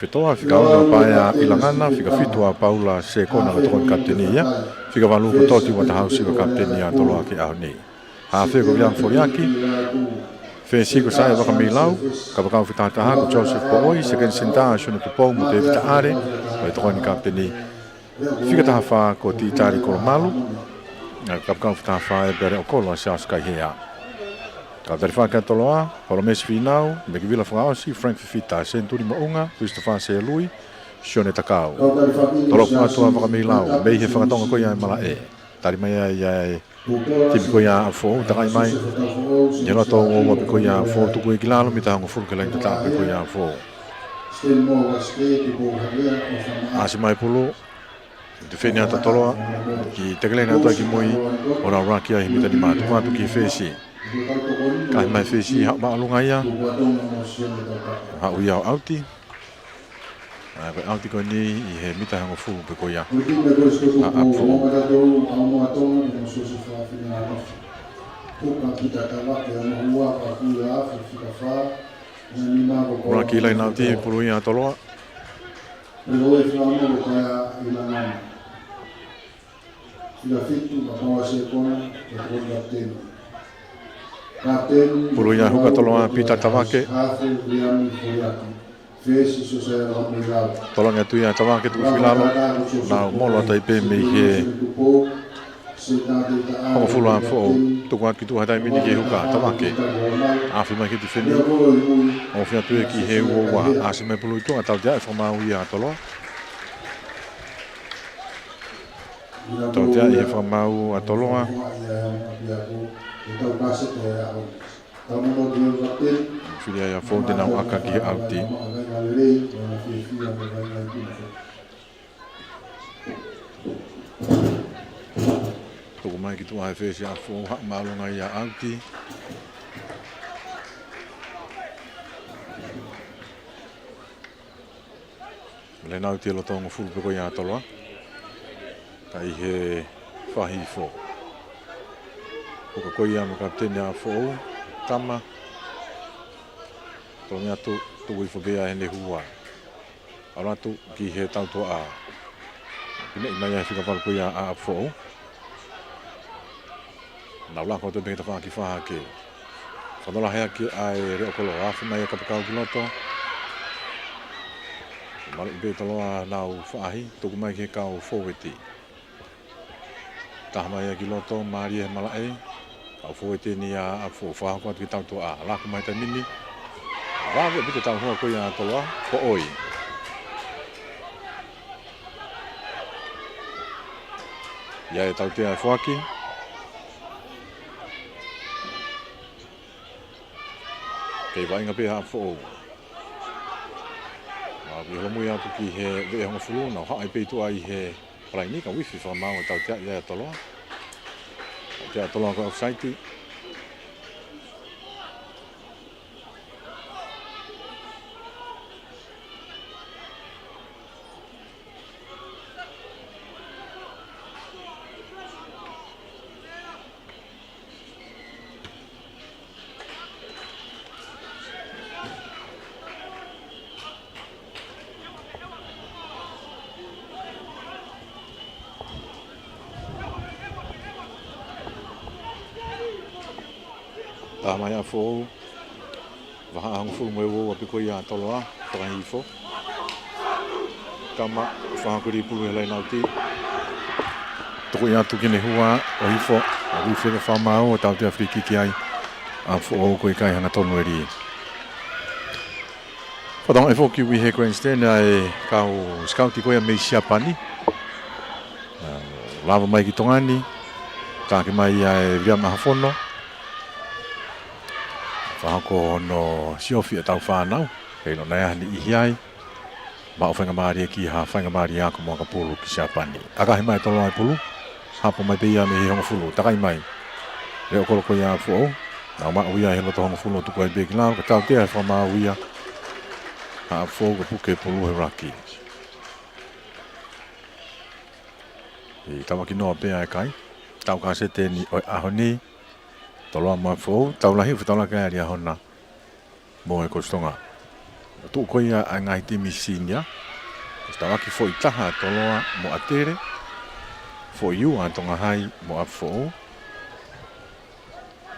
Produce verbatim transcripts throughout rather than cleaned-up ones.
Fetoa, fika ono ʻa Paea ʻIlangana, fika fitu ʻa Paula Sekona, ka tokoni kapiteni ia. Fika valu ko Toti Uatahausi ko e kapiteni ʻa Toloa ki he ʻaho ni. Hafe ko Viliami Foliaki. Fesi ko Saia Vakameilau. Kapakau fakatahataha ko Joseph Poʻoi, sekeni senitā Sione Tupou mo Tevita ʻAle, ko e tokoni kapiteni. Fika taha fā ko Titali Kolomalu. Kapakau fakataha fā ʻa Pele ʻOkolo ʻa Siaosi Kaihea. Kau talifaki ʻa Toloa, Holomesi Finau, Mekivila Fakaʻosi, Frank Fifita, Senituli Moʻunga, Christopher Selui, Sione Takau. Toloa atu ʻa Vakameilau, mei he fakatonga ko ia ʻa e malaʻe. Tali mai ai ʻa e timi ko ia ʻa ʻApifoʻou, takai mai. ʻI he loto ʻo e uapi ko ia ʻa ʻApifoʻou, tuku ia ki lalo, mita hongofulu ki he laine tataʻo pē ko ia ʻa ʻApifoʻou. ʻAsi mai pulu, tifeni ʻa Toloa, ki tekele ʻa Toloa ki mui, ʻo nau laki ai he mita nima, tuku atu ki he fesi. Kae ʻumaʻā e fesi, haʻu māʻolunga ia. Haʻu ia ʻo ʻauti. ʻA, ko e ʻauti ko eni ʻi he mita hongofulu pē ko ia ʻa ʻApifoʻou. Laki laine ʻauti, pulu ia ʻa Toloa. Pulu ia huka Toloa, Pita Tavake. Tolongi atu ia Tavake, tuku ki lalo. Nau molo atu ai pē mei he hongofulu ʻa ʻApifoʻou. Tuku atu ki tuʻa he taimi ni ki he huka, Tavake. Afe mai ki he tifeni. Ofi atu ia ki he uaua. ʻAsi mai pulu ʻi tuʻa, tautea e fakamaau ia ʻa Toloa. Tautea ʻi he fakamaau ʻa Toloa. Fili ai ʻa ʻApifoʻou te nau ʻaka ki he ʻauti. Tuku mai ki tuʻa he fesi ʻa ʻApifoʻou, haʻu māʻolunga ia ʻo ʻauti. Laine ʻauti he loto hongofulu pē ko ia ʻa Toloa. Ka ʻi he faʻahi hifo. Huka ko ia mo e kapiteni ʻa ʻApifoʻou, Tama. Tolongi atu, tuku hifo pē ia heʻene hua. ʻAlu atu ki he tautuʻa. Pine mai ʻa e fika valu ko ia ʻa ʻApifoʻou. Nau lako atu pē ki he tafaʻaki fā hake. Fakatokolahi hake ʻa e Leʻo Kolo, afe mai ʻa e kapakau ki loto. Maluʻi pē Toloa ʻenau faʻahi, tuku mai ki he kau fōueti. Taha mai ia ki loto, mālie he malaʻe. Kau fōueti eni ʻa ʻApifoʻou, fakahoko atu ki he tautuʻa. Lako mai taimi ni. Vave ʻaupito e tauhua ko ia ʻa Toloa, Poʻoi. ʻI ai e tautea e foaki. Kei vaʻinga pē ʻa ʻApifoʻou. Nau ʻi holomui atu ki he veʻe hongofulu, nau haʻu ai pē ʻi tuʻa ʻi he palaini, ka uifi fakamaau e tautea ia ʻa Toloa. Tautea ʻa Toloa ko e offside. Taha mai ʻa ʻApifoʻou. Vahaʻa hongofulu mo e uaua pē ko ia ʻa Toloa, fakahifo. Tama, fakahoko lelei pulu he laine ʻauti. Tuku ia atu ki heʻene hua, ʻo hifo, ʻo uifi e fakamaau, ʻo tautea free kick ai. ʻApifoʻou ʻoku ʻikai hangatonu e lī. Fakatokanga foki ʻi he grandstand ʻa e kau sikauti ko ia mei Siapani. ʻA, lava mai ki Tonga ni, taki mai ʻa e Viliami ʻAhafono. Fakahoko hono siofi ʻetau fānau, kei ʻilo naʻa ne ʻi ai. Maʻu faingamālie ki ha faingamālie ako mo akapulu ki Siapani. ʻAkahi mai Toloa e pulu, hapo mai pē ia mei he hongofulu, takai mai. Leʻo Kolo ko ia ʻa ʻApifoʻou, nau maʻu ia he loto hongofulu ʻo tuku ai pē ki lalo, ka tautea e fakamaau ia ʻa ʻApifoʻou ka puke e pulu he laki. ʻI tavaki noa pē ʻa e kai. Tau kasete eni ʻo e ʻaho ni. Toloa mo ʻApifoʻou, tau lahi ʻo fetaulaki ʻa e ʻAliʻahona mo e Kosi Tonga. Tuʻu ko ia ʻa e ngaahi timi senior. Ko e tauaki foʻi taha ʻa Toloa mo ʻAtele. Foʻi ua ʻa Tonga Hai mo ʻApifoʻou.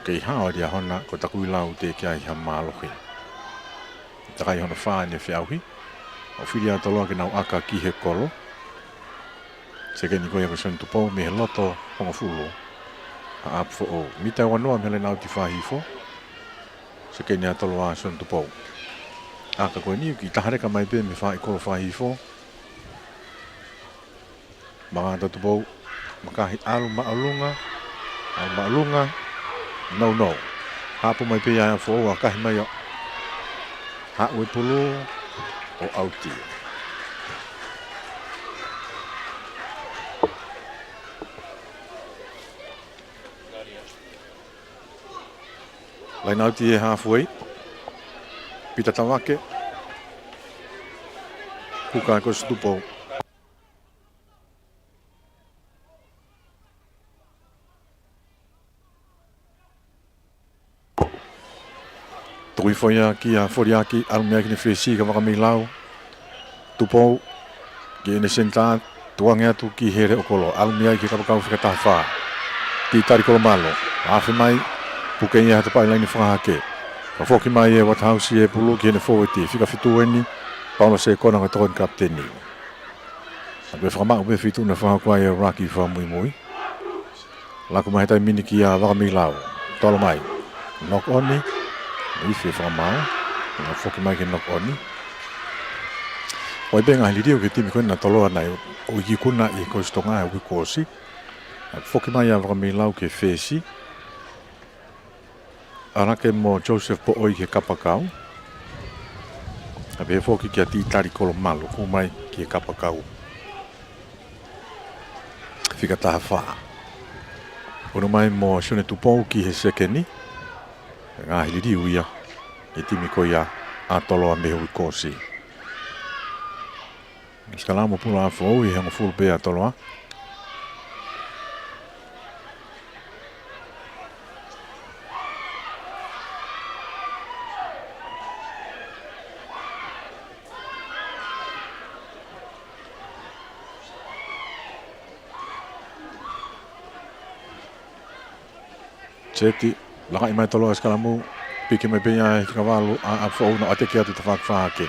Kei hao ʻa Liahona, ko Takuilau teʻeki ai ha mālohi. Takai hono fā ʻene feʻauhi. ʻO fili ʻa Toloa ke nau ʻaka ki he kolo. Sekeni ko ia ko Sione Tupou mei he loto hongofulu ʻa ʻApifoʻou. Mita ua noa mei he laine ʻauti fā hifo. Sekeni ʻa Toloa, Sione Tupou. ʻAka ko eni, kiʻi tahaleka mai pē mei he faʻahi kolo fā hifo. Makaʻata Tupou, makahi ʻalu māʻolunga, ʻalu māʻolunga, nounou. Haʻapu mai pē ia ʻa ʻApifoʻou, ʻakahi mai ʻo haʻu e pulu ʻo ʻauti. Laine ʻauti ʻe hāfuei. Pita Tavake. Kuka ko Sione Tupou. Tuku hifo ia kia Foliaki, ʻalu mei ai ki heʻene fesi kia Vakameilau. Tupou, ki heʻene senitā, tukuange atu ki he leʻo kolo, ʻalu mei ai ki he kapakau fika taha fā. Titali Kolomalu, afe mai, puke ia he tapaʻi laine fakahake. Fakafoki mai ʻe Waterhouse e pulu ki heʻene fōueti, fika fitu eni, Paula Sekona ko e tokoni kapiteni. Naʻe fakamaʻu pē fitu naʻe fakahoko ai ʻe Raki fakamuimui. Laku mai he taimi ni kia Vakameilau. Tolo mai. Knock on. Ifi e fakamaau. Naʻe foki mai ke knock on. ʻOi pē ngaahi liliu ki he timi ko ena ʻa Toloa naʻe ʻoku ikuna ʻi he Kolisi Tonga he uike kuo ʻosi. Naʻe foki mai ʻa Vakameilau ki he fesi. ʻAlake mo Joseph Poʻoi ki he kapakau. Naʻe pehē foki kia Titali Kolomalu, kū mai ki he kapakau. Fika taha fā. Unu mai mo Sione Tupou ki he sekeni. Ngaahi liliu ia ʻa e timi ko ia ʻa Toloa mei he uike kuo ʻosi. Sikalamu pulu ʻa ʻApifoʻou ʻi he hongofulu pē ʻa Toloa. Seti, lakaʻi mai Toloa sikalamu, piki mai pē ia ʻe he fika valu ʻa ʻApifoʻou, naʻe ʻateki atu tafaʻaki fakahake.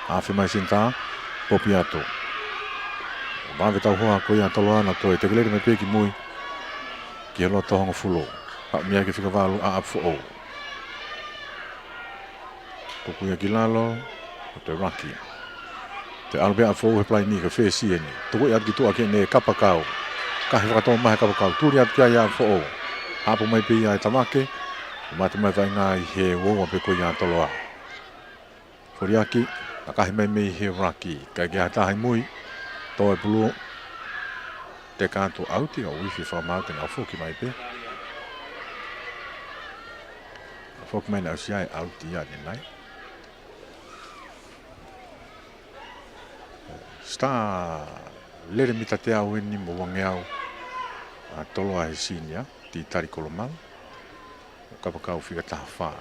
Afe mai senitā, popi atu. Vave tauhoa ko ia ʻa Toloa, naʻe toe tekelele mai pē ki mui ki he loto hongofulu. Haʻu mei ai ki he fika valu ʻa ʻApifoʻou. Tuku ia ki lalo, ʻo toe Raki. Toe ʻalu pē ʻa ʻApifoʻou he palaini ko e fesi eni. Tuku ia atu ki tuʻa ki heʻene kapakau. Kahi fakatōmaha e kapakau. Tuli atu ki ai ʻa ʻApifoʻou. Haʻapu mai pē ia ʻe Tavake. Mate mai vaʻinga ʻi he uaua pē ko ia ʻa Toloa. Foliaki, ʻakahi mai mei he Raki. Kae ʻikai ha taha ʻi mui. Tō e pulu. Teka atu ʻauti, ʻo ifi fakamaau, te nau foki mai pē. Foki mai naʻe ʻosi ʻauti ia ʻanenai. Star lele mita teau eni mo uangeau ʻa Toloa he senior, Titali Kolomalu. Kapakau fika taha fā.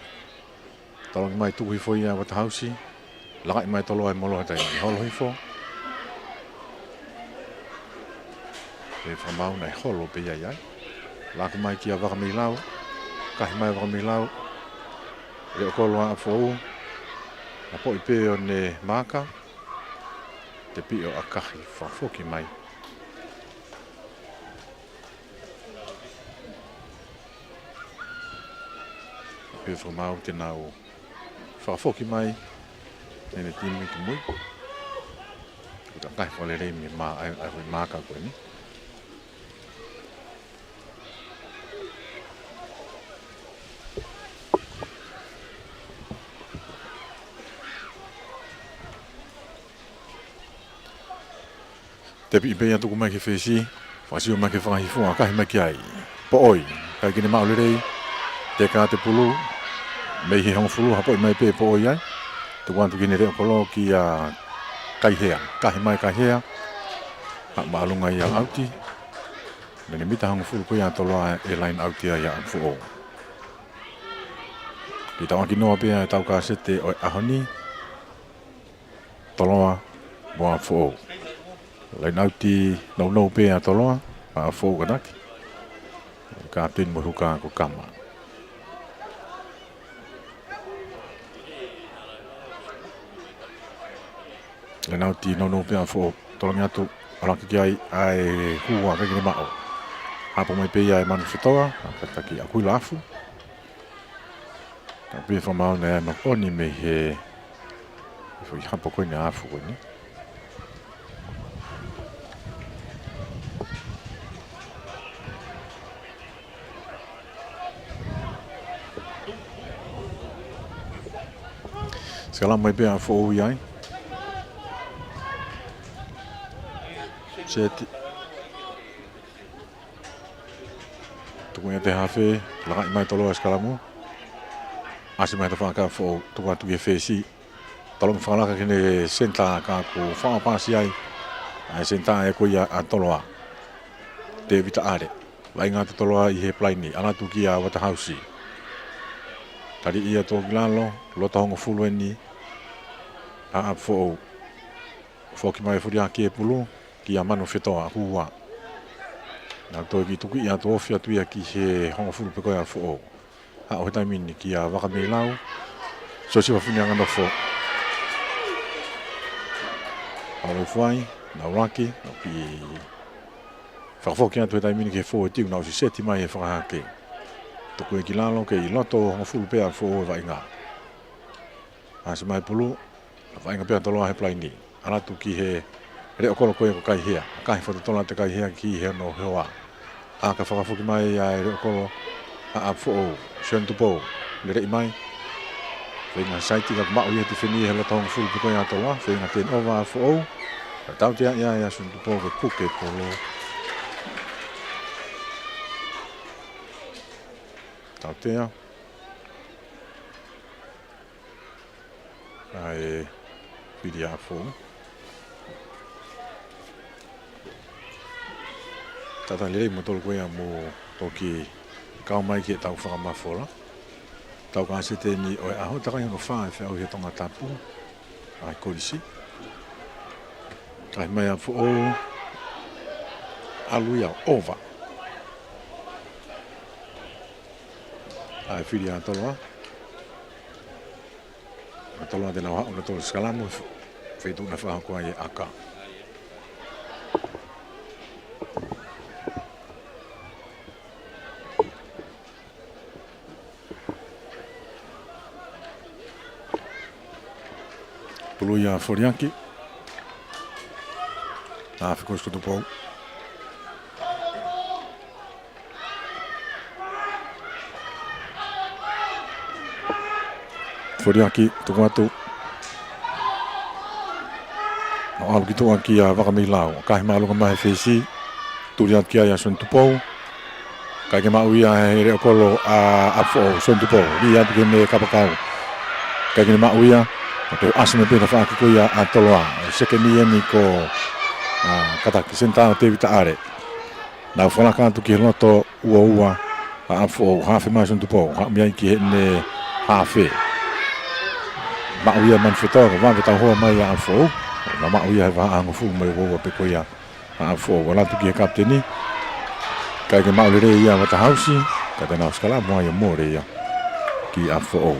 Toloki mai tuku hifo ia Waterhouse. Lakaʻi mai Toloa ʻi he molo he taimi ni. Holo hifo. Pehē fakamaau naʻe holo pē ia ʻi ai. Laku mai kia Vakameilau. Kahi mai Vakameilau. Leʻo kolo ʻa ʻApifoʻou. Napoʻi pē ʻo ne maaka. Tepi ʻo ʻakahi fakafoki mai. Pehē fakamaau te nau fakafoki mai ʻene timi ki mui. Ko e takai fakalelei mei he mā-, ʻa e, ʻa e maaka ko eni. Tepi pē ia tuku mai ki he fesi, fakasio mai ki he fakahifo, ʻakahi mai ki ai. Poʻoi, ʻikai ke ne maʻu lelei, teka atu e pulu, mei he hongofulu, hapoʻi mai pē Poʻoi ai. Tuku atu ki heʻene leʻo kolo kia Kaihea, kahi mai Kaihea, haʻu māʻolunga ia ʻauti. Mei he mita hongofulu ko ia ʻa Toloa ʻe laine ʻauti ai ʻa ʻApifoʻou. Kiʻi tauʻaki noa pē ʻa e tau kasete ʻo e ʻaho ni. Toloa mo ʻApifoʻou. Laine ʻauti nounou pē ʻa Toloa, ʻApifoʻou kataki. Kapiteni mo e huka ko Kama. Laine ʻauti nounou pē ʻApifoʻou. Tolongi atu, ʻalu hake ki ai ʻa e hua, ʻikai ke ne maʻu. Hapo mai pē ia ʻe Manufetoa, ʻa kataki ʻAkuila Afu. Ka pea fakamaau naʻe ʻai ʻe Makoni mei he foʻi hapo ko eni ʻa Afu ko eni. Sikalamu mai pē ʻApifoʻou ia ai. Seti. Tuku ia ʻe he hafe, lakaʻi mai Toloa sikalamu. ʻAsi mai tafaʻaki ʻApifoʻou, tuku atu ki he fesi. Toloa mo fakalaka ki he senitā ka kuo fakapaasi ai. ʻA e senitā ʻe ko ia ʻa Toloa. Tēvita ʻAle. Vaʻinga atu Toloa ʻi he palaini, ʻalu atu kia Uatahausi. Tali ia toki lalo, loto hongofulu eni. ʻA ʻApifoʻou. Foki mai Foliaki e pulu, kia Manufetoa, hua. Naʻe toe kiʻi tuku ia ʻo ofi atu ia ki he hongofulu pē ko ia ʻApifoʻou. Haʻu he taimi ni kia Vakameilau. Siosifa Funianganofo. ʻAlu ʻo fai, naʻe ʻuluaki, naʻe kiʻi fakafoki atu he taimi ni ki he fōueti, naʻe ʻosi seti mai e fakahake. Tuku ia ki lalo, kei loto hongofulu pē ʻApifoʻou e vaʻinga. ʻAsi mai pulu, vaʻinga pē ʻa Toloa he palaini. ʻAlu atu ki he leʻo kolo ko ia ko Kaihea. Kaihea fakatotolo atu ʻe Kaihea ki he ono hoa. Ka fakafoki mai ʻa e leʻo kolo ʻa ʻApifoʻou. Sione Tupou, leleʻi mai. Feinga saiti ka maʻu ia tifeni he loto hongofulu pē ko ia ʻa Toloa. Feinga turnover ʻApifoʻou. Ka tautea ia ʻa Sione Tupou ke puke polo. Tautea. ʻA e fili ʻApifoʻou. Tata lelei mo tolu ko ia mo toki kau mai ki heʻetau fakamafola. Tau ka sete ni ʻo e ʻaho, takai hono fā e feʻauhi ʻa Tongatapu. ʻA e kolisi. Kae mai ʻApifoʻou. ʻAlu ia ʻo ova. ʻA e fili ʻa Toloa. ʻA Toloa te nau haʻu nautolu sikalamu, feituʻu naʻe fakahoko ai e ʻaka. Pulu ia ʻa Foliaki. Naʻe fekusi ko Tupou. Foliaki, tuku atu. ʻAlu ki tuʻa kia Vakameilau. Kae māʻolunga mai he fesi. Tuli atu ki ai ʻa Sione Tupou. ʻIkai ke maʻu ia he leʻo kolo ʻa ʻApifoʻou, Sione Tupou. Lī atu ki he meʻa kapakau. ʻIkai ke ne maʻu ia. Ka toe ʻasi mai pē tafaʻaki ko ia ʻa Toloa. Sekeni eni ko, ʻa, kataki senitā ʻo Tēvita ʻAle. Nau fakalaka atu ki he loto ua ua ʻa ʻApifoʻou, hafe mai Sione Tupou, haʻu mei ai ki heʻene hafe. Maʻu ia ʻe Manufetoa, ka vave tauhoa mai ʻa ʻApifoʻou. Naʻe maʻu ia he vahaʻa hongofulu mei he ua ua pē ko ia ʻa ʻApifoʻou. ʻAlu atu ki he kapiteni. ʻIkai ke maʻu lelei ia ʻa Uatahausi, ka te nau sikalamu ai ʻo mole ia ki ʻApifoʻou.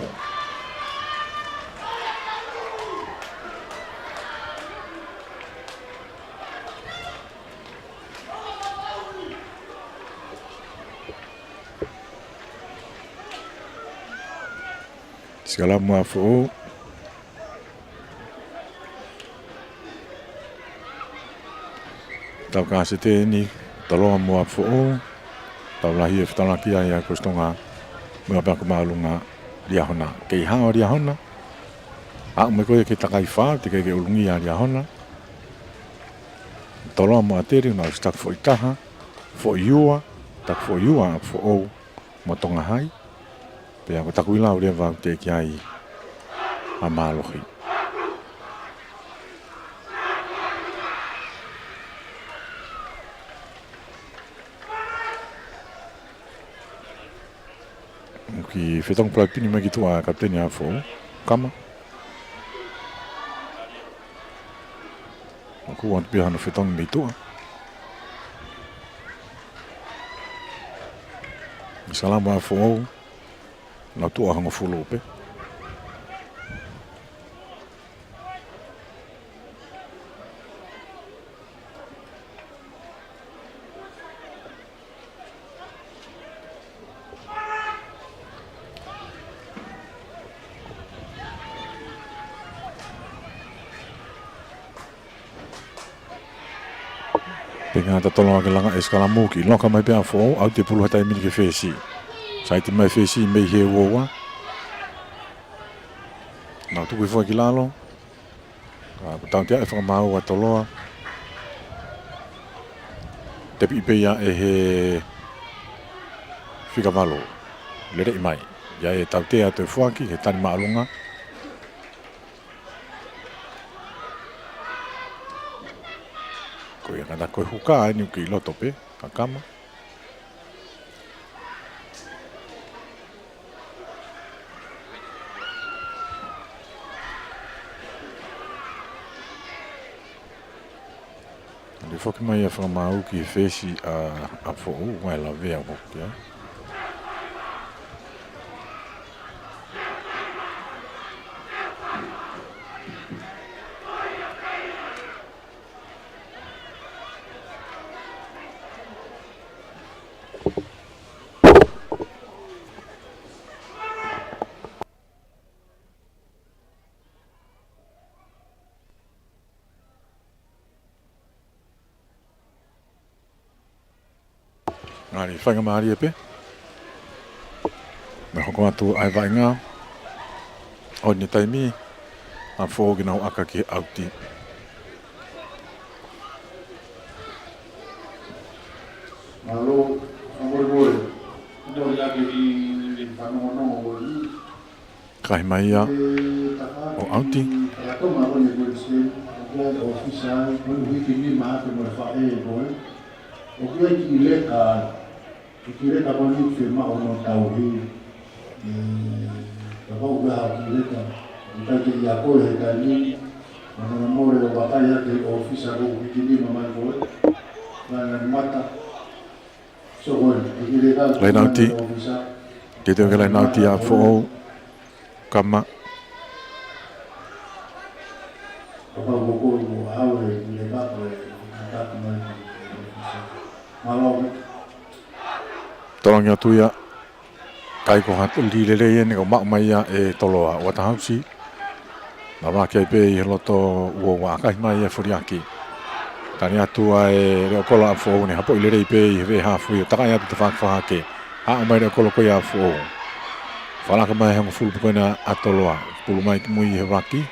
Sikalamu ʻa ʻApifoʻou. Tau ka sete ni, Toloa mo ʻApifoʻou. Tau lahi e fetalaki ai ʻa Kolisi Tonga. Meʻa pea ko māʻolunga Liahona. Kei hao Liahona. Haʻu mai ko ia ke takai fā, teʻeki ke ʻulungia Liahona. Toloa mo ʻAteli, naʻe ʻosi taki foʻi taha, foʻi ua, taki foʻi ua ʻApifoʻou mo Tonga Hai. Pea ko Takuilau leva ʻoku teʻeki ai ha mālohi. Kiʻi fetongi palaipini mai ki tuʻa ʻa e kapiteni ʻa ʻApifoʻou. Kama. Naʻe kū atu pē hano fetongi mei tuʻa. Salamo ʻa Foʻou. Nau tuʻu ʻa hongofulu pē. Pea ngata Toloa ke langa e salamo, kiʻi loka mai pē ʻa Foʻou, ʻauti e pulu he taimi ni ki he fesi. Saiti mai fesi mei he uaua. Nau tuku hifo ki lalo. Ka kuo tautea e fakamaau ʻa Toloa. Tepi pē ia ʻe he fika valu. Lele mai. ʻA ia ʻe tautea atu e foaki he tali māʻolunga. Ko ia ka na ko e huka eni ʻoku kei loto pē, ka kama. Lele foki mai ʻa Fakamaau ki he fesi ʻa, ʻa Foʻou, mai lavea foki, ē. Ngali faingamālie pē. Mei hoko atu ʻa e vaʻinga. ʻOku ne taimi ʻa Foʻou ke nau ʻaka ki he ʻauti. Mālō, ʻa molemole. Mole ake ki fanongonongo ʻo ni. Kahi mai ia ʻo ʻauti. Laine ʻauti. Ke tau ke laine ʻauti ʻa Foʻou. Kama. Tolongi atu ia. Kai ko ha lī lelei eni ka maʻu mai ia ʻe Toloa. Waterhouse. Nau laka ai pē ʻi he loto uaua, ʻakahi mai ʻa Foliaki. Tali atu ʻa e leʻo kolo ʻa Foʻou ne hapoʻi lelei pē ʻi he veʻe haafe ʻo takai atu tafaʻaki fakahake. Haʻu mai leʻo kolo ko ia ʻa Foʻou. Fakalaka mai hongofulu pē ko ena ʻa Toloa. Pulu mai ki mui he vaki.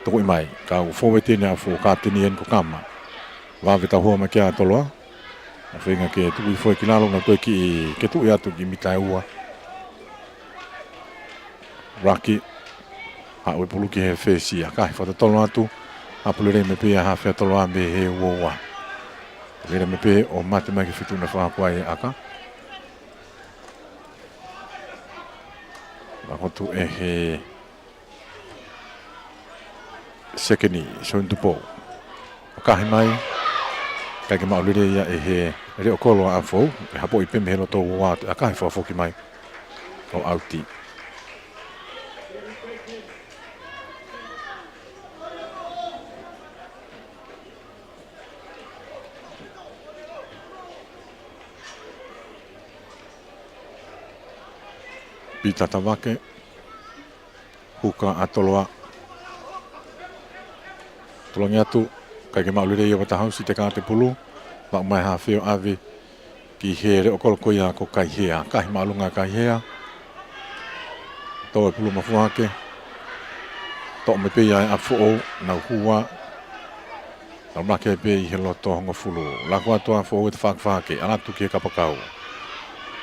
Tokoʻi mai. Kau fōueti eni ʻa Foʻou, kapiteni eni ko Kama. Vave tauhua mai kia Toloa. ʻA feinga ke tuku hifo ki lalo na toe kiʻi, ke tuʻu atu ki mita ʻe ua. Raki. Haʻu e pulu ki he fesi, ʻakahi fakatotolo atu. Haʻu pulu lelei mai pē ia haafe ʻa Toloa mei he uaua. Lele mai pē ʻo mate mai ki he feituʻu naʻe fakahoko ai e ʻaka. Laka atu ʻe he sekeni, Soini Tupou. ʻAkahi mai, ʻikai ke maʻu lelei ia ʻe he leʻo kolo ʻa Foʻou, ʻe hapoʻi pē mei he loto uaua, ʻakahi fakafoki mai ʻo ʻauti. Pita Tavake. Huka ʻa Toloa. Tolongi atu, ʻikai ke maʻu lelei ʻe Waterhouse, teka atu e pulu. Maʻu mai haafe ʻo ʻave ki he leʻo kolo ko ia ko Kaihea. ʻAkahi māʻolunga ʻa Kaihea. Tō e pulu mafuaʻake. Toʻo mai pē ia ʻa Foʻou, nau hua. Nau laka ai pē ʻi he loto hongofulu. Laka atu ʻa Foʻou he tafaʻaki fakahake. ʻAlu atu ki he kapakau.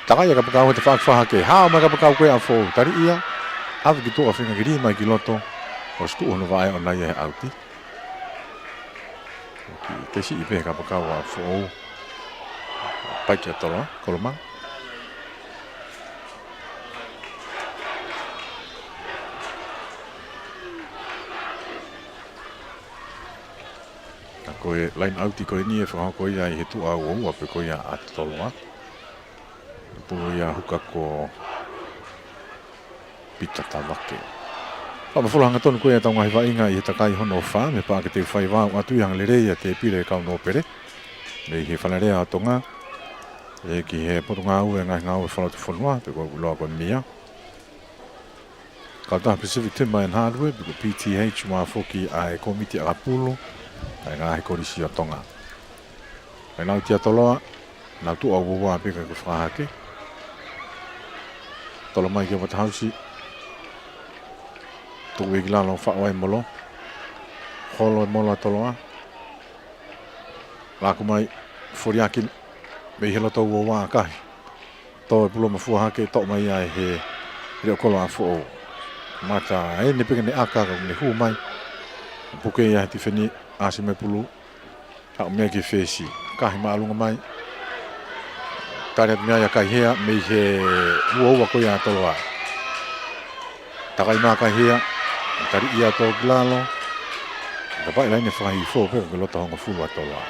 Takai ʻa e kapakau he tafaʻaki fakahake. Hao mai kapakau ko ia ʻa Foʻou. Tali ia. ʻAve ki tuʻa, feinga ke lī mai ki loto. ʻOsi tuʻu hono vaʻe ʻo ʻai ia he ʻauti. Kiʻi kesiʻi pē he kapakau ʻa Foʻou. Paiki ʻa Toloa, Kolomanga. Ka Ko e laine ʻauti ko eni ʻe fakahoko ia ʻi he tuʻa uaua pē ko ia ʻa Toloa. Pulu ia huka ko Pita Tavake. Fakamālō hangatonu ko ia ʻetau ngaahi vaʻinga ʻi he takai hono fā, mei he Paʻake Teufaiva, ʻoatu ia ʻi he lelei ʻa e tēpile kau nōpele mei he Fale Alea ʻo Tonga, ʻe ki he Potungāue Ngaahi Ngāue Fakalotofonua, pe ko e ʻuloa ko e mia. Kautaha Pacific Timber and Hardware, pe ko e P T H, ʻoatu foki ʻa e Kōmiti ʻAkapulu ʻa e Ngaahi Kolisi ʻo Tonga. Laine ʻauti ʻa Toloa, nau tuʻa uaua pē ka ko e fakahake. Tolo mai ki he Waterhouse. Tuku ia ki lalo, faʻu ai e molo. Holo e molo ʻa Toloa. Laku mai, Foliaki mei he loto uaua, ʻakahi. Tō e pulu mafua hake, toʻo mai ia ʻe he leʻo kolo ʻa Foʻou. Mata ʻene peke ne ʻaka, ka ne hū mai. Puke ia he tifeni, ʻasi mai pulu. Haʻu mei ai ki he fesi. ʻAkahi māʻolunga mai. Tali atu mei ai ʻa Kaihea mei he uaua ko ia ʻa Toloa. Takai mai ʻa Kaihea. Tali ia tō ki lalo. Tapaʻi laine fakahihifo pē ko e loto hongofulu ʻa Toloa.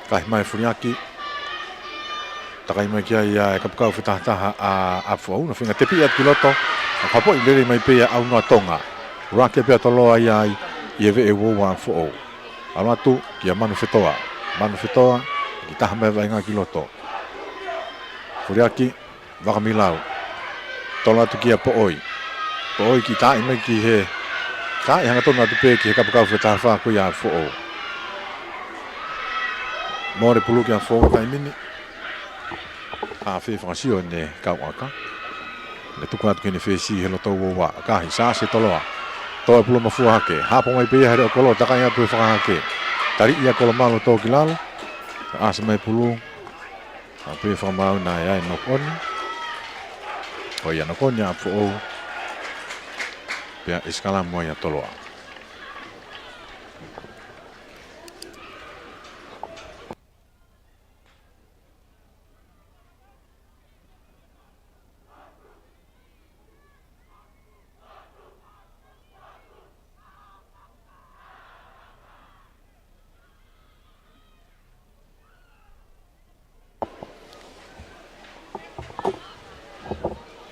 ʻAkahi mai Foliaki. Takai mai ki ai ʻa e kapakau fakatahataha ʻa, ʻa Foʻou, naʻe feinga tepi atu ki loto. Ka hapoʻi lelei mai pē ia ʻa ʻUnoa Tonga. Rake pē ʻa Toloa ia ai ʻi he veʻe uaua ʻa Foʻou. ʻAlu atu kia Manu Fetoa. Manu Fetoa, kiʻi taha mai vaʻinga ki loto. Foliaki, Vakamilau. Tolo atu kia Poʻoi. Poʻoi kiʻi taaʻi mai ki he, taaʻi hangatonu atu pē ki he kapakau fakataha fā ko ia ʻa Foʻou. Mole pulu kia Foʻou taimi ni. Afe fakasio ʻene kau ʻaka. Ne tuku atu ki heʻene fesi he loto uaua. ʻAkahi, Sāse Toloa. Tō e pulu mafua hake. Hapo mai pē ia he leʻo kolo, takai atu he fakahake. Tali ia Kolomalo tō ki lalo. ʻAsi mai pulu. ʻA pē fakamaau naʻe ʻi ai e knock on. Ko ia knock on ia ʻa Foʻou. Pea ʻe sikalamu ai ʻa Toloa.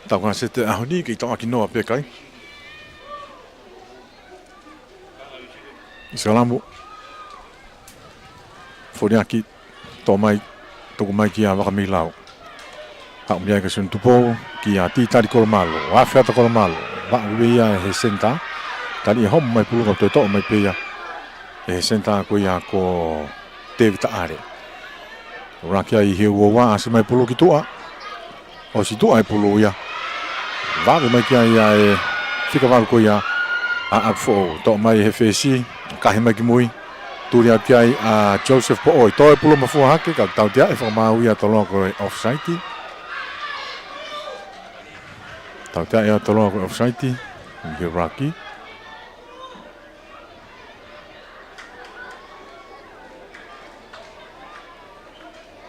Tau ka sete ʻaho ni kiʻi toʻaki noa pē kai. Sikalamu. Foliaki, toʻo mai, tuku mai kia Vakamilau. Haʻu mei ai kia Sione Tupou, kia Titali Kolomalo, afe atu Kolomalo, vaʻu ia ʻe he senitā, tali ʻe homo mai pulu ka toe toʻo mai pē ia ʻe he senitā ko ia ko Tēvita ʻAle. Rake ai he uaua, ʻasi mai pulu ki tuʻa, ʻosi tuʻa e pulu ia. Vave mai ki ai ʻa e fika valu ko ia ʻa, ʻa Foʻou, toʻo mai he fesi, ʻakahi mai ki mui. Tuli atu ki ai ʻa Joseph Poʻoi. Tō e pulu mafua hake, ka tautea e fakamaau ia ʻa Toloa ko e offside. Tautea ʻe Toloa ko e offside. ʻI he raki.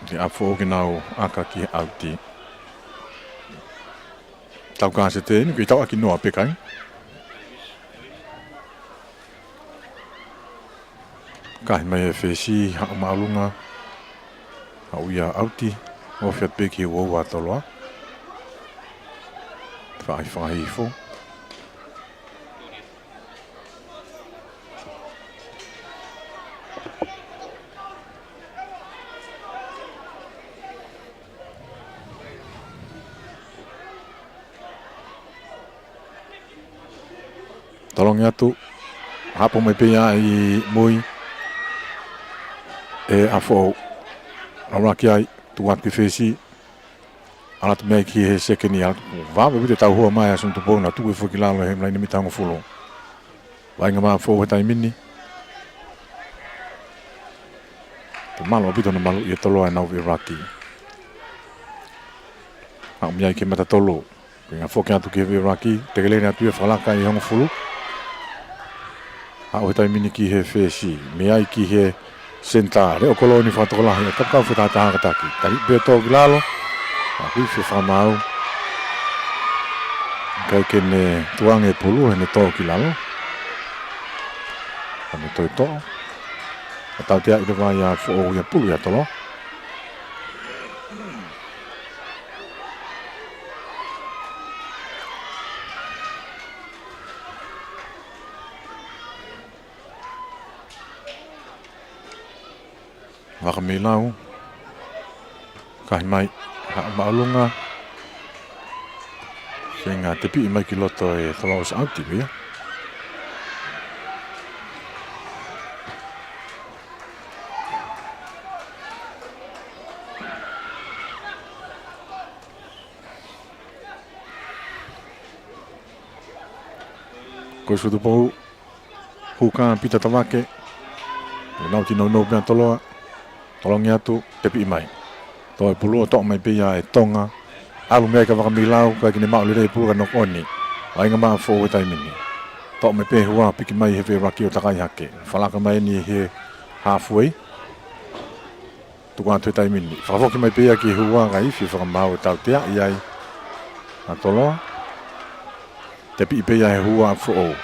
Ke ʻa Foʻou ke nau ʻaka ki he ʻauti. Tau ka sete ni, kiʻi toʻaki noa pē kai. Kahi mai e fesi, haʻu māʻolunga. Haʻu ia ʻauti. Ofi atu pē ki he uaua ʻa Toloa. Faʻahi fakahihifo. Tolongi atu, hapo mai pē ia ʻi mui, ʻe ʻa Foʻou. ʻAlu ʻaki ai, tuku atu ki fesi, ʻalu atu mei ai ki he sekeni, ʻalu atu, vave ʻaupito e tauhua mai ʻa Sione Tupou naʻe tuku foki ki lalo he laine mita hongofulu. Vaʻinga mai ʻa Foʻou he taimi ni. Pea mālō ʻaupito hono maluʻi ʻe Toloa ʻenau veʻe raki. Haʻu mei ai ki he mata tolu. Ko e ʻuhinga foki atu ki he veʻe raki, tekelele atu ia fakalaka ʻi hongofulu. Haʻu he taimi ni ki he fesi, mei ai ki he senitā, leʻo kolo ʻeni fakatokolahi ʻa e kapakau fakatahataha kātaki. Tali pē tō ki lalo, ʻa kui fie fakamaau. ʻIkai ke ne tukuange pulu, he ne tō ki lalo. Mei toitoʻo. ʻA tautea ʻi leva ʻa Foʻou ia pulu ia Toloa. Vakameilau. Kahi mai, haʻu māʻolunga. Feinga tepiʻi mai ki loto ʻe Toloa ʻosi ʻauti pē ia. Ko e sutu pou. Huka Pita Tavake. Naʻe ʻi ai e nounou pē ʻa Toloa. Tolongi atu, tepiʻi mai. Toe pulu ʻo toʻo mai pē ia ʻe Tonga. ʻAlu mei ai ka Vakameilau, kae ʻikai ke ne maʻu lelei e pulu ka knock on. Vaʻinga mai ʻa Foʻou he taimi ni. Toʻo mai pē hua, piki mai he fē raki ʻo takai hake. Falaka mai eni he halfway. Tuku atu he taimi ni. Fakafoki mai pē ia ki he hua kae ifi fakamaau e tautea ʻi ai ʻa Toloa. Tepiʻi pē ia he hua ʻa Foʻou.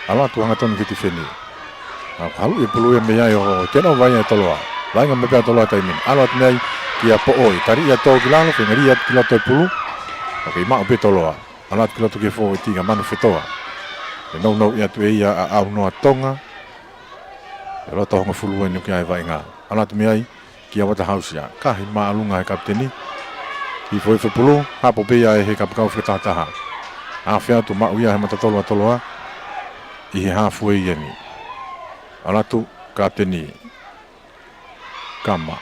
ʻAlu atu hangatonu ki he tifeni. Naʻe haluʻi e pulu ia mei ai ʻo turnover ia ʻe Toloa. Vaʻinga mai pē ʻa Toloa he taimi ni. ʻAlu atu mei ai kia Poʻoi. Tali ia tō ki lalo, feinga lī atu ki loto e pulu. ʻOku kei maʻu pē Toloa. ʻAlu atu ki loto ki he fōueti ka manu fetoa. Pea nounou ia atu ʻe ia ʻa ʻAunoa Tonga. ʻI loto hongofulu eni ʻoku ʻi ai e vaʻinga. ʻAlu atu mei ai kia Uatahausi ia. Kahi māʻolunga he kapiteni. Hifo hifo e pulu, hapo pē ia ʻe he kapakau fakatahataha. Afe atu maʻu ia he matatolu ʻa Toloa. ʻI he halfway eni. ʻAlu atu kapiteni. Kama.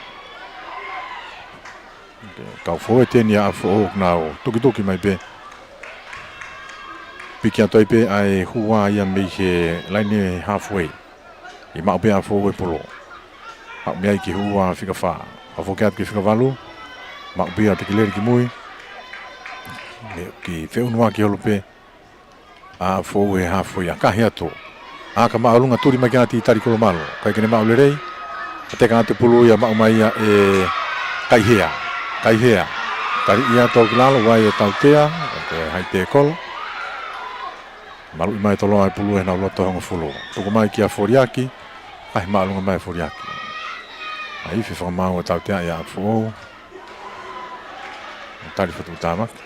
Kau fōueti eni ʻa Foʻou nau tukituki mai pē. Piki atu ai pē ʻa e hua ia mei he laine halfway. ʻI maʻu pē ʻa Foʻou e pulu. Haʻu mei ai ki he hua fika fā. Fakafoki atu ki he fika valu. Maʻu pē ʻa Tekileli ki mui. Ki feʻunuaki holo pē ʻa Foʻou he halfway ia. Kahi atu. ʻAka māʻolunga tuli mai ki ai ʻa Titali Kolomalu. ʻIkai ke ne maʻu lelei. Ka teka atu e pulu ia maʻu mai ia ʻe Kaihea. Kaihea. Tali ia tō ki lalo ʻa e tautea. ʻOku ʻi ai e tackle. Maluʻi mai ʻe Toloa e pulu ʻi heʻenau loto hongofulu. Tuku mai kia Foliaki. Kahi māʻolunga mai Foliaki. ʻAi fefakamaau ʻa e tautea ia ʻa Foʻou. Tali fatu tāmaki.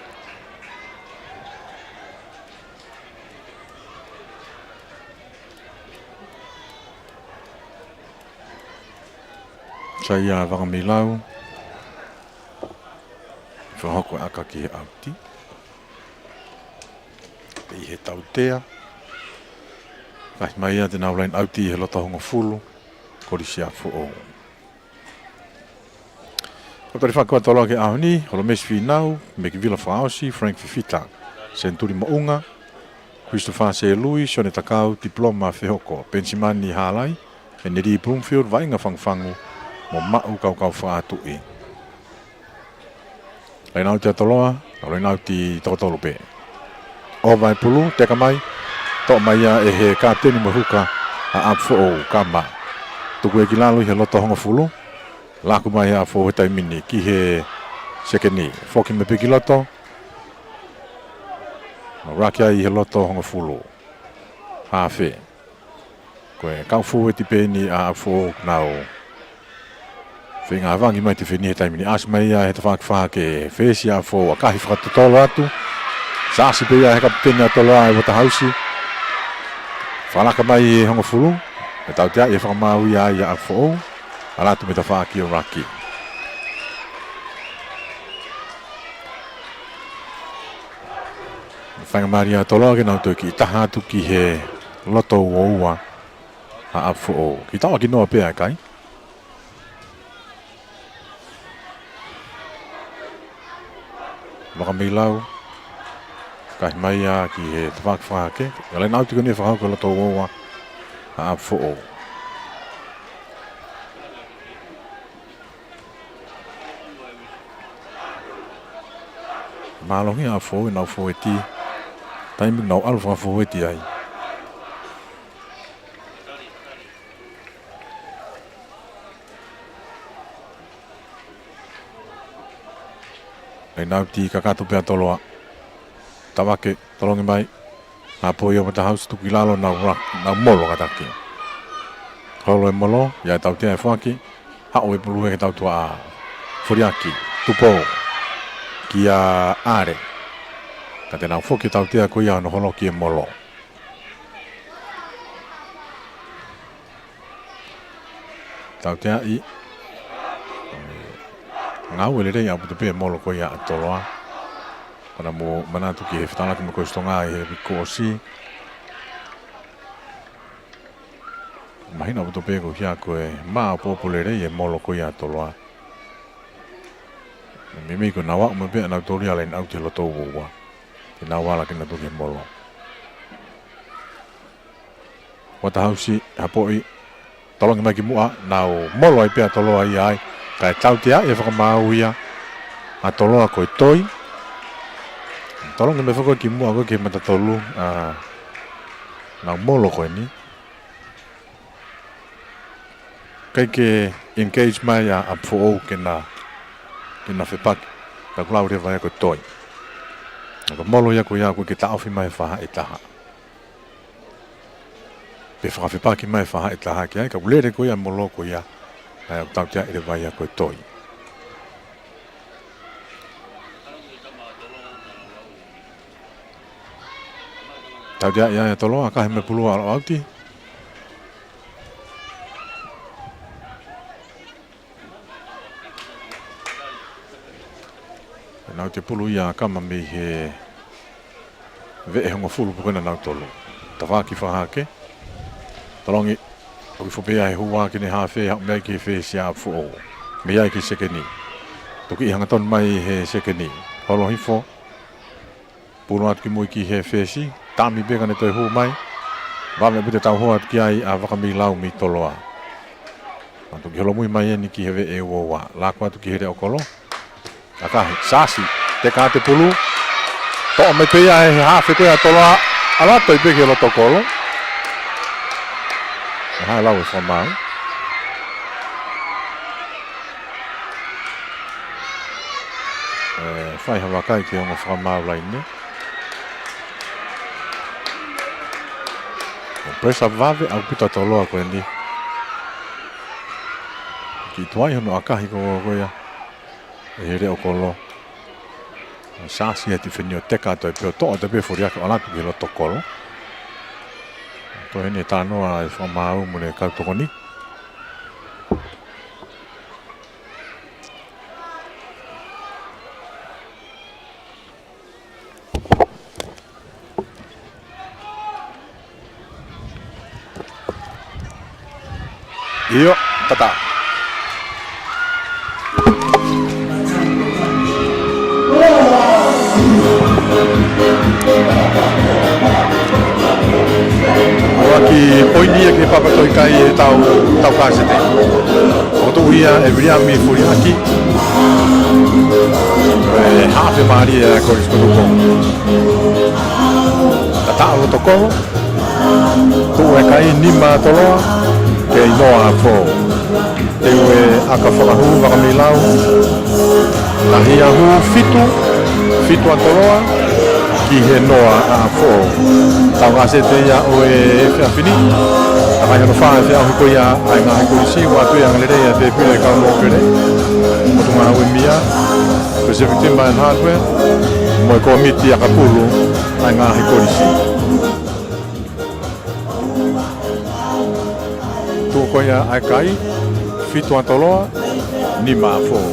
Sai ʻa Vakameilau. Fakahoko e ʻaka ki he ʻauti. ʻI he tautea. Kahi mai ia te nau line out ʻi he loto hongofulu. Kolisi ʻa Foʻou. Ko e tali fakaua Toloa ki he ʻaho ni, Holomesi Fīnau, Mekivila Fakaʻosi, Frank Fifita, Senituli Moʻunga, Christopher Selui, Sione Takau, Tipiloma Fehoko, Penisimani Hālai, Henelī Bloomfield, Vaʻinga Fangufangu, mo Maʻu Kaukau Fakaʻatuʻi. Line out ʻa Toloa, nau line out ʻi toko tolu pē. ʻOva e pulu, teka mai, toʻo mai ia ʻe he kapiteni mo e huka ʻa ʻApifoʻou, Kama. Tuku ia ki lalo ʻi he loto hongofulu. Laku mai ʻa Foʻou he taimi ni ki he sekeni. Foki mai pē ki loto. Raki ai ʻi he loto hongofulu. Hafe. Ko e kau fōueti pē eni ʻa Foʻou nau feinga avangi mai tifeni he taimi ni. ʻAsi mai ia he tafaʻaki fakahake, fesi ʻa Foʻou, ʻakahi fakatotolo atu. Sasi pē ia he kapiteni ʻa Toloa ʻa e Uatahausi. Fakalaka mai ʻi he hongofulu. ʻE tautea ʻi he fakamaau ia ʻa Foʻou. ʻAlu atu mei tafaʻaki ʻo raki. Faingamālie ʻa Toloa ke nau toe kiʻi taha atu ki he loto uaua ʻa ʻApifoʻou. Kiʻi tauʻaki noa pē ʻa e kai. Vakameilau. Kahi mai ia ki he tafaʻaki fakahake. Ka line out ko eni ʻe fakahoko he loto uaua ʻa ʻApifoʻou. Mālohi ʻa Foʻou ʻenau fōueti. Taimi ʻoku nau ʻalu fakafōueti ai. Line out kakato pē ʻa Toloa. Tavake, tolongi mai. Hapo ia Uatahausi tuku ki lalo nau ra-, nau molo kataki. Holo e molo, ʻa e tautea ʻe foaki, haʻu e pulu ʻe he tautua ʻa Foliaki, Tupou, kia ʻAle. Ka te nau foki e tautea ko ia ʻo ne holoki e molo. Tauteaʻi, ngāue lelei ʻaupito pē e molo ko ia ʻa Toloa. Ko ʻena mo manatu ki he fetalaki mo Kolisi Tonga ʻi he uike kuo ʻosi. Mahino ʻaupito pē ko ia ko e maʻopoʻopo lelei e molo ko ia ʻa Toloa. Meimei ko ʻenau aʻu mai pē ʻanautolu ia ʻo laine ʻauti he loto uaua. Te nau ala ke nau toki he molo. Uatahausi, Hapoʻi, tolongi mai ki muʻa, nau molo ai pē ʻa Toloa ia ai. Kae tauteaʻi e fakamaau ia ʻa Toloa ko e toi. Tolongi mai foki ki muʻa ko ē ki he mata tolu, ʻa, nau molo ko eni. ʻIkai ke engage mai ʻa, ʻa Foʻou ke na, ke na fepaki. Ka kuo lau leva ia ko e toi. Ka ko e molo ia ko ia ʻoku ʻikai ke taʻofi mai e faʻahi ʻe taha. Pe fakafepaki mai e faʻahi ʻe taha ki ai, ka ʻoku lele ko ia e molo ko ia. ʻA ia ʻoku tauteaʻi leva ia ko e toi. Tauteaʻi ʻa Toloa, ʻakahi mai e pulu ʻo ʻalu ʻauti. Nau ʻauti e pulu ia ʻa Kama mei he veʻe hongofulu pē ko ena ʻanautolu. Tafaʻaki fakahake. Tolongi, ʻoku fopea he hua ki he hafe, haʻu mei ai ki he fesi ʻa Foʻou. Mei ai ki he sekeni. Toki hangatonu mai he sekeni. Holo hifo. Pulu atu ki mui ki he fesi, taʻami pē ka ne toe hū mai. Vave ʻaupito e tauhoa atu ki ai ʻa Vakameilau mei Toloa. Ka toki holomui mai eni ki he veʻe uaua. Lako atu ki he leʻo kolo. ʻAkahi, sasi, teka atu e pulu. Toʻo mai pē ia he hafe ko ia ʻa Toloa. ʻAlu atu ai pē ki he loto kolo. ʻE hā e lau e fakamaau? ʻE, fai ha vakai ki he ongo fakamaau laine. Pressure vave ʻaupito ʻa Toloa ko eni. Kiʻi tuai hono ʻakahi ko, ko ia. ʻE he leʻo kolo. Sasi he tifeni ʻo teka atu ai pē ʻo toʻo atu ai pē Foliaki ʻo ʻalu atu ki he loto kolo. Ko eni e talanoa e fakamaau mo e kau tokoni. ʻIo, tata. ʻUluaki poini ia ki he Papatoʻi Kai ʻi he tau, tau kāsete. ʻOku tuʻu ia ʻe Viliami Foliaki. ʻE hafe mālie ʻa Kolisi ko Tupou. Tata ʻa loto kolo. Tuʻu e kai nima ʻa Toloa, kei noa ʻa Foʻou. Teu e ʻaka fakahū, Vakameilau. Tahi ʻa hū, fitu, fitu ʻa Toloa, ki he noa ʻa Foʻou. Tau kāsete ia ʻo e efiafi ni. Takai hono fā e feʻauhi ko ia ʻa e ngaahi kolisi, ʻoatu ia ʻa e lelei ʻa e pepile ʻa e kau mōkele. Potungāue Mia, Pacific Timber and Hardware, mo e kōmiti ʻakapulu ʻa e ngaahi kolisi. Tuʻu ko ia ʻa e kai, fitu ʻa Toloa, nima ʻa Foʻou.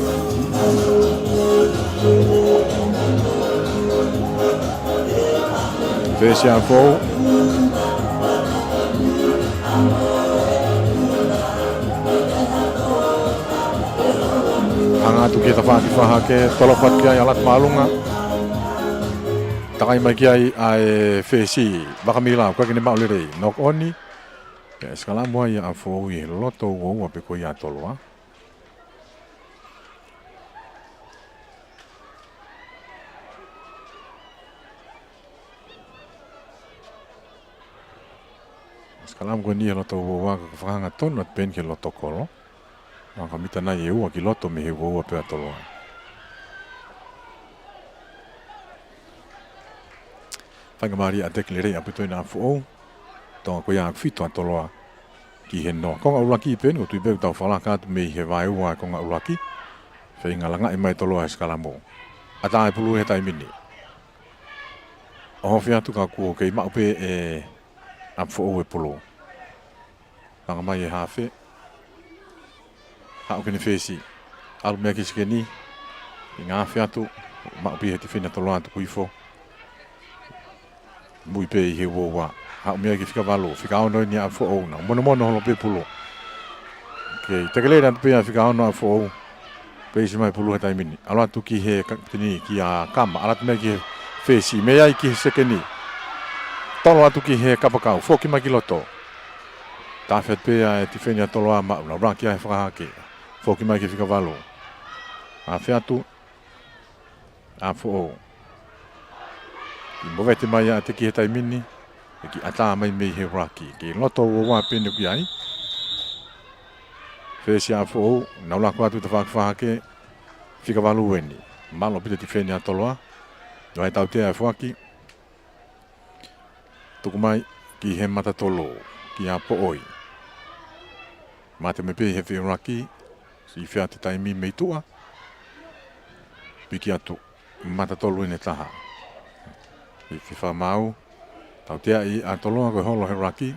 Fesi ʻa Foʻou. Hanga atu ki he tafaʻaki fakahake, toloku atu ki ai ʻa Latu Māʻolunga. Takai mai ki ai ʻa e fesi, Vakameilau, ʻikai ke ne maʻu lelei, knock on. Pea ʻe sikalamu ai ʻa Foʻou ʻi he loto uaua pē ko ia ʻa Toloa. Sikalamu ko eni ʻi he loto uaua ka fakahanga tonu atu pē eni ki he loto kolo. Maka mita nai ʻe ua ki loto mei he uaua pē ʻa Toloa. Faingamālie ʻa e teki lelei ʻaupito ʻena ʻa Foʻou. Tonga ko ia ʻa e fitu ʻa Toloa. ki he noa. Konga ʻuluaki pē eni, ʻoku tui pē ʻoku tau fakalaka atu mei he vaeua e konga ʻuluaki. Feinga langaʻi mai Toloa e sikalamu. ʻAtā e pulu he taimi ni. ʻOhofi atu ka kuo kei maʻu pē ʻe ʻApifoʻou e pulu. Langa mai e hafe. Haʻu ki he fesi. ʻAlu mai ki he sekeni. Feinga afe atu. Maʻu pē he tifeni ʻa Toloa, tuku hifo. Mui pē ʻi he uaua. Haʻu mai ki he fika valu. Fika ono eni ʻa ʻApifoʻou, nau monomono holo pē pulu. Kei tekelele atu pē ʻa e fika ono ʻa ʻApifoʻou. Peisi mai pulu he taimi ni. ʻAlu atu ki he kapiteni, kia Kama. ʻAlu atu mai ki he fesi. Mei ai ki he sekeni. Tolo atu ki he kapakau. Foki mai ki loto. Tafe atu pē ʻa e tifeni ʻa Toloa, maʻu, nau laki ai he fakahake. Foki mai ki he fika valu. Afe atu. ʻApifoʻou. Kei movete mai ʻa e teki he taimi ni. Kei ʻatā mai mei he ʻuluaki. Kei loto uaua pē eni ʻoku ʻi ai. Fesi ʻa ʻApifoʻou. Nau lako atu he tafaʻaki fakahake. Fika valu eni. Mālō pē ʻa e tifeni ʻa Toloa. Nau ʻai tautea e foaki. Tuku mai ki he matatolu, kia Poʻoi. Mate mai pē he fefeʻiloaki, siʻi fea te taimi mei tuʻa. Piki atu, matatolu eni ʻe taha. ʻI he fifa mau, tauteaʻi ʻa Toloa ko e holo he ʻuluaki.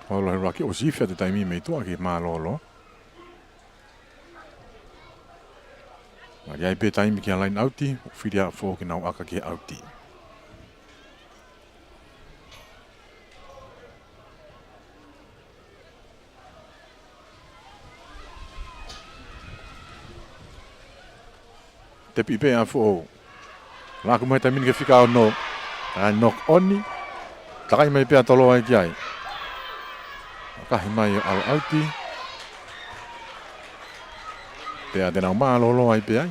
Holo he ʻuluaki, ʻosi fea te taimi mei tuʻa ki he mālōlō. Mali ai pē taimi ki he laine ʻauti, ʻo fili ʻa ʻApifoʻou ke nau ʻaka ki he ʻauti. Tepi pē ʻa ʻApifoʻou. Laku mai taimi ni ki he fika ono. ʻAi knock on. Takai mai pē ʻa Toloa ki ai. Kahi mai ʻo ʻalu ʻauti. Pea te nau mālōlō ai pē ai.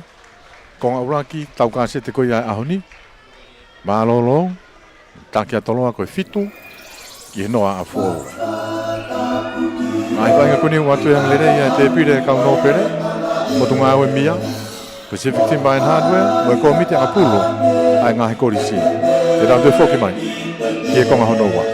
Konga ʻuluaki, tau kasete ko ia e ʻaho ni. Mālōlō. Taki ʻa Toloa ko e fitu ki he noa ʻa ʻApifoʻou. ʻAi fainga kuni ua tu e angalele ia e tēpile e kau nōpele. Potungāue mia. Pacific Timber and Hardware, mo e kōmiti ʻakapulu ʻa e ngaahi kolisi. Te tau toe foki mai ki he konga hono ua.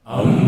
ʻE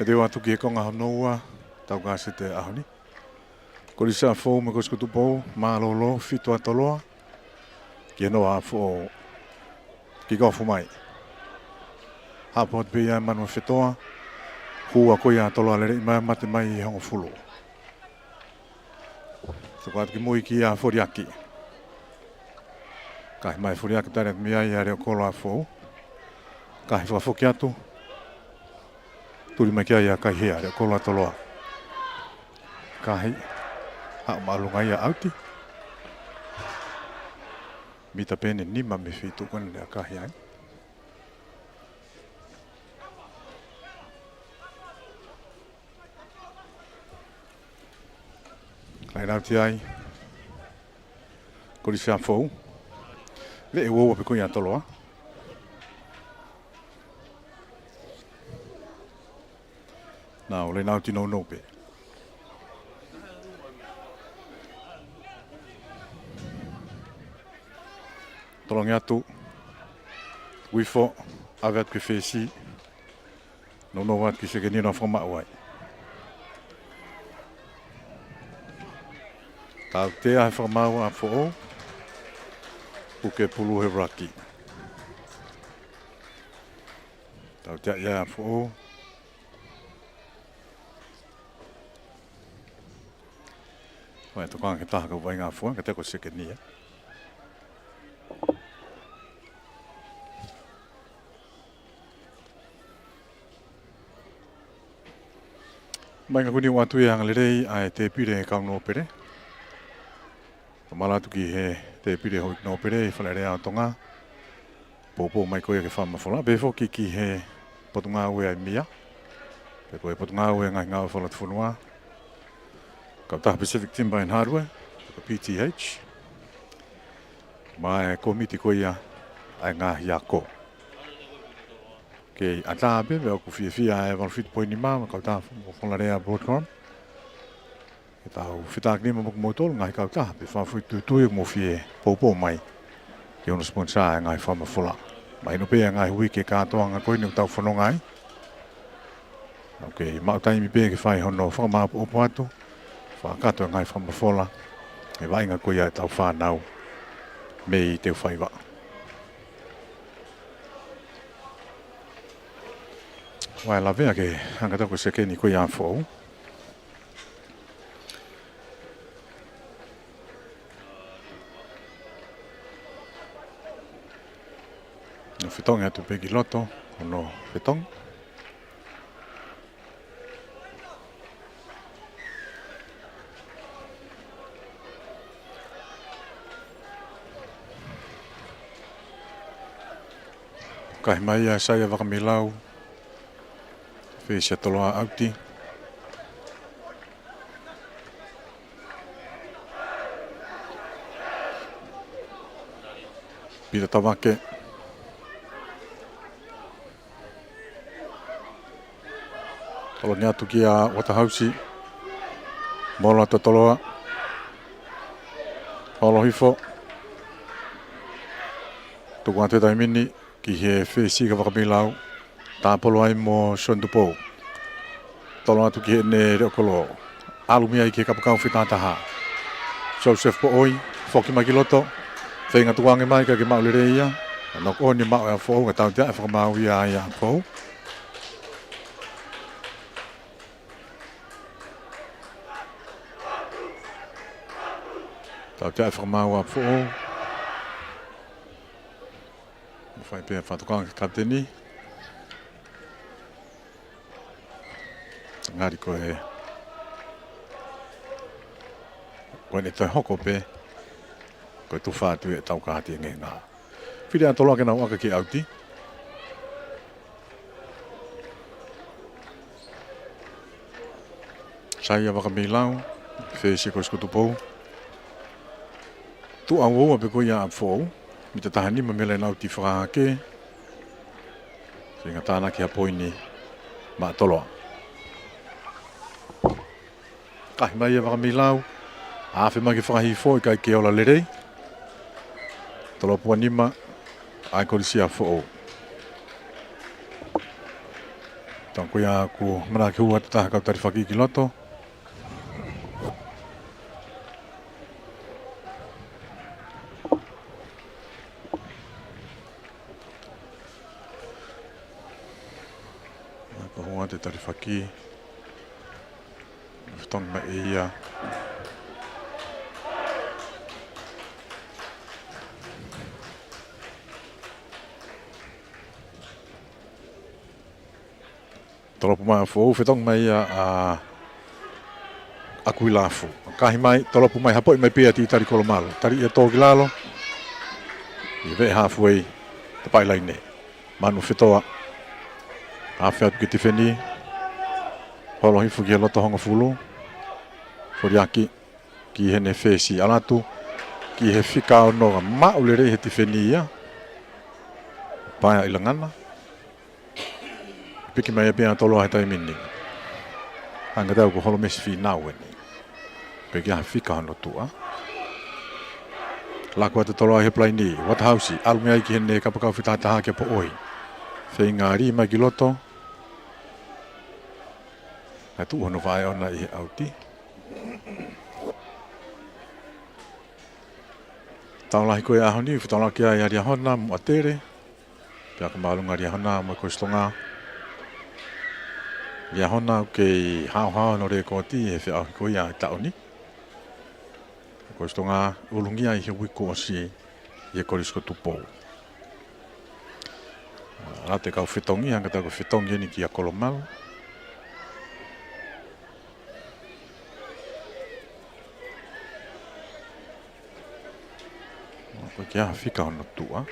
teu atu ki he konga hono ua, tau kasete ʻaho ni. Kolisi ʻa Foʻou mo e Kolisi ko Tupou, mālōlō, fitu ʻa Toloa, ki he noa ʻa Foʻou, kick off mai. Hapo atu pē ia manu fetoa, hua ko ia ʻa Toloa lele mai mate mai ʻi he hongofulu. Tuku atu ki mui kia Foliaki. Kahi mai Foliaki tali atu mei ai ʻa Leokolo ʻa Foʻou. Kahi fakafoki atu. Tuli mai kia ia kahi hea Leokolo ʻa Toloa. Kahi. Haʻu māʻolunga ia ʻauti. Mita pē ʻe nima mei he feituʻu ko eni naʻe kahi ai. Laine ʻauti ai. Kolisi ʻa Foʻou. Veʻe ua ua pē ko ia ʻa Toloa. Nau, laine ʻauti nounou pē. Tolongi atu. Uifo, ʻave atu ki he fesi. Nounou atu ki he sekeni ʻo fakamaʻu ai. Tautea he fakamaau ʻa Foʻou. Puke pulu he ruck. Tautea ia ʻa Foʻou. Vai tokanga ke taha ka vainga fua, ka teko sekenia. Mai ngā kuni watu ia anga lelei ʻa e tēpile kau nōpele. Ka mala atu ki he tēpile hoi nōpele ʻi Fale Alea ʻo Tonga. Poupou mai ko ia ke fakamafola. Pehē foki ki he Potungāue ʻa e mia. Pe ko e Potungāue ngaahi ngāue fakalotofonua. Kautaha Pacific Timber and Hardware, ko P T H. Mo e kōmiti ko ia ʻa e ngaahi ako. Kei ʻatā pē, pea ʻoku fiefia ʻa e valu fitu poini nima, mo e kautaha Fo-, Fale Alea Broadcom. Ke tau fetakinima mo kimoutolu ngaahi kautaha, pea fakafoʻituitui ʻoku mou fie poupou mai. Ke ono sponsor ʻa e ngaahi fakamafola. Mahino pē ʻa e ngaahi uike kātoanga ko eni ʻoku tau fononga ai. Ok, maʻu taimi pē ke fai hono fakamāʻopoʻopo atu. Fakakakato e ngaahi fakamafola. ʻE vaʻinga ko ia ʻetau fānau. Mei Teufaiva. Vai lavea ke hanga tau ko e sekeni ko ia ʻa Foʻou. Nofo fetongi atu pē ki loto, hono fetongi. Kahi mai ʻa Saia Vakamilau. Fesi ʻa Toloa ʻauti. Pita Tavake. Tolongi atu kia Uatahausi. Mola Totoloa. Holo hifo. Tuku atu e taimi ni ki he fesi ka Vakamilau. Tāpolo ai mo Sean Tupou. Tolo atu ki heʻene leʻo kolo. ʻAlu mei ai ki he kapakau fetataha. Joseph Poʻoi, foki mai ki loto. Feinga tukuange mai ka ke maʻu lelei ia. Knock on ʻe maʻu ʻe ʻApifoʻou, ka tautea e fakamaau ia ʻa ʻApifoʻou. Tautea e fakamaau ʻa ʻApifoʻou. Fai pē fakatokanga ki he kapiteni. Ngali ko e, ko ʻene toe hoko pē, ko e tufa atu ʻetau kāti e ngehengā. Fili ʻa Toloa ke nau ʻaka ki he ʻauti. Saia Vakamilau, fesi ko Sean Tupou. Tuʻa uaua pē ko ia ʻa ʻApifoʻou, mita taha nima mei he laine ʻauti fakahake. Feinga tānaki ha poini maʻa Toloa. Kahi mai ʻa Vakamilau. Afe mai ke fakahifo ʻikai ke ola lelei. Tolopua nima, ʻa e kolisi ʻa ʻApifoʻou. Tau ko ia ʻoku manako ke hū atu taha kau talifaki ki loto. Ka hū atu e talifaki. Fetongi mai ʻe ia. Tolopu mai ʻa ʻApifoʻou, fetongi mai ia ʻa ʻAkuilafu. Kahi mai, tolopu mai, hapoʻi mai pē ʻa Titali Kolomalu. Tali ia tō ki lalo. ʻI he halfway, tapaʻi laine. Manu Fetoa. Afe atu ki he tifeni. Holo hifo ki he loto hongofulu. Foliaki ki heʻene fesi, ʻalu atu ki he fika ono, maʻu lelei he tifeni ia. Paea ʻi langana. Piki mai ʻe Pea Toloa he taimi ni. Hanga tau ko Holomesi Fīnau eni. Pea ki ha fika hono tuʻa. Laku atu Toloa he palaini, Uatahausi, ʻalu mei ai ki heʻene kapakau fetataha kia Poʻoi. Feinga lī mai ki loto. Naʻe tuʻu hono vaʻe ʻona ʻi he ʻauti. Tau lahi ko ia ʻaho ni, fetaulaki ai ʻa Liahona mo ʻAtele. Pea ko Māʻolunga Liahona mo e Kolisi Tonga. Liahona ʻoku kei haohaoa hono lēkooti he feʻauhi ko ia ʻi he taʻu ni. Kolisi Tonga ʻulungia ʻi he uike kuo ʻosi ʻi he Kolisi ko Tupou. Ala te kau fetongi, hanga tau ko e fetongi eni kia Kolomalu. Ko e kia fika hono tuʻa.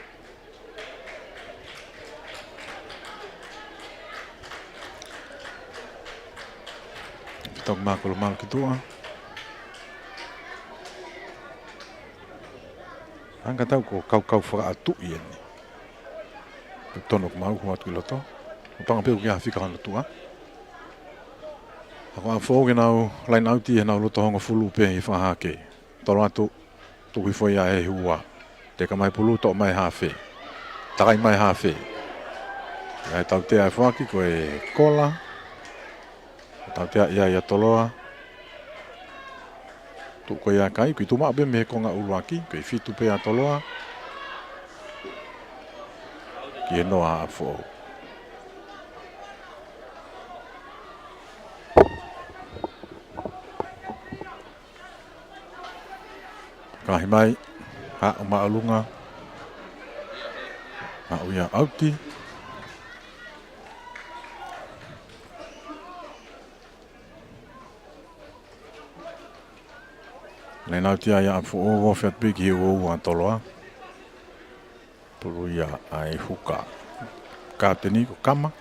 Fetongi mai Kolomalu ki tuʻa. Hanga tau ko e kaukau fakaʻatuʻi eni. Ko e tono ko mau hua atu ki loto. Ko panga pē ʻoku ʻi ai ha fika hono tuʻa. Ako ʻa Foʻou ke nau laine ʻauti he nau loto hongofulu pē ʻi he fakahake. Tolo atu, tuku hifo ia ʻe Hua. Teka mai pulu, toʻo mai hafe. Takai mai hafe. ʻA e tautea ʻe foaki ko e kola. Tautea ia ʻa Toloa. Tuʻu ko ia kai, ko e tuʻu maʻu pē mei he konga ʻuluaki, ko e fitu pē ʻa Toloa. Ki he noa ʻa Foʻou. Kahi mai, haʻu Māʻolunga. Haʻu ia ʻauti. Laine ʻauti ia ʻa Foʻou, ofi atu pē ki he uaua ʻa Toloa. Pulu ia ʻa e huka. Kapiteni ko Kama.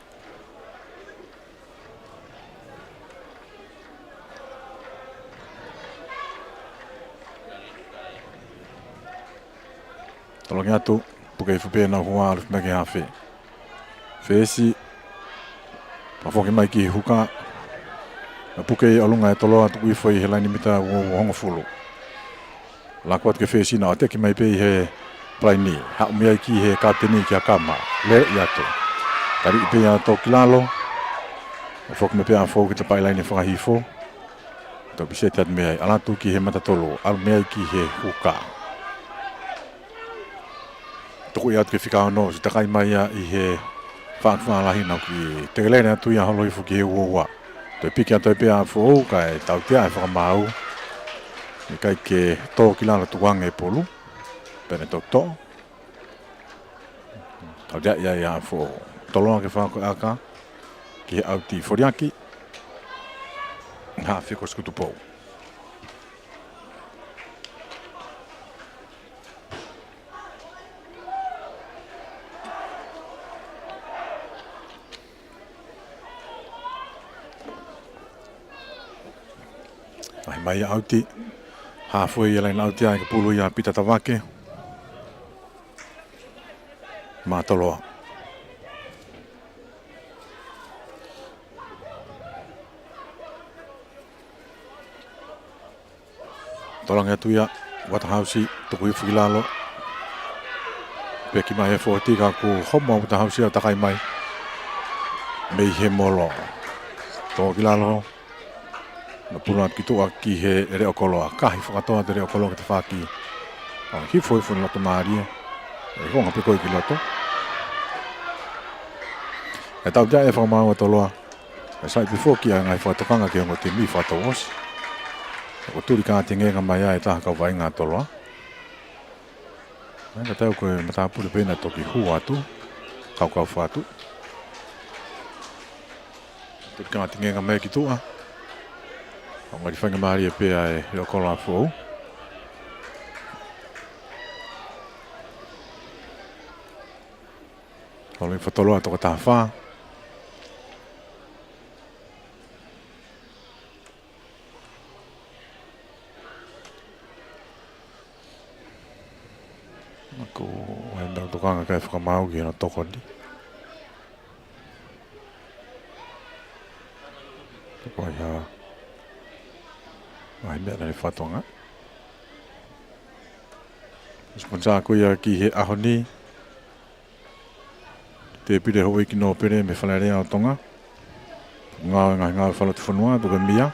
Toloki atu, puke hifo pē ʻenau hua, ʻalu mai ki he hafe. Fesi, pea foki mai ki he huka. Naʻe puke ʻi ʻolunga ʻe Toloa, tuku hifo ʻi he laine mita uaua hongofulu. Laku atu ki he fesi, naʻe ʻateki mai pē ʻi he palaini. Haʻu mei ai ki he kapiteni kia Kama. Lele ʻi atu. Taliʻi pē ʻa Tokilalo. Naʻe foki mai pē ʻa Foʻou ki he tapaʻi laine fakahifo. Tau piseti atu mei ai, ʻalu atu ki he mata tolu, ʻalu mei ai ki he huka. Tuku ia atu ki he fika ono, ʻosi takai mai ia ʻi he faʻaku faʻalahi naʻe ʻoku tekelele atu ia holo hifo ki he uaua. Toe piki atu ai pē ʻa Foʻou, kae tautea ʻe fakamaau. ʻIkai ke Tokilalo tukuange pulu. Pea ne toki toʻo. Tautea ia ʻa Foʻou. Toloa ke fakaako ʻaka. Ki he ʻauti foliaki. Haʻa fiko Kolisi ko Tupou. Lahi mai ia ʻauti. Hafoi ia laine ʻauti ai ka pulu ia Pita Tavake. Maʻa Toloa. Tolongi atu ia, Waterhouse, tuku hifo ki lalo. Peki mai he fōti ka kuo homo Waterhouse ia ʻo takai mai. Mei he molo. Tō ki lalo. Naʻe pulu atu ki tuʻa ki he Leʻokoloa. Kahi fakatoa ʻe he Leʻokoloa ki tafaʻaki. ʻA, hifo hifo ʻi loto mālie. ʻE konga pē ko ē ki loto. ʻE tautea ʻe fakamaau ʻa Toloa. ʻE sai pē foki ʻa e ngaahi fakatokanga ki he ongo timi fakatouʻosi. Ko e tuli kātengenga mai ʻa e taha kau vaʻinga ʻa Toloa. Naʻe ka tau ko e matāpule pē naʻe toki hū atu. Kaukau fatu. Tuli kātengenga mai ki tuʻa. ʻO ngali faingamālie pē ʻa e Leʻokoloa Foʻou. Holo hifo ʻa Toloa toko taha fā. Ko e meʻa tokanga kai fakamaau ki heʻenau tokoni. Ko e hā. Ai meʻa naʻe fatonga. Siponisa ko ia ki he ʻaho ni. Tēpile Houʻeiki Nōpele mei Fale Alea ʻo Tonga. Ngāue ngaahi ngāue fakalotofonua, tuku e meʻa.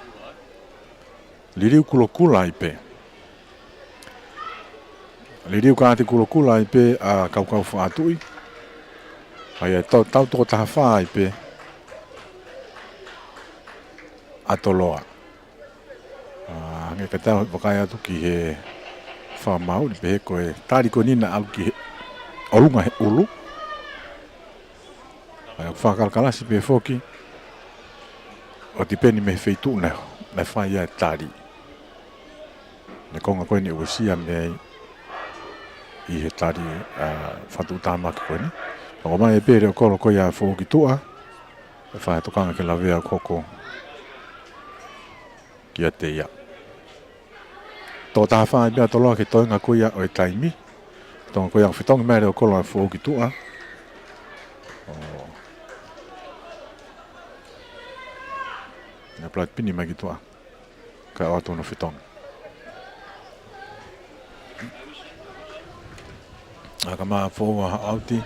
Liliu kulokula ai pē. Liliu kaati kulokula ai pē ʻa Kaukau Fakatuʻi. ʻA ia ʻe tau, tau toko taha fā ai pē ʻa Toloa. ʻA, hangē ka tau vakai atu ki he fakamaau, ʻoku pehē ko e tali ko eni naʻe ʻalu ki he ʻolunga he ʻulu. ʻA ia ʻoku fakakalakalasi pē foki ʻo tipeni mei he feituʻu naʻe, naʻe fai ai e tali. Ko e konga ko eni ʻoku uesia mei ai ʻi he tali, ʻa, fakatuʻutāmaki ko eni. Pea ʻomai pē ʻe Leokolo ko ia ʻa Foʻou ki tuʻa. ʻE fai ha tokanga ke lavea ʻo hoko kiate ia. Toko taha fā ai pē ʻa Toloa ki he toenga ko ia ʻo e taimi. Toenga ko ia ʻoku fetongi mai ʻe Leokolo ʻa Foʻou ki tuʻa. ʻO na platipini mai ki tuʻa. Kae ʻoatu hono fetongi. ʻAkamā ʻa Foʻou ʻa haʻu ʻauti.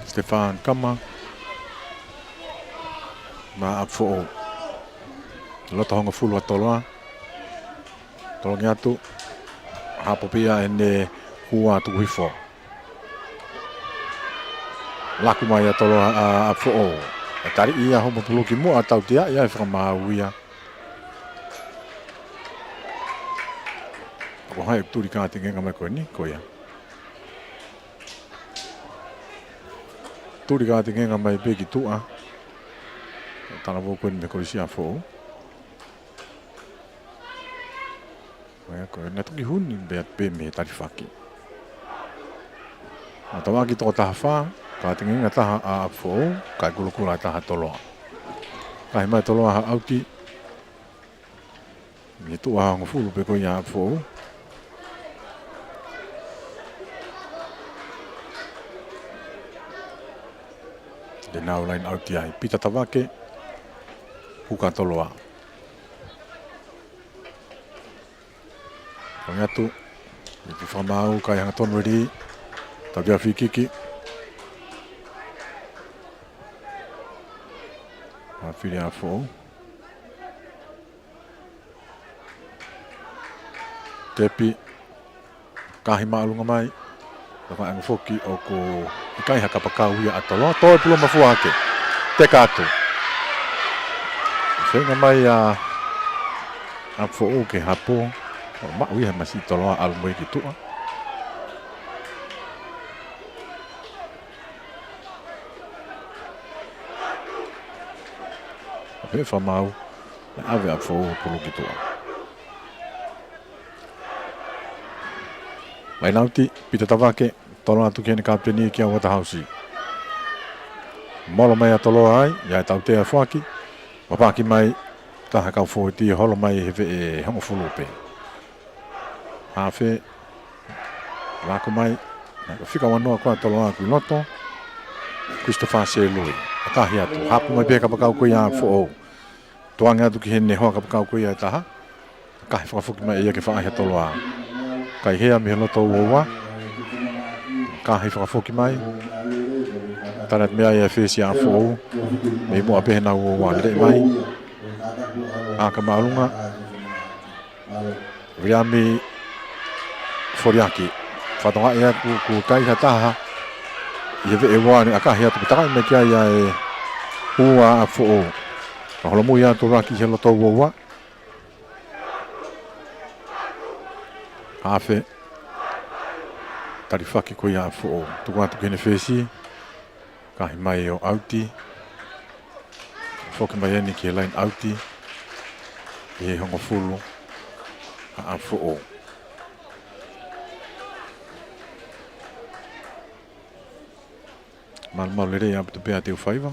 Stefan Kama. Maʻa ʻa Foʻou. Loto hongofulu ʻa Toloa. Tolongi atu. Hapo pē ia ʻene hua tuku hifo. Laku mai ʻa Toloa ʻa, ʻa Foʻou. ʻE tali ia homo pulu ki muʻa tautea ia ʻe fakamaau ia. Ko hai tuli kātengenga mai ko eni, ko ia. Tuli kātengenga mai pē ki tuʻa. Talavou ko eni mei he kolisi ʻa Foʻou. Ko ia, ko ia, naʻe toki huni pē atu pē mei he talifaki. ʻA, tauaki toko taha fā, kātengenga taha ʻa Foʻou, kae kulokula taha Toloa. Kae ʻomai Toloa ha ʻauti. Mei tuʻa hongofulu pē ko ia ʻa Foʻou. Te nau laine ʻauti ai. Pita Tavake, puka Toloa. Tolongi atu. Mei he fakamaau kae hangatonu ʻe Lī. Tautea fīkiki. Mafili ʻa Foʻou. Tepi. Kahi māʻolunga mai. Takaʻanga foki ʻoku ʻikai ha kapakau ia ʻa Toloa. Toe pulu mafua hake. Teka atu. Feinga mai ʻa, ʻa Foʻou ke hapo. ʻO maʻu ia he masiʻi Toloa ʻalu mai ki tuʻa. Pea fakamaau. Naʻe ʻave ʻa Foʻou pulu ki tuʻa. Laine ʻauti, Pita Tavake, tolo atu ki heʻene kapiteni kia Uatahausi. Molo mai ʻa Toloa ai, ʻa ia ʻe tautea foaki, ʻo paaki mai, taha kau fōueti holo mai he veʻe hongofulu pē. Hafe, lako mai, naʻe fika ua noa ko ia ʻa Toloa ki loto, Christopher Selui, ʻakahi atu, hapo mai pē kapakau ko ia ʻa Foʻou. Tukuange atu ki heʻene hoa kapakau ko ia ʻe taha. Kahi fakafoki mai ia ke faʻahi ʻa Toloa. Kaihea mei he loto uaua. Kahi fakafoki mai. Tala atu mei ai ʻa e fesi ʻa Foʻou. Mei muʻa pē heʻenau uaua. Lele mai. ʻAka māʻolunga. Viliami Foliaki. Fatongia ia kuo, kuo kai ha taha. ʻI he veʻe ua ni ʻakahi atu pē takai mai ki ai ʻa e ua ʻa Foʻou. Ka holomui atu laki he loto uaua. Hafe. Talifaki ko ia ʻa Foʻou. Tuku atu ki heʻene fesi. Kahi mai ʻo ʻauti. Foki mai eni ki he laine ʻauti. ʻI he hongofulu ʻa, ʻa Foʻou. Malumalu lelei ʻaupito pē ʻa Teufaiva.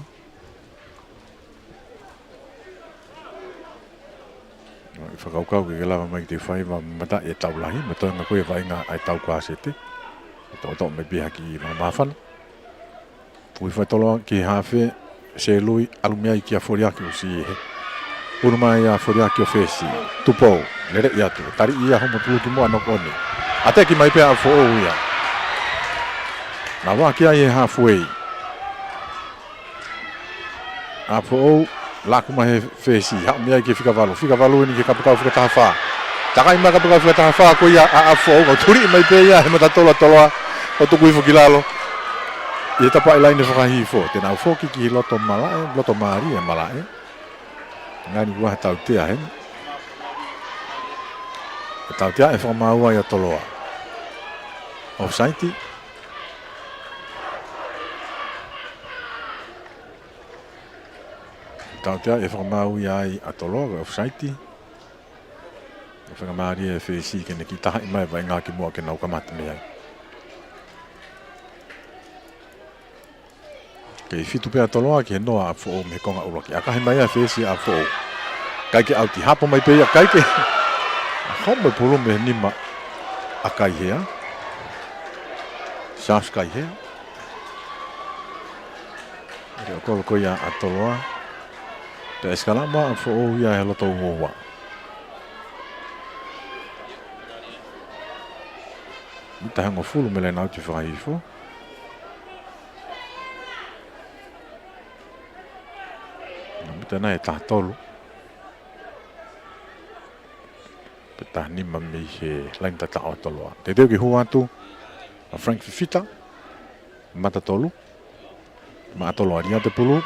ʻI he fakakaukau ke lava mai ki Teufaiva, mataʻi e tau lahi, mo e toenga ko ia e vaʻinga ʻa e tau kuasete. ʻE toʻotoʻo mai pē ha kiʻi māfana. Foʻi fai Toloa ki he hafe, Selui, ʻalu mei ai kia Foliaki ʻo siʻi he. Unu mai ʻa Foliaki ʻo fesi. Tupou, lele ia atu. Tali ia homo pulu ki muʻa nokoni. ʻAteki mai pē ʻa Foʻou ia. Nau ʻave ki ai he halfway. ʻApifoʻou, laku mai he fesi, haʻu mei ai ki he fika valu. Fika valu eni ki he kapakau fika taha fā. Takai mai kapakau fika taha fā ko ia ʻa ʻApifoʻou, ka ʻoku tuliʻi mai pē ia he matatolu ʻa Toloa, ʻo tuku hifo ki lalo. ʻI he tapa ʻi laine fakahihifo, te nau foki ki loto malaʻe, loto mālie malaʻe. Ngani ua he tautea heni. He tautea ʻe fakamaau ai ʻa Toloa. Offside. Tautea ʻe fakamaau ia ai ʻa Toloa, ko e offside. ʻE fakamālie e fesi ke ne kiʻi tahaʻi mai vaʻinga ki muʻa ke nau kamata mei ai. Kei fitu pē ʻa Toloa ki he noa ʻa ʻApifoʻou mei he konga ʻuluaki. ʻAkahi mai ʻa e fesi ʻa ʻApifoʻou. Kae ke ʻauti, hapo mai pē ia, kae ke. Homo e pulu mei he nima ʻa Kaihea. Charles Kaihea. Leʻo kolo ko ia ʻa Toloa. Pea ʻe sikalamu ʻa ʻApifoʻou ia he loto uaua. Mita ʻe hongofulu mei he laine ʻauti fakahihifo. Mita nai ʻe taha tolu. Pea taha nima mei he laine tataʻo ʻa Toloa. Teuteu ke hū atu ʻa Frank Fifita. Matatolu. Maʻa Toloa, ʻalu atu e pulu.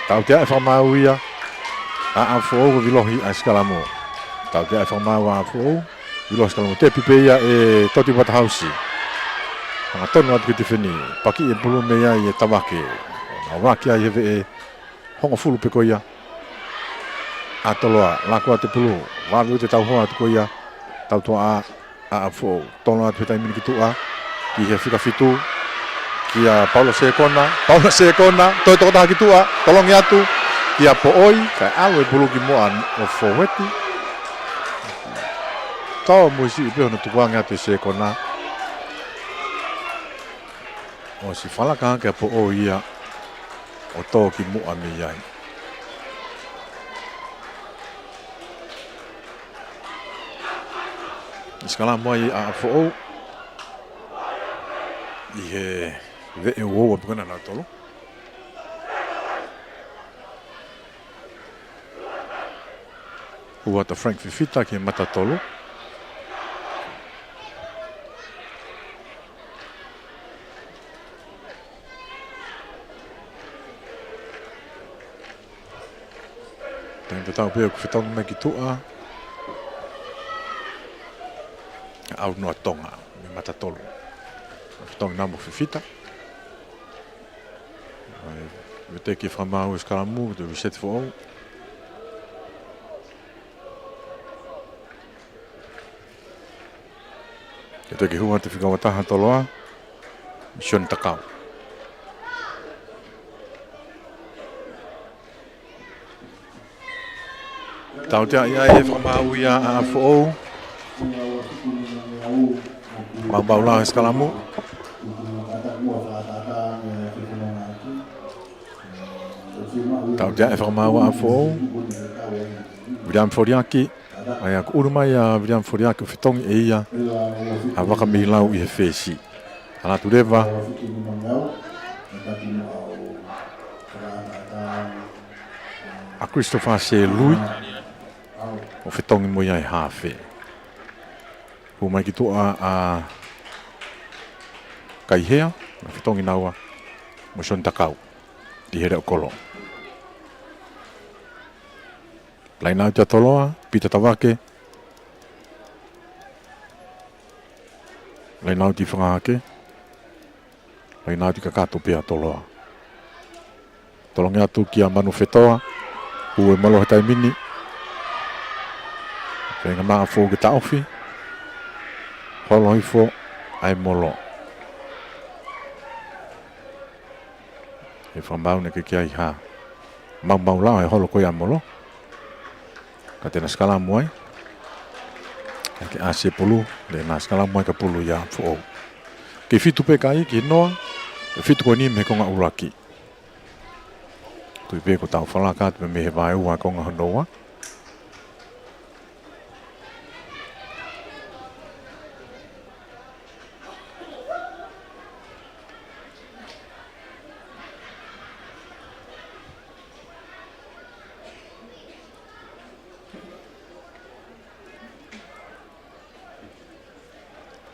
Tautea ʻe fakamaau ia ʻa ʻApifoʻou, ʻo vilohi ʻa e sikalamu. Tautea ʻe fakamaau ʻa ʻApifoʻou, vilohi sikalamu, tepi pē ia ʻe Toti Waterhouse. Hangatonu atu ki he tifeni, pakiʻi e pulu mei ai ʻe Tavake. Nau ʻave ki ai he veʻe hongofulu pē ko ia ʻa Toloa, laku atu e pulu, valu ʻi he tauhoa atu ko ia, tautoaʻa ʻa ʻApifoʻou. Tolo atu he taimi ni ki tuʻa, ki he fika fitu, kia Paula Sekona, Paula Sekona, toe tokotaha ki tuʻa, tolongi atu kia Poʻoi, kae ʻalu e pulu ki muʻa ʻo fōueti. Tau muisi i pē hono tukuange atu e Sekona. ʻOsi falaka hake ʻa Poʻoi ia ʻo tō ki muʻa mei ai. Sikalamu ai ʻa ʻApifoʻou ʻi he veʻe uaua pē ko ena ʻa nautolu. Hū atu ʻa Frank Fifita ki he matatolu. Taimi tatau pē ʻoku fetongi mai ki tuʻa ʻa ʻAunoa Tonga mei he matatolu. Fetongi namu Fifita. ʻAi, veteki e fakamaau e sikalamu, te u reset foʻou. Ke toki hū atu e fika uataha Toloa, Sione Takau. Tautea ia ʻe fakamaau ia ʻa ʻApifoʻou. Maumau lao he sikalamu. Tautea ʻe fakamaau ʻa ʻApifoʻou. Viliami Foliaki. ʻAi, ʻoku ʻunu mai ʻa Viliami Foliaki ʻo fetongi ʻe ia ʻa Vaka Mihilau ʻi he fesi. ʻAlu atu leva ʻa Christopher Selui ʻo fetongi mo ia he hafe. Hū mai ki tuʻa ʻa Kaihea, ʻo fetongi naua mo Sione Takau ʻi he leʻo kolo. Laine ʻauti ʻa Toloa, Pita Tavake. Laine ʻauti fakahake. Laine ʻauti kakato pē ʻa Toloa. Tolongi atu kia Manu Fetoa. Hū e molo he taimi ni. Feinga mai ʻa ʻApifoʻou ke taʻofi. Holo hifo ʻa e molo. ʻE fakamaau naʻe ʻikai ke ʻi ai ha maumau lao he holo ko ia ʻa e molo. Ka te na sikalamu ai. Kae ke ʻasi e pulu, te na sikalamu ai ka pulu ia ʻa ʻApifoʻou. Kei fitu pē kai ki noa, ʻe fitu ko eni mei he konga ʻuluaki. Tui pē ko ʻetau falaka atu mei he vaeua konga hono ua.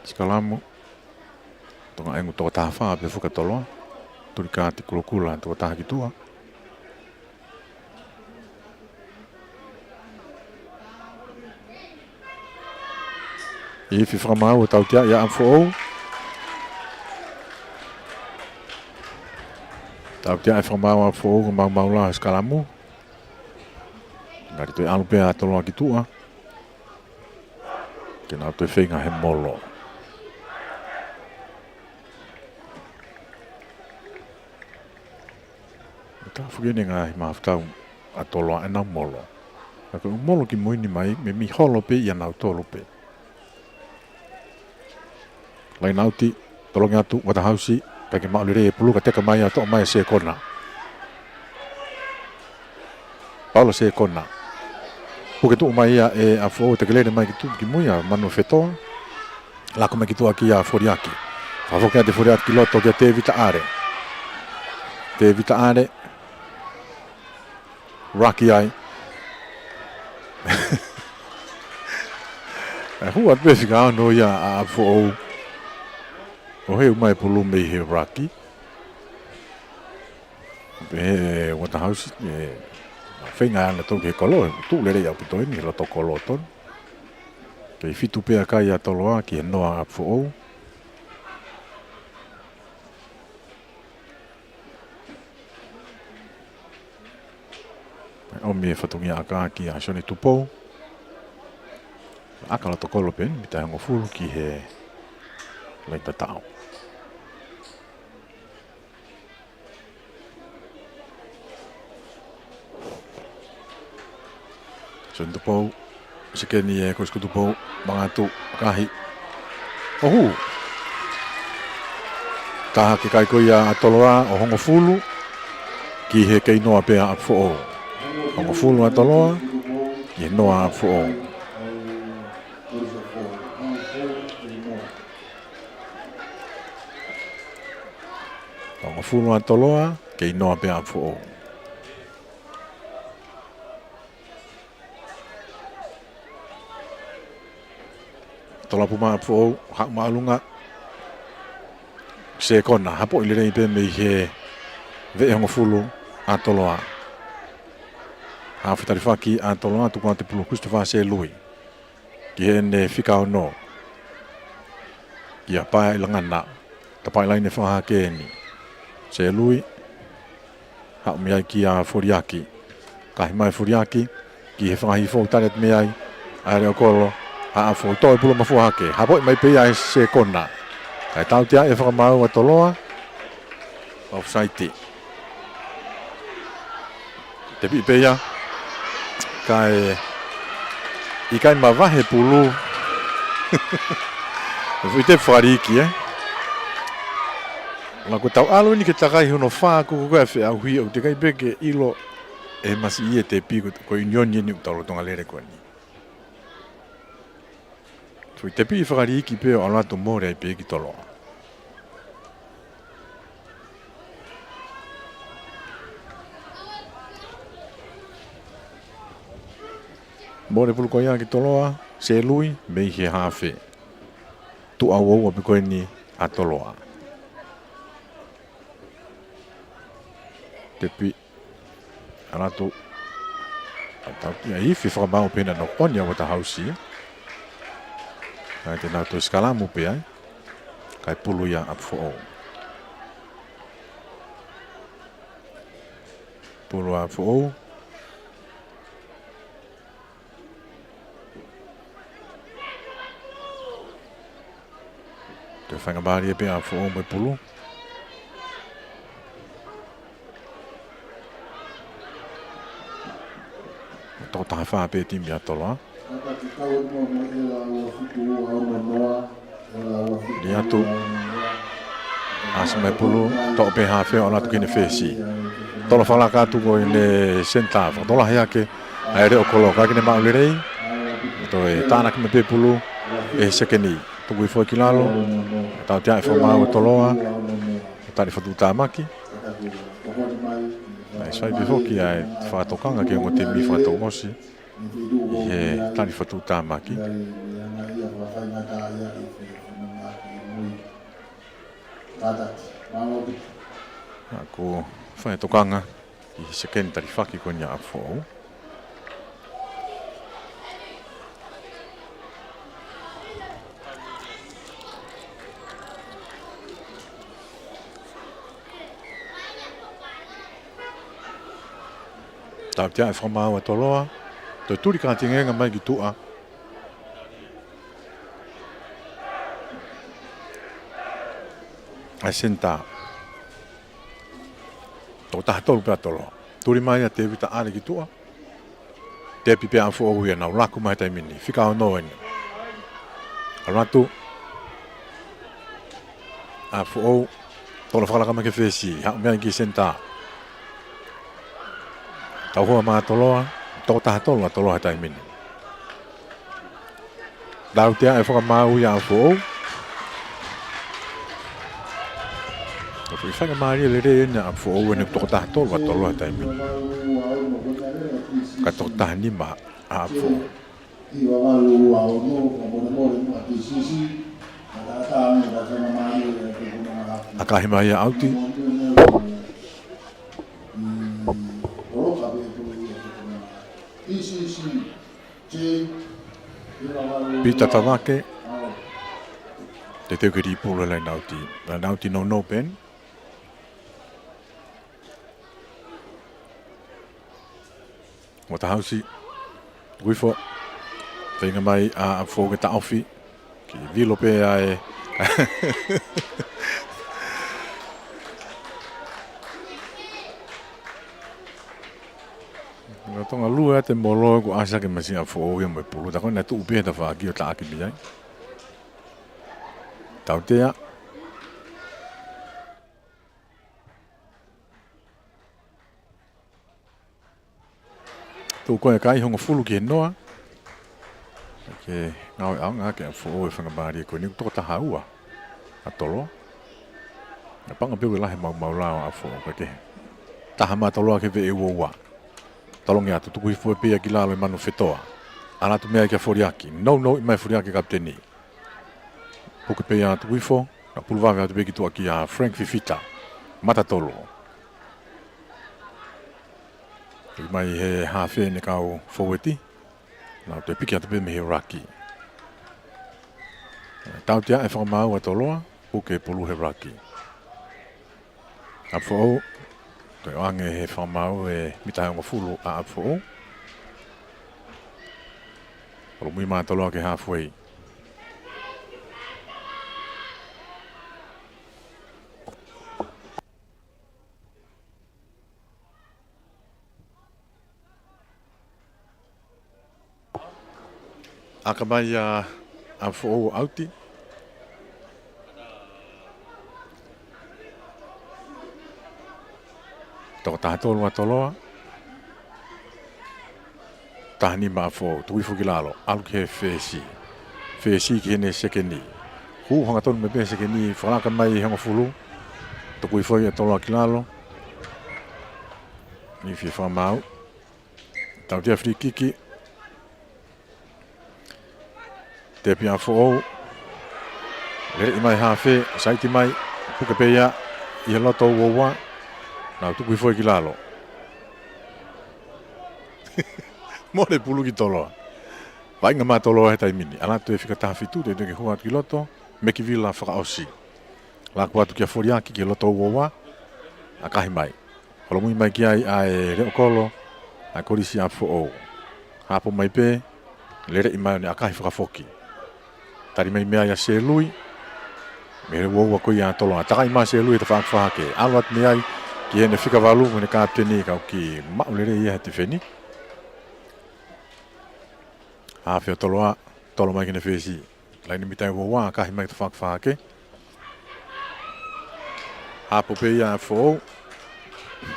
Sikalamu. Tonga ʻengu toko taha fā pē fuka Toloa. Tulikaati Kulokula toko taha ki tuʻa. Ifi fakamaau ʻo tautea ia ʻApifoʻou. Tautea e fakamaau ʻApifoʻou ko e maumau lā he sikalamu. Ngali toe ʻalu pē ʻa Toloa ki tuʻa. Ke nau toe feinga he molo. Ka fuki ni ngaahi mahafu tau ʻa Toloa ʻenau molo. Ka ko e molo ki mui ni mai, meimei holo pē ia nautolu pē. Laine ʻauti, tolongi atu, Waterhouse, kae ke maʻu lelei e pulu ka teka mai ʻa toʻo mai e sekona. Paula sekona. Puke tuʻu mai ia ʻe ʻApifoʻou, teke lele mai ki tuʻu ki mui ʻa Manu Fetoa. Lako mai ki tuʻa kia Foliaki. Fakafoki atu ʻe Foliaki ki loto kia Tevita ʻAle. Tevita ʻAle. Raki ai. E hua atu pē fika ono ia ʻa ʻApifoʻou. ʻO heu mai pulu mei he raki. Pehē ʻe Waterhouse, ʻe feinga ʻana tau ki he kolo, tuʻu lelei ʻaupito eni, loto kolo tonu. Kei fitu pē ʻa e kai ʻa Toloa ki he noa ʻa ʻApifoʻou. ʻOmi e fatongia ʻaka kia Sione Tupou. ʻAka loto kolo pē eni, mita ʻe hongofulu ki he laine tatau. Sione Tupou, sekeni ʻe Kosiko Tupou, mangatu, kahi. ʻOhu. Taha ke kai ko ia ʻa Toloa ʻo hongofulu, ki he kei noa pē ʻa ʻApifoʻou. Hongofulu ʻa Toloa, ki he noa ʻa ʻApifoʻou. Hongofulu ʻa Toloa, kei noa pē ʻa ʻApifoʻou. Toloa puma ʻa ʻApifoʻou, haʻu māʻolunga. Sekona, hapoʻi lelei pē mei he veʻe hongofulu ʻa Toloa. Haʻu fetalifaki ʻa Toloa, tuku atu e pulu Christopher Selui. Ki heʻene fika ono. Kia Paea ʻi Langana. Tapaʻi laine fakahake eni. Selui. Haʻu mei ai kia Foliaki. Kahi mai Foliaki. Ki he fakahifo tali atu mei ai. ʻA e leʻo kolo. ʻA ʻApifoʻou toe pulu mafua hake. Hapoʻi mai pē ia ʻe sekona. Kae tautea e fakamaau ʻa Toloa. Offside. Tepi pē ia. Kae ʻikai mavahe pulu. Fuʻi tepi fakaliki, ē. Naʻa ko e tau ʻalu eni ke takai hono fā ko ko ko e feʻauhi ʻoku teʻeki ai pē ke ʻilo ʻe he masiʻi e tepi ko, ko e ʻunioni eni ʻoku tau lolotonga lele ko eni. Fuʻi tepi fakaliki pē ʻo ʻalu atu mole ai pē ki Toloa. Mole pulu ko ia ki Toloa, Selui, mei he hafe. Tuʻa uaua pē ko eni ʻa Toloa. Tepi. ʻAlu atu. ʻA tau ia ifi fakamaau pē naʻa nau ʻoni ʻa Waterhouse. Kae te nau toe sikalamu pē ai. Kae pulu ia ʻApifoʻou. Pulu ʻApifoʻou. Toe faingamālie pē ʻApifoʻou mo e pulu. Toko taha fā pē timi ʻa Toloa. Lī atu. ʻAsi mai pulu, toʻo pē hafe ʻo ʻalu atu ki heʻene fesi. Tolo fakalaka atu ko ʻene senitā, fakatokolahi hake ʻa e leʻo kolo, kae ʻikai ke ne maʻu lelei. Toe tānaki mai pē pulu ʻe he sekeni. Tuku hifo ki lalo. Tautea e fakamaau ʻa Toloa. Tali fatu tāmaki. Naʻe sai pē foki ʻa e fakatokanga ki he ongo timi fakatongosi. ʻI he tali fatu tāmaki. Kātaki, mālō ʻaupito. ʻA, kuo fai tokanga ʻi he sekeni talifaki ko eni ʻa ʻApifoʻou. Tautea e fakamaau ʻa Toloa. Toe tuli kātengenga mai ki tuʻa ʻa e senitā. Toko taha tolu pē ʻa Toloa. Tuli mai ʻa Tēvita ʻAle ki tuʻa. Tepi pē ʻa ʻApifoʻou ia, nau laku mai he taimi ni. Fika ono eni. ʻAlu atu ʻApifoʻou, tolo fakalaka mai ki he fesi, haʻu mei ai ki he senitā. Tauhoa mai ʻa Toloa, toko taha tolu ʻa Toloa he taimi ni. Tautea e fakamaau ia ʻa ʻApifoʻou. Ka foʻi faingamālie lelei eni ʻa ʻApifoʻou, eni toko taha tolu ʻa Toloa he taimi ni. Ka toko taha nima ʻa ʻApifoʻou. ʻAkahi mai ia ʻauti. Pita Tavake. Teuteu ke lī pulu he laine ʻauti. Laine ʻauti nounou pē eni. Uatahausi, Tukuifo, feinga mai ʻa ʻApifoʻou ke taʻofi, ki vilo pē ʻa e. Lolotonga lue atu e molo kuo ʻasi hake mai ʻa ʻApifoʻou ia mo e pulu, tā ko ena tuʻu pē he tafaʻaki ʻo taʻaki mei ai. Tautea. Tuʻu ko ē kai hongofulu ki he noa. Ke ngāueʻaonga ʻaki ʻe ʻApifoʻou e faingamālie ko eni, toko taha ua ʻa Toloa. Naʻe panga pē ʻoku lahi e maumau lao ʻa ʻApifoʻou, kae kehe, taha mai ʻa Toloa ki he veʻe ua ua. Tolongi atu, Tukuifo pē ia ki lalo ʻe Manu Fetoa. ʻAlu atu mei ai kia Foliaki. Nounou mai Foliaki, kapiteni. Puke pē ia ʻa Tukuifo, ka pulu vave atu pē ki tuʻa kia Frank Fifita. Mata tolo. Piki mai he hafe ʻene kau fōueti. Nau toe piki atu pē mei he laki. Tautea e fakamaau ʻa Toloa, puke pulu he laki. ʻApifoʻou, toe ʻoange he fakamaau e mita ʻe hongofulu ʻa ʻApifoʻou. Holomui mai ʻa Toloa ki he halfway. ʻAka mai ʻa ʻApifoʻou ʻauti. Toko taha tolu ʻa Toloa. Taha nima ʻa ʻApifoʻou, Tukuifo ki lalo, ʻalu ki he fesi. Fesi ki heʻene sekeni. Hū hangatonu mai pē sekeni, fakalaka mai hongofulu. Tukuifo ia ʻa Toloa ki lalo. Ifi e fakamaau. Tautea free kick. Tepi ʻa ʻApifoʻou. Lele mai hafe, saiti mai. Puke pē ia ʻi he loto ua ua. Nau Tukuifo ki lalo. Mole pulu ki Toloa. Vaʻinga mai ʻa Toloa he taimi ni. ʻAlu atu e fika taha fitu, teuteu ke hū atu ki loto. Mekivila fakaʻosi. Laku atu kia Foliaki ki he loto ua ua. ʻAkahi mai. Holomui mai ki ai ʻa e leʻo kolo ʻa e kolisi ʻa ʻApifoʻou. Hapo mai pē, lele mai ʻo ne ʻakahi fakafoki. Tali mai mei ai ʻa Selui. Mei he ua ua ko ia ʻa Toloa. Takai mai ʻa Selui he tafaʻaki fakahake. ʻAlu atu mei ai ki heʻene fika valu mo ʻene kapiteni, ka ʻoku maʻu lelei ia he tifeni. Hafe ʻo Toloa, tolo mai ki heʻene fesi. Laine mita ʻe ua ua, ʻakahi mai ki he tafaʻaki fakahake. Hapo pē ia ʻa ʻApifoʻou.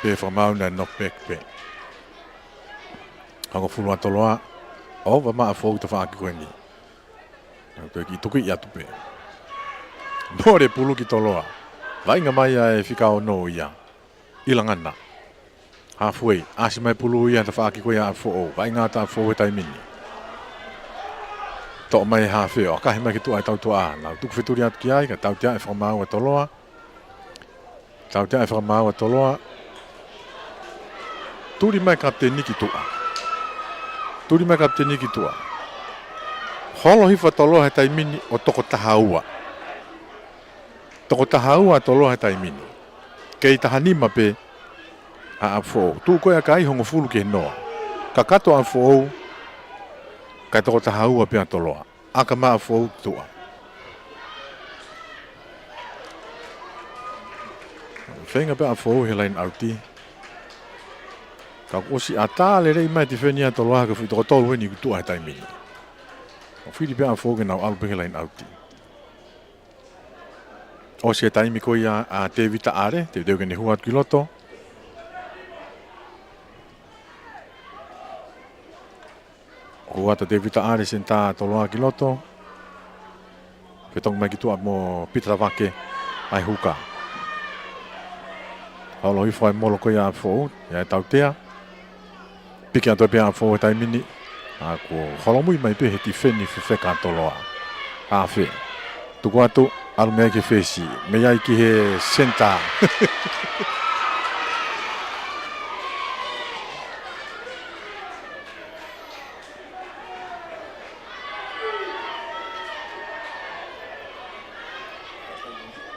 Pea fakamaau naʻe knock back pē. Hongofulu ʻa Toloa. Ova mai ʻa ʻApifoʻou ki he tafaʻaki ko eni. Nau toe kiʻi tukuʻi atu pē. Mole pulu ki Toloa. Vaʻinga mai ʻa e fika ono ia. ʻIlangana. Halfway, ʻasi mai pulu ia he tafaʻaki ko ia ʻa ʻApifoʻou. Vaʻinga atu ʻa ʻApifoʻou he taimi ni. Toʻo mai hafe ʻo ʻakahi mai ki tuʻa e tautuʻa. Nau tuku fetuli atu ki ai, ka tautea e fakamaau ʻa Toloa. Tautea e fakamaau ʻa Toloa. Tuli mai kapiteni ki tuʻa. Tuli mai kapiteni ki tuʻa. Holo hifo ʻa Toloa he taimi ni ʻo toko taha ua. Toko taha ua ʻa Toloa he taimi ni. Kei taha nima pē ʻa ʻApifoʻou. Tuʻu ko ia ʻa Kai hongofulu ki he noa. Kakato ʻa ʻApifoʻou, kae toko taha ua pē ʻa Toloa. ʻAka mai ʻa ʻApifoʻou ki tuʻa. Feinga pē ʻa ʻApifoʻou he laine ʻauti. Ka kuo ʻosi ʻatā lelei mai e tifeni ʻa Toloa, ka ko e foʻi toko tolu eni ki tuʻa he taimi ni. ʻO fili pē ʻa ʻApifoʻou ke nau ʻalu pē ki he laine ʻauti. ʻOsi e taimi ko ia ʻa Tēvita ʻAle, teuteu ke ne hū atu ki loto. Hū atu ʻa Tēvita ʻAle, senitā ʻa Toloa ki loto. Fetongi mai ki tuʻa mo Pita Lavake ʻa e huka. Holo hifo ʻa e molo ko ia ʻa ʻApifoʻou, ʻa e tautea. Piki atu pē ʻa ʻApifoʻou he taimi ni. ʻA, kuo holomui mai pē he tifeni fefeka ʻa Toloa. Afe. Tuku atu, ʻalu mei ai ki he fesi. Mei ai ki he senitā.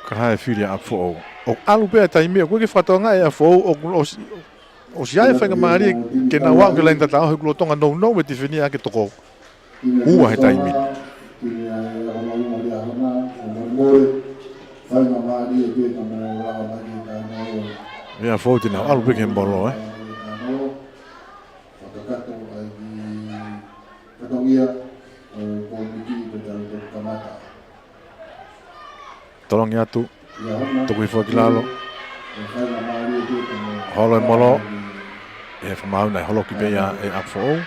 Ka hae fili ʻa ʻApifoʻou. ʻO ʻalu pē ʻa e taimi, ʻoku ʻikai ke fakatokangaʻi ʻe ʻApifoʻou, ʻoku ʻosi, ʻosi ʻi ai e faingamālie ke nau aʻu ki he laine tataʻo he kuo lolotonga nounou e tifeni ʻa e toko ua he taimi ni. ʻIo, ʻApifoʻou te nau ʻalu pē ki he molo, ē. Tolongi atu. Tuku hifo ki lalo. Holo e molo. ʻE fakamaau naʻe holoki pē ia ʻe ʻApifoʻou.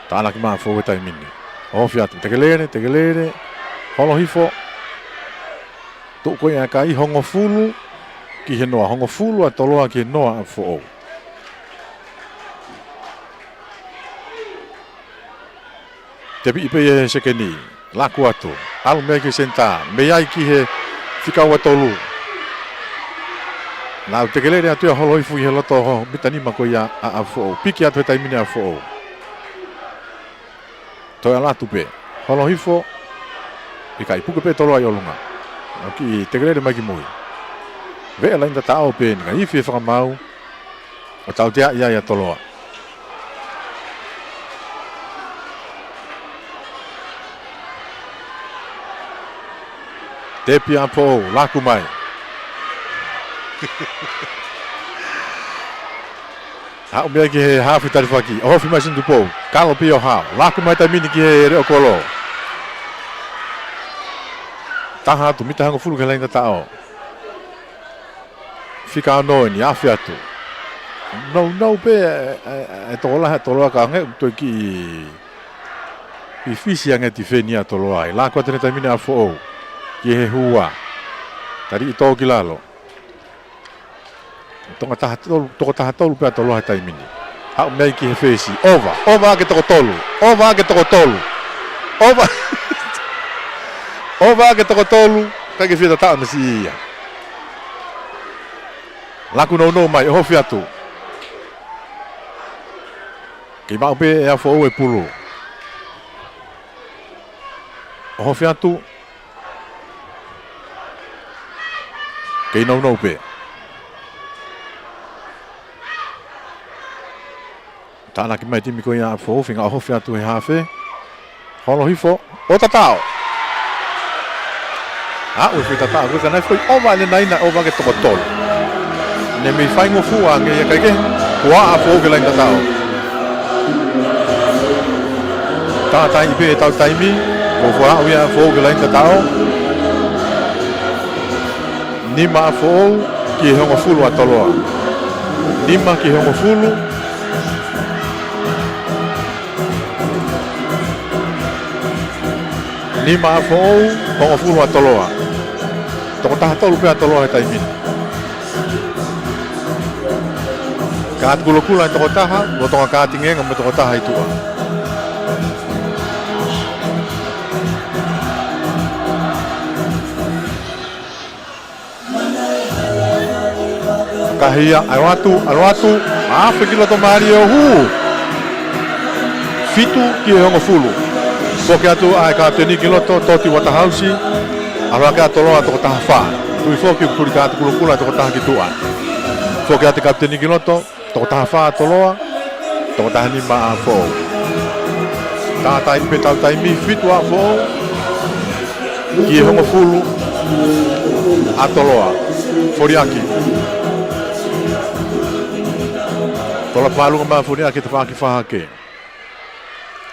Tānaki mai ʻApifoʻou he taimi ni. Ofi atu. Tekelele, tekelele. Holo hifo. Tuʻu ko ia ʻa Kai hongofulu ki he noa. Hongofulu ʻa Toloa ki he noa ʻa ʻApifoʻou. Tepiʻi pē ia he sekeni. Laku atu. ʻAlu mei ai ki he senitā. Mei ai ki he fika ua tolu. Nau tekelele atu ia, holo hifo ʻi he loto ho mita nima ko ia ʻa ʻApifoʻou. Piki atu he taimi ni ʻa ʻApifoʻou. Toe ʻalu atu pē. Holo hifo. ʻIkai, puke pē Toloa ʻi ʻolunga. ʻOku kiʻi tekelele mai ki mui. Veʻe laine tataʻo pē eni, ka ifi e fakamaau. ʻO tauteaʻi ai ʻa Toloa. Tepi ʻa ʻApifoʻou, laku mai. Aʻu mei ai ki he hafe talifaki, ʻohofi mai Sinitupou, kalo pē ʻo hao, laku mai taimi ni ki he leʻo kolo. Taha atu, mita hongofulu ki he laine tataʻo. Fika ono eni, afe atu. Nounou pē, ē, ē, ē, Tokolahi ʻa Toloa ka hangē ʻoku toe kiʻi, kiʻi fisi ange e tifeni ʻa Toloa. ʻI laku atu he taimi ni ʻa ʻApifoʻou. Ki he hua. Taliʻi tō ki lalo. Toko taha tolu, toko taha tolu pē ʻa Toloa he taimi ni. Aʻu mei ai ki he fesi. ʻOva. ʻOva ʻaki e toko tolu. ʻOva ʻaki e toko tolu. ʻOva. ʻOva ʻaki e toko tolu. ʻIkai ke fie tataʻo naʻe siʻi ia. Laku nounou mai, ʻohofi atu. Kei maʻu pē ʻe ʻApifoʻou e pulu. ʻOhofi atu. Kei nounou pē. Tānaki mai e timi ko ia ʻa ʻApifoʻou, feinga ʻohofi atu he hafe. Holo hifo, ʻo tataʻo. Aʻu e foʻi tataʻo, ko e ka naʻe foʻi ʻova ʻanenai naʻe ʻova ʻaki e toko tolu. Ne mei faingofua ange ia kae kehe, kuo aʻu ʻa ʻApifoʻou ki he laine tataʻo. Tātaiʻi pē ʻetau taimi, kuo fuofua aʻu ia ʻa ʻApifoʻou ki he laine tataʻo. Nima ʻa ʻApifoʻou ki he hongofulu ʻa Toloa. Nima ki he hongofulu. Nima ʻa ʻApifoʻou, hongofulu ʻa Toloa. Toko taha tolu pē ʻa Toloa he taimi ni. Kaati kulokula e toko taha, lolotonga kaati ngeenga mo e toko taha ʻi tuʻa. Ahia, ʻalu atu, ʻalu atu, afe ki loto mālie ʻo hū. Fitu ki he hongofulu. Foki atu ʻa e kapiteni ki loto, Toti Uatahausi. ʻAlu hake ʻa Toloa toko taha fā. Tui foki ʻoku tuli kātoa kulokula toko taha ki tuʻa. Foki atu kapiteni ki loto, toko taha fā ʻa Toloa, toko taha nima ʻa Foʻou. Tātaaʻi pē tau taimi, fitu ʻa Foʻou, ki he hongofulu ʻa Toloa. Foliaki. Tola pālunga mai Foliaki, tafaʻaki fā hake.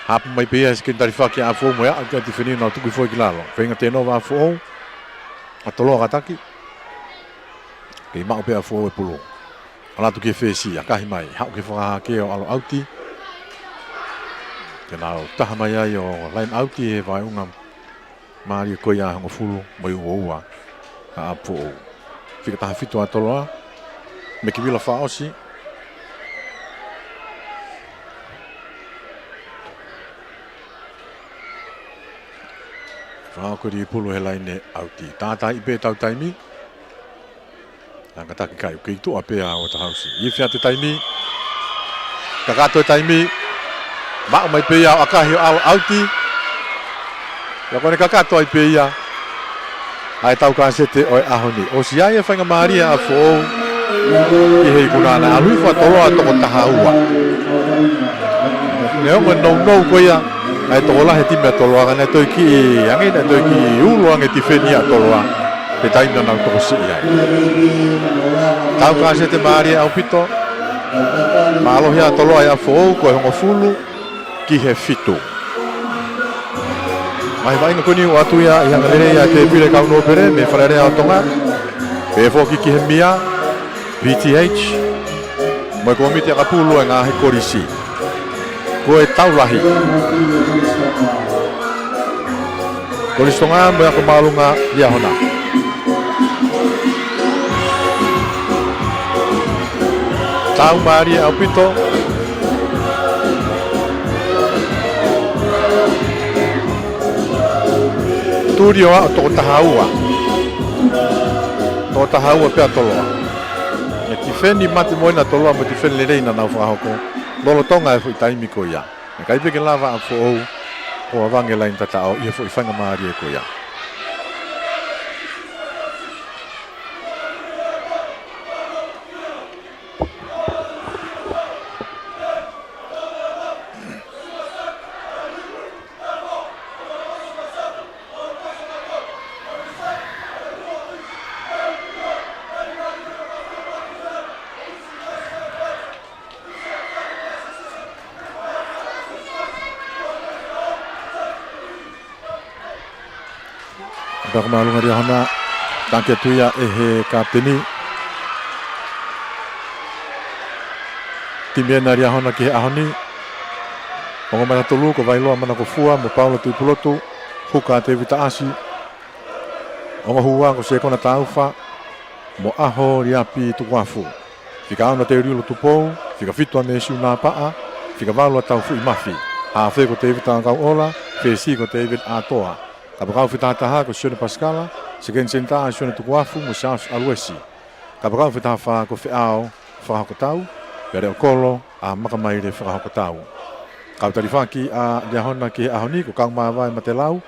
Hapu mai pē ia, sikin talifaki ʻa Foʻou mo e aʻu ki he tifeni, nau tuku foʻi ki lalo. Feinga tēnova ʻa Foʻou, ʻa Toloa kātaki. Kei maʻu pē ʻa Foʻou e pulu. ʻAlu atu ki he fesi, ʻakahi mai, haʻu ki he fakahā hake ʻo ʻalu ʻauti. Ke nau taha mai ai ʻo laine ʻauti he vaʻe unga mālie ko ia ʻa e hongofulu mo e uaua ʻa Foʻou. Fika taha fitu ʻa Toloa, Mekivila Faʻosi. Fakaʻau ko e pulu he laine ʻauti. Tātaaʻi pē tau taimi. Kātaki kai, ʻoku kei tuʻa pē ʻa Uatahausi. Ifi atu e taimi. Kakato e taimi. Maʻu mai pē ia ʻo ʻakahi ʻo ʻalu ʻauti. Pea ko ʻene kakato ai pē ia ʻa e tau kasete ʻo e ʻaho ni. ʻOsi ʻa e faingamālie ʻa Foʻou ʻi he ikuna, naʻe ʻalu hifo ʻa Toloa toko taha ua. Neongo e nounou ko ia ʻa e tokolahi e timi ʻa Toloa, ka naʻe toe kiʻi ange, naʻe toe kiʻi ulu ange tifeni ʻa Toloa he taimi naʻa nau tokosiʻi ai. Tau kasete mālie ʻaupito. Mālohi ʻa Toloa ʻia Foʻou, ko e hongofulu ki he fitu. Mai vaʻinga ko eni ʻoatu ia ʻi he angalelei ʻa e tēpile kau nōpele mei Fale Alea ʻo Tonga. Pehē foki ki he M I A, P T H, mo e kōmiti ʻakapulu ʻa e ngaahi kolisi. Ko e tau lahi. Kolisi Tonga mo e ako māʻolunga Liahona. Tau mālie ʻaupito. Tuli ʻo aʻu toko taha ua. Toko taha ua pē ʻa Toloa. Naʻe tifeni mate moʻoni ʻa Toloa mo e tifeni lelei naʻa nau fakahoko lolotonga e foʻi taimi ko ia. Naʻe ʻikai pē ke lava ʻa Foʻou ʻo ʻavange laine tataʻo ʻi he foʻi faingamālie ko ia. Pea ko māʻolunga Liahona, taki atu ia ʻe he kapiteni. Timi ena Liahona ki he ʻaho ni. Ongo matatolu ko Vailoa Manakofua mo Paula Tuʻipulotu, huka Tēvita ʻAsi. Ongo hū ua ko Sekona Taufa mo ʻAho Liapi Tukuafu. Fika ono Teulilo Tupou, fika fitu ʻa Mēsiu Napaʻa, fika valu ʻa Taufuʻi Mafi. Hafe ko Tēvita Kauʻola, fesi ko Tēvita ʻAtoa. Kapakau fika taha taha ko Sione Pasikala, sekeni senitā ʻa Sione Tukuafu mo Siaosi ʻAluesi. Kapakau fika taha fā ko Feʻao Fakahokotau, pea leʻo kolo ʻa Makamaile Fakahokotau. Kau talifaki ʻa Liahona ki he ʻaho ni ko Kaumavae Matelau,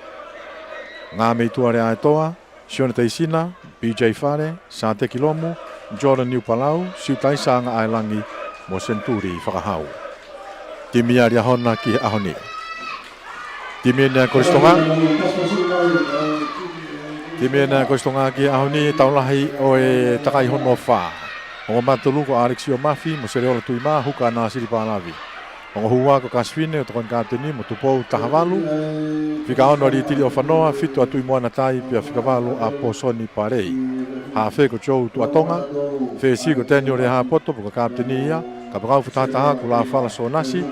Ngāmeitua Leaʻaetoa, Sione Teisina, P J Fale, Sāteki Lomu, Jordan Niupalau, Siutaisa Angaʻaelangi mo Senituli Fakahau. Timi ia Liahona ki he ʻaho ni. Timi ena Kolisi Tonga. Timi ena Kolisi Tonga ki he ʻaho ni, tau lahi ʻo e takai hono fā. Ongo matatolu ko ʻAlekisio Mafi mo Seleola Tuʻimā, huka ʻa Nāsili Pālavi. Ongo hū ua ko Kasifine ʻo tokoni kapiteni mo Tupou taha valu. Fika ono ʻa Litili ʻOfanoa, fitu ʻa Tuʻimoana Tai, pea fika valu ʻa Pōsoni Palei. Hafe ko Joe Tuʻatonga, fesi ko Teniole Hapoto, pea ko e kapiteni ia. Kapakau fika taha taha ko Lafala Sonasi,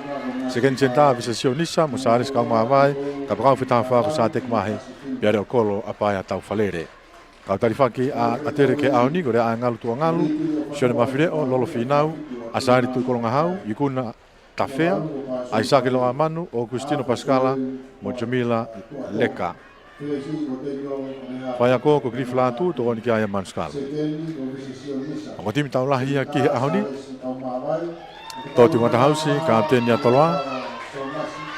sekeni senitā Visa Sionisa mo Sālesi Kaumavae, kapakau fika taha fā ko Sāteki Mahe, pea leʻo kolo ʻa Paea Taufalele. Kau talifaki ʻa, ʻa Tele ki he ʻaho ni ko Leaʻaengalu Tuʻangalu, Sione Mafileʻo, Lolo Fīnau, ʻAsali Tuʻikolongahau, Ikuna Tafea, ʻAisake Loamanu, ʻOkusitino Pasikala mo Jamila Leka. Faiako ko Kilifi Lātū, tokoni ki ai ʻa Manu Sikala. Ongo timi tau lahi ia ki he ʻaho ni. Toti Uatahausi, kapiteni ʻa Toloa.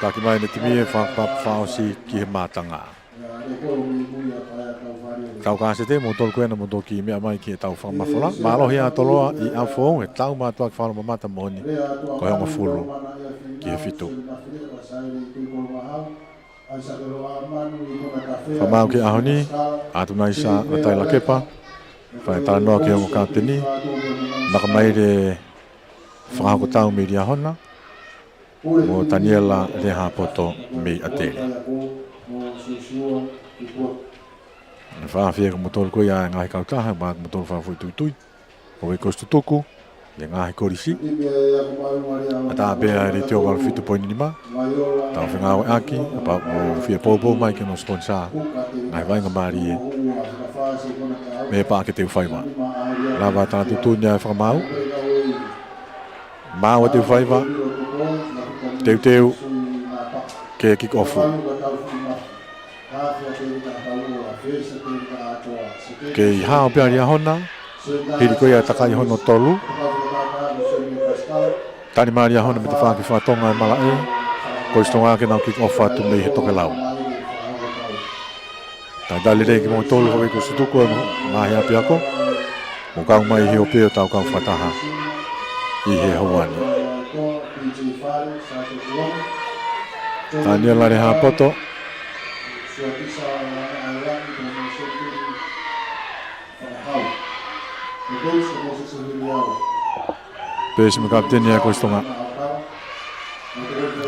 Taki mai ʻene timi ʻe fakapapu fakaʻosi ki he mātanga. Tau kāsete, moutolu ko ena mou toki meʻa mai ki heʻetau fakamafola. Mālohi ʻa Toloa ʻi ʻaho foʻou, he tau mātuʻaki fakalomamata moʻoni, ko e hongofulu ki he fitu. Fakamaau ki he ʻaho ni, ʻAtunaisa Latai Lakepa, fai talanoa ki he ongo kapiteni, Makamaile Fakahokotau mei Liahona, mo Taniela Lehapoto mei ʻAtele. Fakaafeʻi atu kimoutolu ko ia ʻa e ngaahi kautaha, mo kimoutolu fakafoʻituitui, ko e kositutuku, ʻi he ngaahi kolisi. ʻAtā pē ʻa e Letiō valu fitu poini nima. Tau fengāueʻaki, kapau ʻoku mou fie poupou mai ki hono siponisā, ngaahi vaʻinga mālie mei he Paʻake Teufaiva. Lava ʻa e tuʻutuʻuni ʻa e fakamaau. Maau ʻa Teufaiva, teuteu ke kick off. Kei hao pē ʻa Liahona, hili ko ia ʻa e takai hono tolu. Tali mai ʻa Liahona mei tafaʻaki fakatonga ʻa e malaʻe, ko Kositoga ke nau kick off atu mei he tokelau. Talitali lelei kimoutolu ko e kositutuku ʻo e ngaahi ʻapiako, mou kau mai he ope ʻo tau kau fakataha ʻi he houa ni. Taniela Lehapoto. Pesi mo e kapiteni ʻa Kositoga.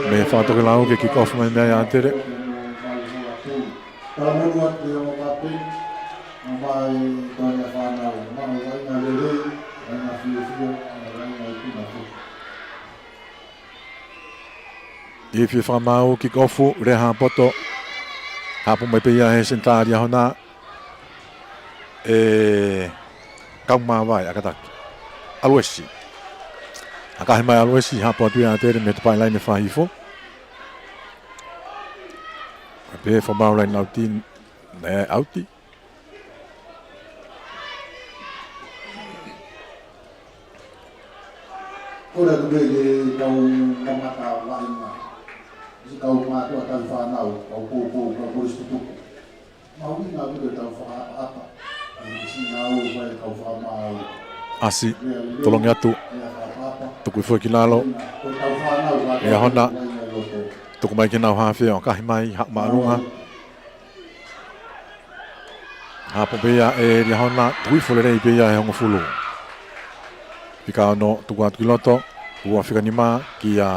Mei he fakatokelau ke kick off mai mei ai ʻa ʻAtele. Ifi fakamaau, kick off, Lehapoto. Hapo mai pē ia he senitā ʻa Liahona. ʻE kau māvae ʻa Kataki. ʻAluesi. ʻAkahi mai ʻa ʻAluesi, hapo atu ia ʻa ʻAtele mei he tapaʻi laine fakahihifo. Pehē fakamaau, laine ʻauti, naʻe ʻauti. Kole atu pē ke tau kamata vaʻinga. Siʻi kau mātuʻa, tau fānau, kau poupou, kau kolisi tutuku. Mahuʻinga atu ke tau fakaʻapaʻapa. Siʻi ngāue ʻa e kau fakamaau. ʻAsi, tolongi atu. Tuku hifo ki lalo. Liahona. Tuku mai ki heʻenau hafe ʻo ʻakahi mai, haʻu māʻolunga. Hapo pē ia ʻe Liahona, tuku hifo lelei pē ia ʻe he hongofulu. Fika ono, tuku atu ki loto, ua fika nima kia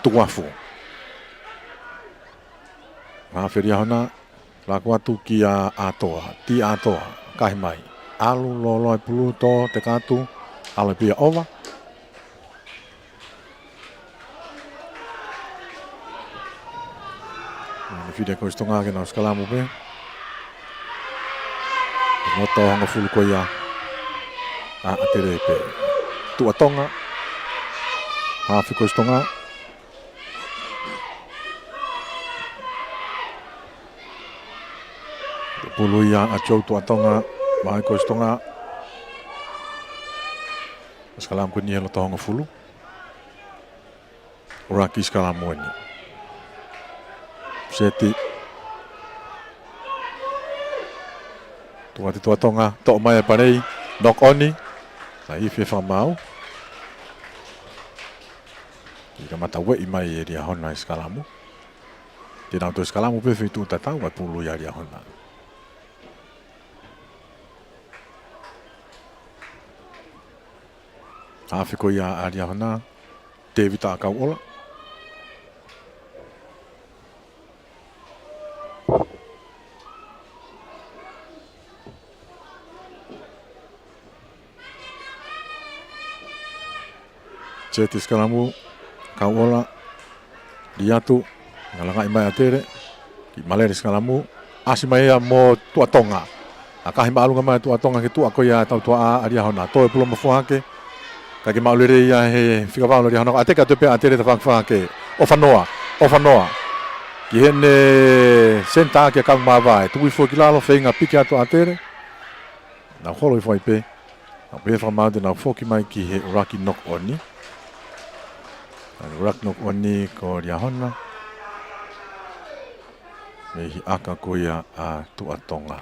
Tukuafu. Hafe Liahona, laku atu kia ʻAtoa, Ti ʻAtoa, ʻakahi mai. ʻAlu lōloa e pulu, tō, teka atu, ʻalu pē ia ʻova. Mifili ʻa Kositoga ke nau sikalamu pē. Loto hongofulu ko ia ʻa ʻAtele pē. Tuʻa Tonga. Hafe Kositoga. Pulu ia ʻa Joe Tuʻa Tonga, mai Kositoga. Sikalamu ko eni he loto hongofulu. Ua ki sikalamu eni. Seti. Tuʻa atu Tuʻa Tonga, toʻo mai ʻa Palei, knock on. Naʻe ifi e fakamaau. Ke kamata ueʻi mai ʻe Liahona e sikalamu. Te nau toe sikalamu pē feituʻu tatau, ʻa e pulu ia ʻa Liahona. Hafe ko ia ʻa Liahona, Tēvita Kauʻola. Seti sikalamu, Kauʻola, lī atu, ngalangaʻi mai ʻa ʻAtele, kiʻi malele sikalamu, ʻasi mai ia mo Tuʻa Tonga. ʻAkahi māʻolunga mai Tuʻa Tonga ke tuʻa ko ia ʻa e tautuʻa ʻa Liahona, toe pulu mo fua hake, ka ke maʻu lelei ia he fika valu ʻa Liahona, ʻa teka atu pē ʻa ʻAtele tafaʻaki fua hake, ʻofa noa, ʻofa noa. Ki heʻene senitā kia Kaumavae. Tuku hifo ki lalo, feinga piki atu ʻa ʻAtele. Nau holo hifo ai pē. Nau pehē fakamaau te nau foki mai ki he ʻuluaki knock on. ʻA e ʻuluaki knock on ko Liahona. Mei he ʻaka ko ia ʻa Tuʻatonga.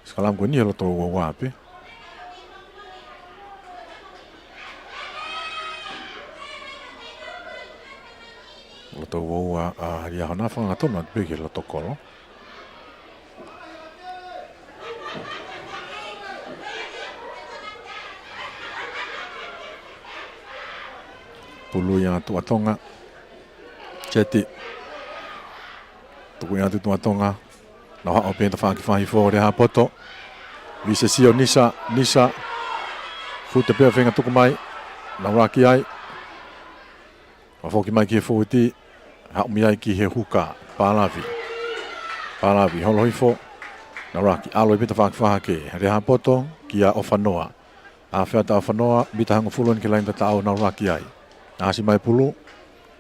Sikalamu ko eni he loto uaua pē. Loto uaua ʻa Liahona, fakaangatonu atu pē ki he loto kolo. Pulu ia Tuʻatonga. Seti. Tuku ia atu Tuʻatonga. Nau haʻu pē he tafaʻaki fakahifo, Lehaʻapoto. Lise sio, Nisa, Nisa. Fute pea feinga tuku mai. Nau laki ai. Nau foki mai ki he fōueti. Haʻu mei ai ki he huka. Palavi. Palavi, holo hifo. Nau laki, ʻalu pē he tafaʻaki fakahake. Lehaʻapoto, kia ʻOfanoa. Afe atu ʻa ʻOfanoa, mita hongofulu eni ki he laine tataʻo, nau laki ai. ʻAsi mai pulu.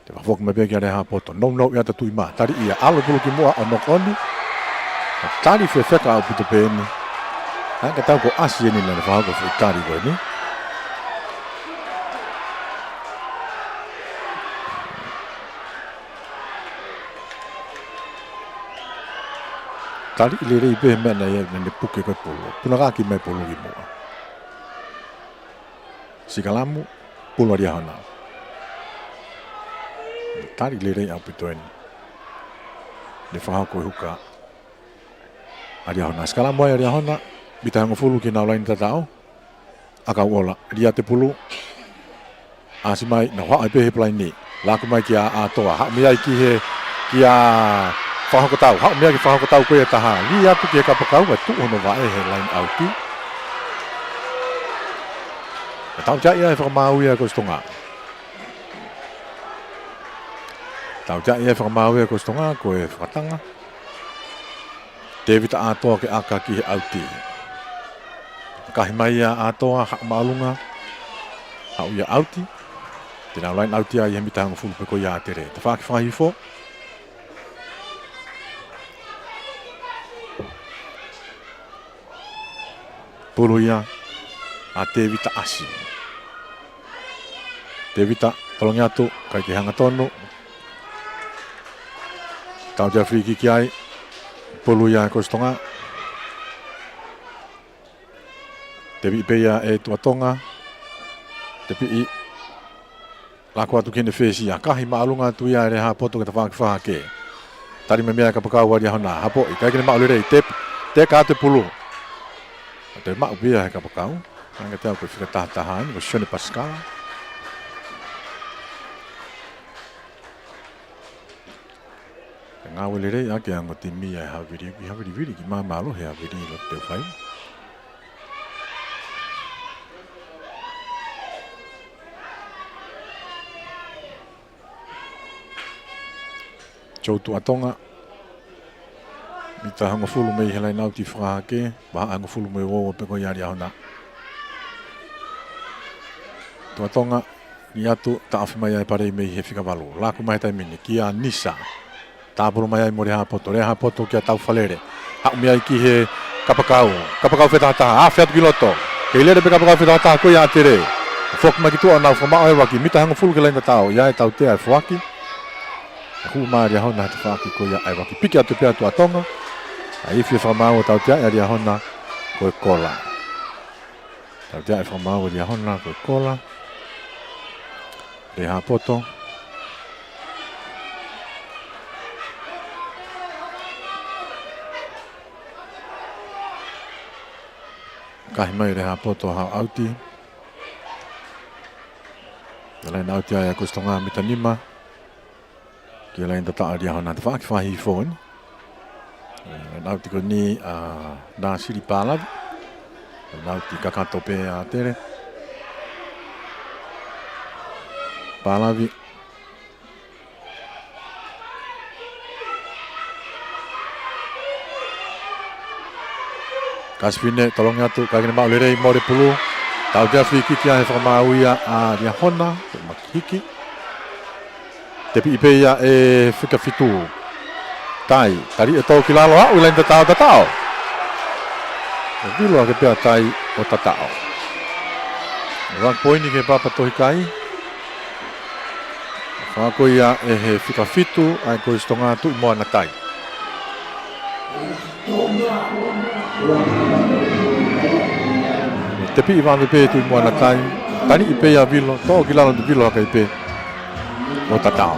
Te fafoki mai pē kia Lehaʻapoto. Nounou ia ʻa Tuʻimā. Tali ia, ʻalu pulu ki muʻa ʻo knock on. Tali fefeka ʻaupito pē eni. ʻA ia ka tau ko ʻasi eni naʻe fakahoko e foʻi tali ko eni. Tali lelei pē meʻa naʻe, naʻe puke ko e pulu. Punakaki mai pulu ki muʻa. Sikalamu, pulu ʻa Liahona. Tali lelei ʻaupito eni. Naʻe fakahoko e huka ʻa Liahona. Sikalamu ai ʻa Liahona, mita hongofulu ki heʻenau laine tataʻo. ʻAkauʻola, Liate pulu. ʻAsi mai, nau haʻu ai pē he palaini. Laku mai kia ʻAtoa, haʻu mei ai ki he, kia Fakahokotau, haʻu mei ai ki Fakahokotau ko ia ʻe taha. Lī atu ki he kapakau, ʻa tuʻu hono vaʻe he laine ʻauti. Tautea ia ʻe fakamaau ia ʻe Kolisi Tonga. Tautea ia ʻe fakamaau ia ʻe Kolisi Tonga, ko e fakatanga. Tēvita ʻAtoa ke ʻaka ki he ʻauti. Kahi mai ia ʻAtoa, haʻu māʻolunga. Haʻu ia ʻauti. Te nau laine ʻauti ai he mita hongofulu pē ko ia ʻa ʻAtele. Tafaʻaki fakahifo. Pulu ia ʻa Tēvita, ʻasi. Tēvita, tolongi atu, ʻikai ke hangatonu. Tautea free kick ai. Pulu ia ʻe Kolisi Tonga. Tepiʻi pē ia ʻe Tuʻatonga. Tepiʻi. Laku atu ki heʻene fesi ia. Kahi māʻolunga atu ia ʻe Lehaʻapoto ke tafaʻaki fakahake. Tali mai mei ai e kapakau ʻa Liahona. Hapoʻi, ʻikai ke ne maʻu lelei. Tep-, teka atu e pulu. Toe maʻu pē ia ʻe he kapakau. Hangē te au ko e fika taha taha eni, ko Sione Pasikala. Ngāue lelei ʻaki ʻa e ongo timi ʻa e Havili, ʻi Havilivili, ki māmālohi ʻa Havili ʻi loto Teu Fai. Joe Tuʻatonga. Mita hongofulu mei he laine ʻauti fakahake, vahaʻa hongofulu mei uoua pē ko ia ʻa Liahona. Tuʻatonga, lī atu, taʻofi mai ai e palei mei he fika valu. Laku mai he taimi ni, kia Nisa. Tāpulu mai ai mo Lehaʻapoto, Lehaʻapoto kia Taufalele. Haʻu mei ai ki he kapakau. Kapakau fetahataha, afe atu ki loto. Kei lele pē kapakau fetahataha ko ia ʻa ʻAtele. Foki mai ki tuʻa ʻo nau fakamaʻu e ʻaevaki, mita hongofulu ki he laine tataʻo, ʻi ai e tautea e foaki. Hū mai ʻa Liahona he tafaʻaki ko ia ʻa e ʻaevaki, piki atu pē ʻa Tuʻatonga. ʻA e ifi e fakamaau ʻo tautea ʻe Liahona ko e kola. Tautea e fakamaau ʻe Liahona ko e kola. Lehaʻapoto. Kahi mai Lehaʻapoto, haʻu ʻauti. Laine ʻauti ai ʻa Kolisi Tonga, mita nima. Ki he laine tataʻo ʻa Liahona, tafaʻaki fakahifo eni. Laine ʻauti ko eni ʻa Nāsili Pālavi. Laine ʻauti kakato pē ʻa ʻAtele. Pālavi. Kasifine, tolongi atu, ʻikai ke ne maʻu lelei, mole pulu. Tautea free kick ia he fakamaau ia ʻa Liahona, ko e makihiki. Tepiʻi pē ia ʻe fika fitu. Tai, tali ʻe Tōkilalo, aʻu ʻi laini tataʻo, tataʻo. ʻE vilo hake pē ʻa Tai ʻo tataʻo. Ua poini ki he Papatohikai. Fakaako ia ʻe he fika fitu ʻa e Kolisi Tonga, Tuʻimoana Tai. Tepiʻi vave pē Tuʻimoana Tai, taliʻi pē ia vilo, Tōkilalo, vilo hake pē ʻo tataʻo.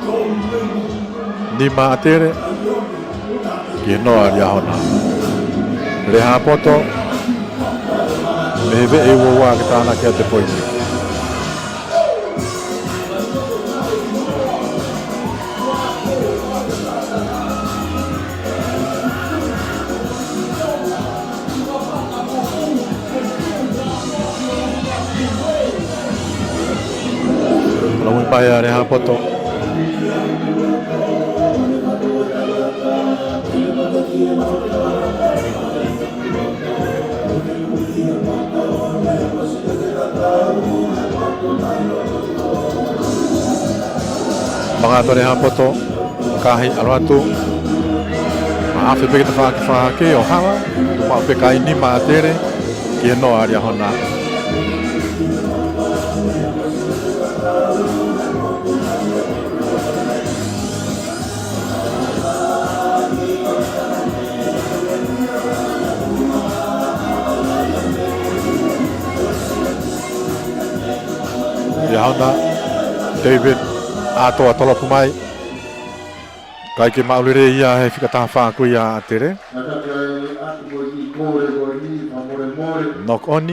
Nima ʻa Tele ki he noa ʻa Liahona. Lehāpoto, mei he veʻe uaua ke tānaki atu e poini. Lau mai ʻa Lehāpoto. Manga atu Lehāpoto, kahi ʻalu atu. Maʻafe pē ki he tafaʻaki fakahake ʻo hala, tuʻu maʻu pē kae nima ʻa Tele ki he noa ʻa Liahona. Liahona, David, ʻAtoa tolopu mai. ʻIkai ke maʻu lelei ia he fika taha fā ko ia ʻa Tele. Knock on.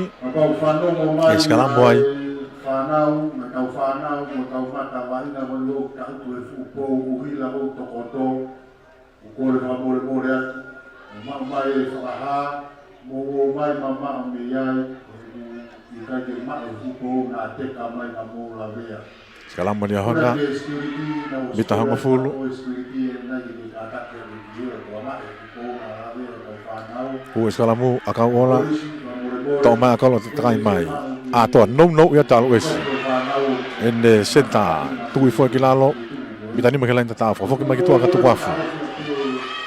ʻE sikalamu ai. Kole fakamolemole atu, ʻo maʻu mai e fakahā, mou ō mai mamaʻo mei ai, ʻikai ke maʻu e fuʻu pou naʻa teka mai ka mou lavea. Sikalamu ʻa Liahona, mita hongofulu. Hū e sikalamu ʻa Kauʻola, toʻo mai ʻa Kolo, takai mai. ʻAtoa, nounou ia, talu ʻesi. ʻEne senitā, tuku hifo ki lalo, mita nima ki he laini tataʻo, fakafoki mai ki tuʻa ka tuku afu.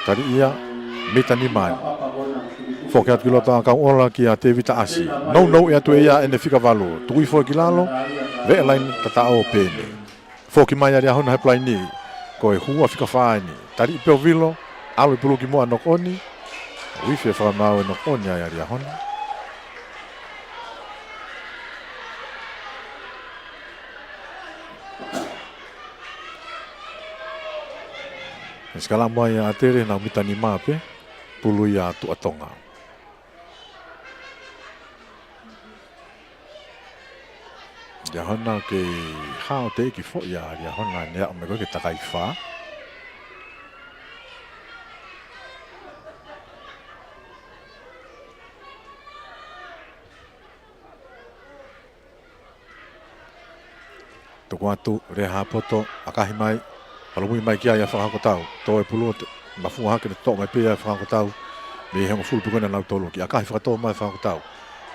Tali ia, mita nima. Foki atu ki loto ʻa Kauʻola kia Tēvita ʻAsi. Nounou atu ʻe ia ʻene fika valu. Tuku hifo ki lalo, veʻe laini tataʻo pē eni. Foki mai ʻa Liahona he palaini. Ko e hua fika fā eni. Tali pē ʻo vilo, ʻalu e pulu ki muʻa, knock on. Uifi e fakamaau e knock on ai ʻa Liahona. ʻE sikalamu ai ʻa Tele, nau mita nima pē, pulu ia ʻa Tuʻa Tonga. Liahona kei hao teʻeki foʻi ʻa Liahona ne aʻu mai ko ē ki he takai fā. Tuku atu, Lehāpoto, ʻakahi mai, palumui mai ki ai ʻa Fakahokotau. Tō e pulu, mafua hake, ne toʻo mai pē ʻa Fakahokotau. Mei he hongofulu pē ko ena ʻa nautolu ki ʻakahi fakatō mai Fakahokotau.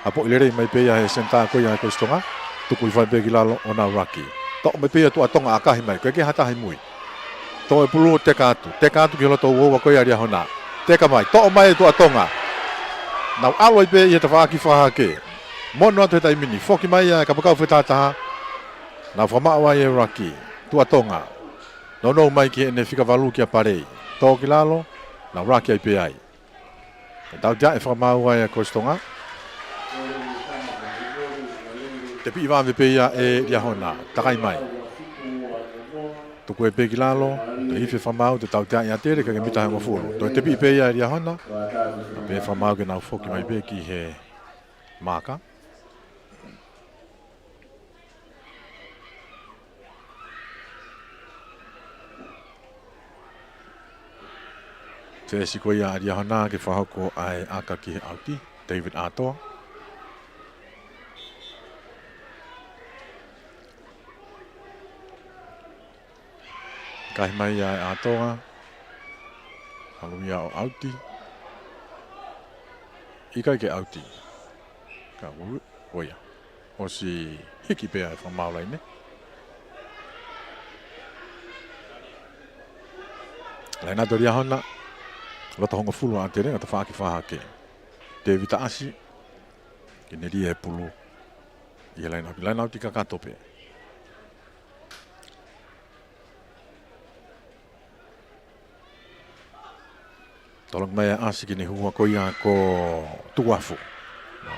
Hapoʻi lelei mai pē ia he senitā ko ia ʻa e Kolisi Tonga. Tuku hifo ai pē ki lalo ʻo nau laki. Toʻo mai pē ia Tuʻa Tonga, ʻakahi mai. ʻIkai ke ha taha ʻi mui. Tō e pulu, teka atu. Teka atu ki loto uaua ko ia ʻa Liahona. Teka mai. Toʻo mai ʻe Tuʻa Tonga. Nau ʻalu ai pē ʻi he tafaʻaki fakahake. Mono atu he taimi ni, foki mai ʻa e kapakau fetataha. Nau fakamaʻu ai e laki. Tuʻa Tonga. Nounou mai ki heʻene fika valu kia Palei. Tō ki lalo, nau laki ai pē ai. ʻE tautea e fakamaau ai ʻa e Kolisi Tonga. Tepiʻi vave pē ia ʻe Liahona. Takai mai. Tuku ē pē ki lalo, toe ifi e fakamaau, toe tautea ʻa Tele, ʻikai ke mita hongofulu. Toe tepiʻi pē ia ʻe Liahona. Pea fakamaau ke nau foki mai pē ki he maaka. Fesi ko ia ʻa Liahona ke fakahoko ai ʻa e ʻaka ki he ʻauti, David ʻAtoa. Kahi mai ia ʻe ʻAtoa. Halu ia ʻo ʻauti. ʻIkai ke ʻauti. Ka ui, ʻo ia. ʻOsi hiki pē ʻa e fakamaau laine. Laine atu ʻa Liahona. Loto hongofulu ʻa ʻAtele, ʻo tafaʻaki fakahake. Tēvita ʻAsi, ke ne lī e pulu. ʻI he laine ʻauti, laine ʻauti kakato pē. Tolongi mai ʻa ʻAsi ki he hua ko ia ko Tukuafu.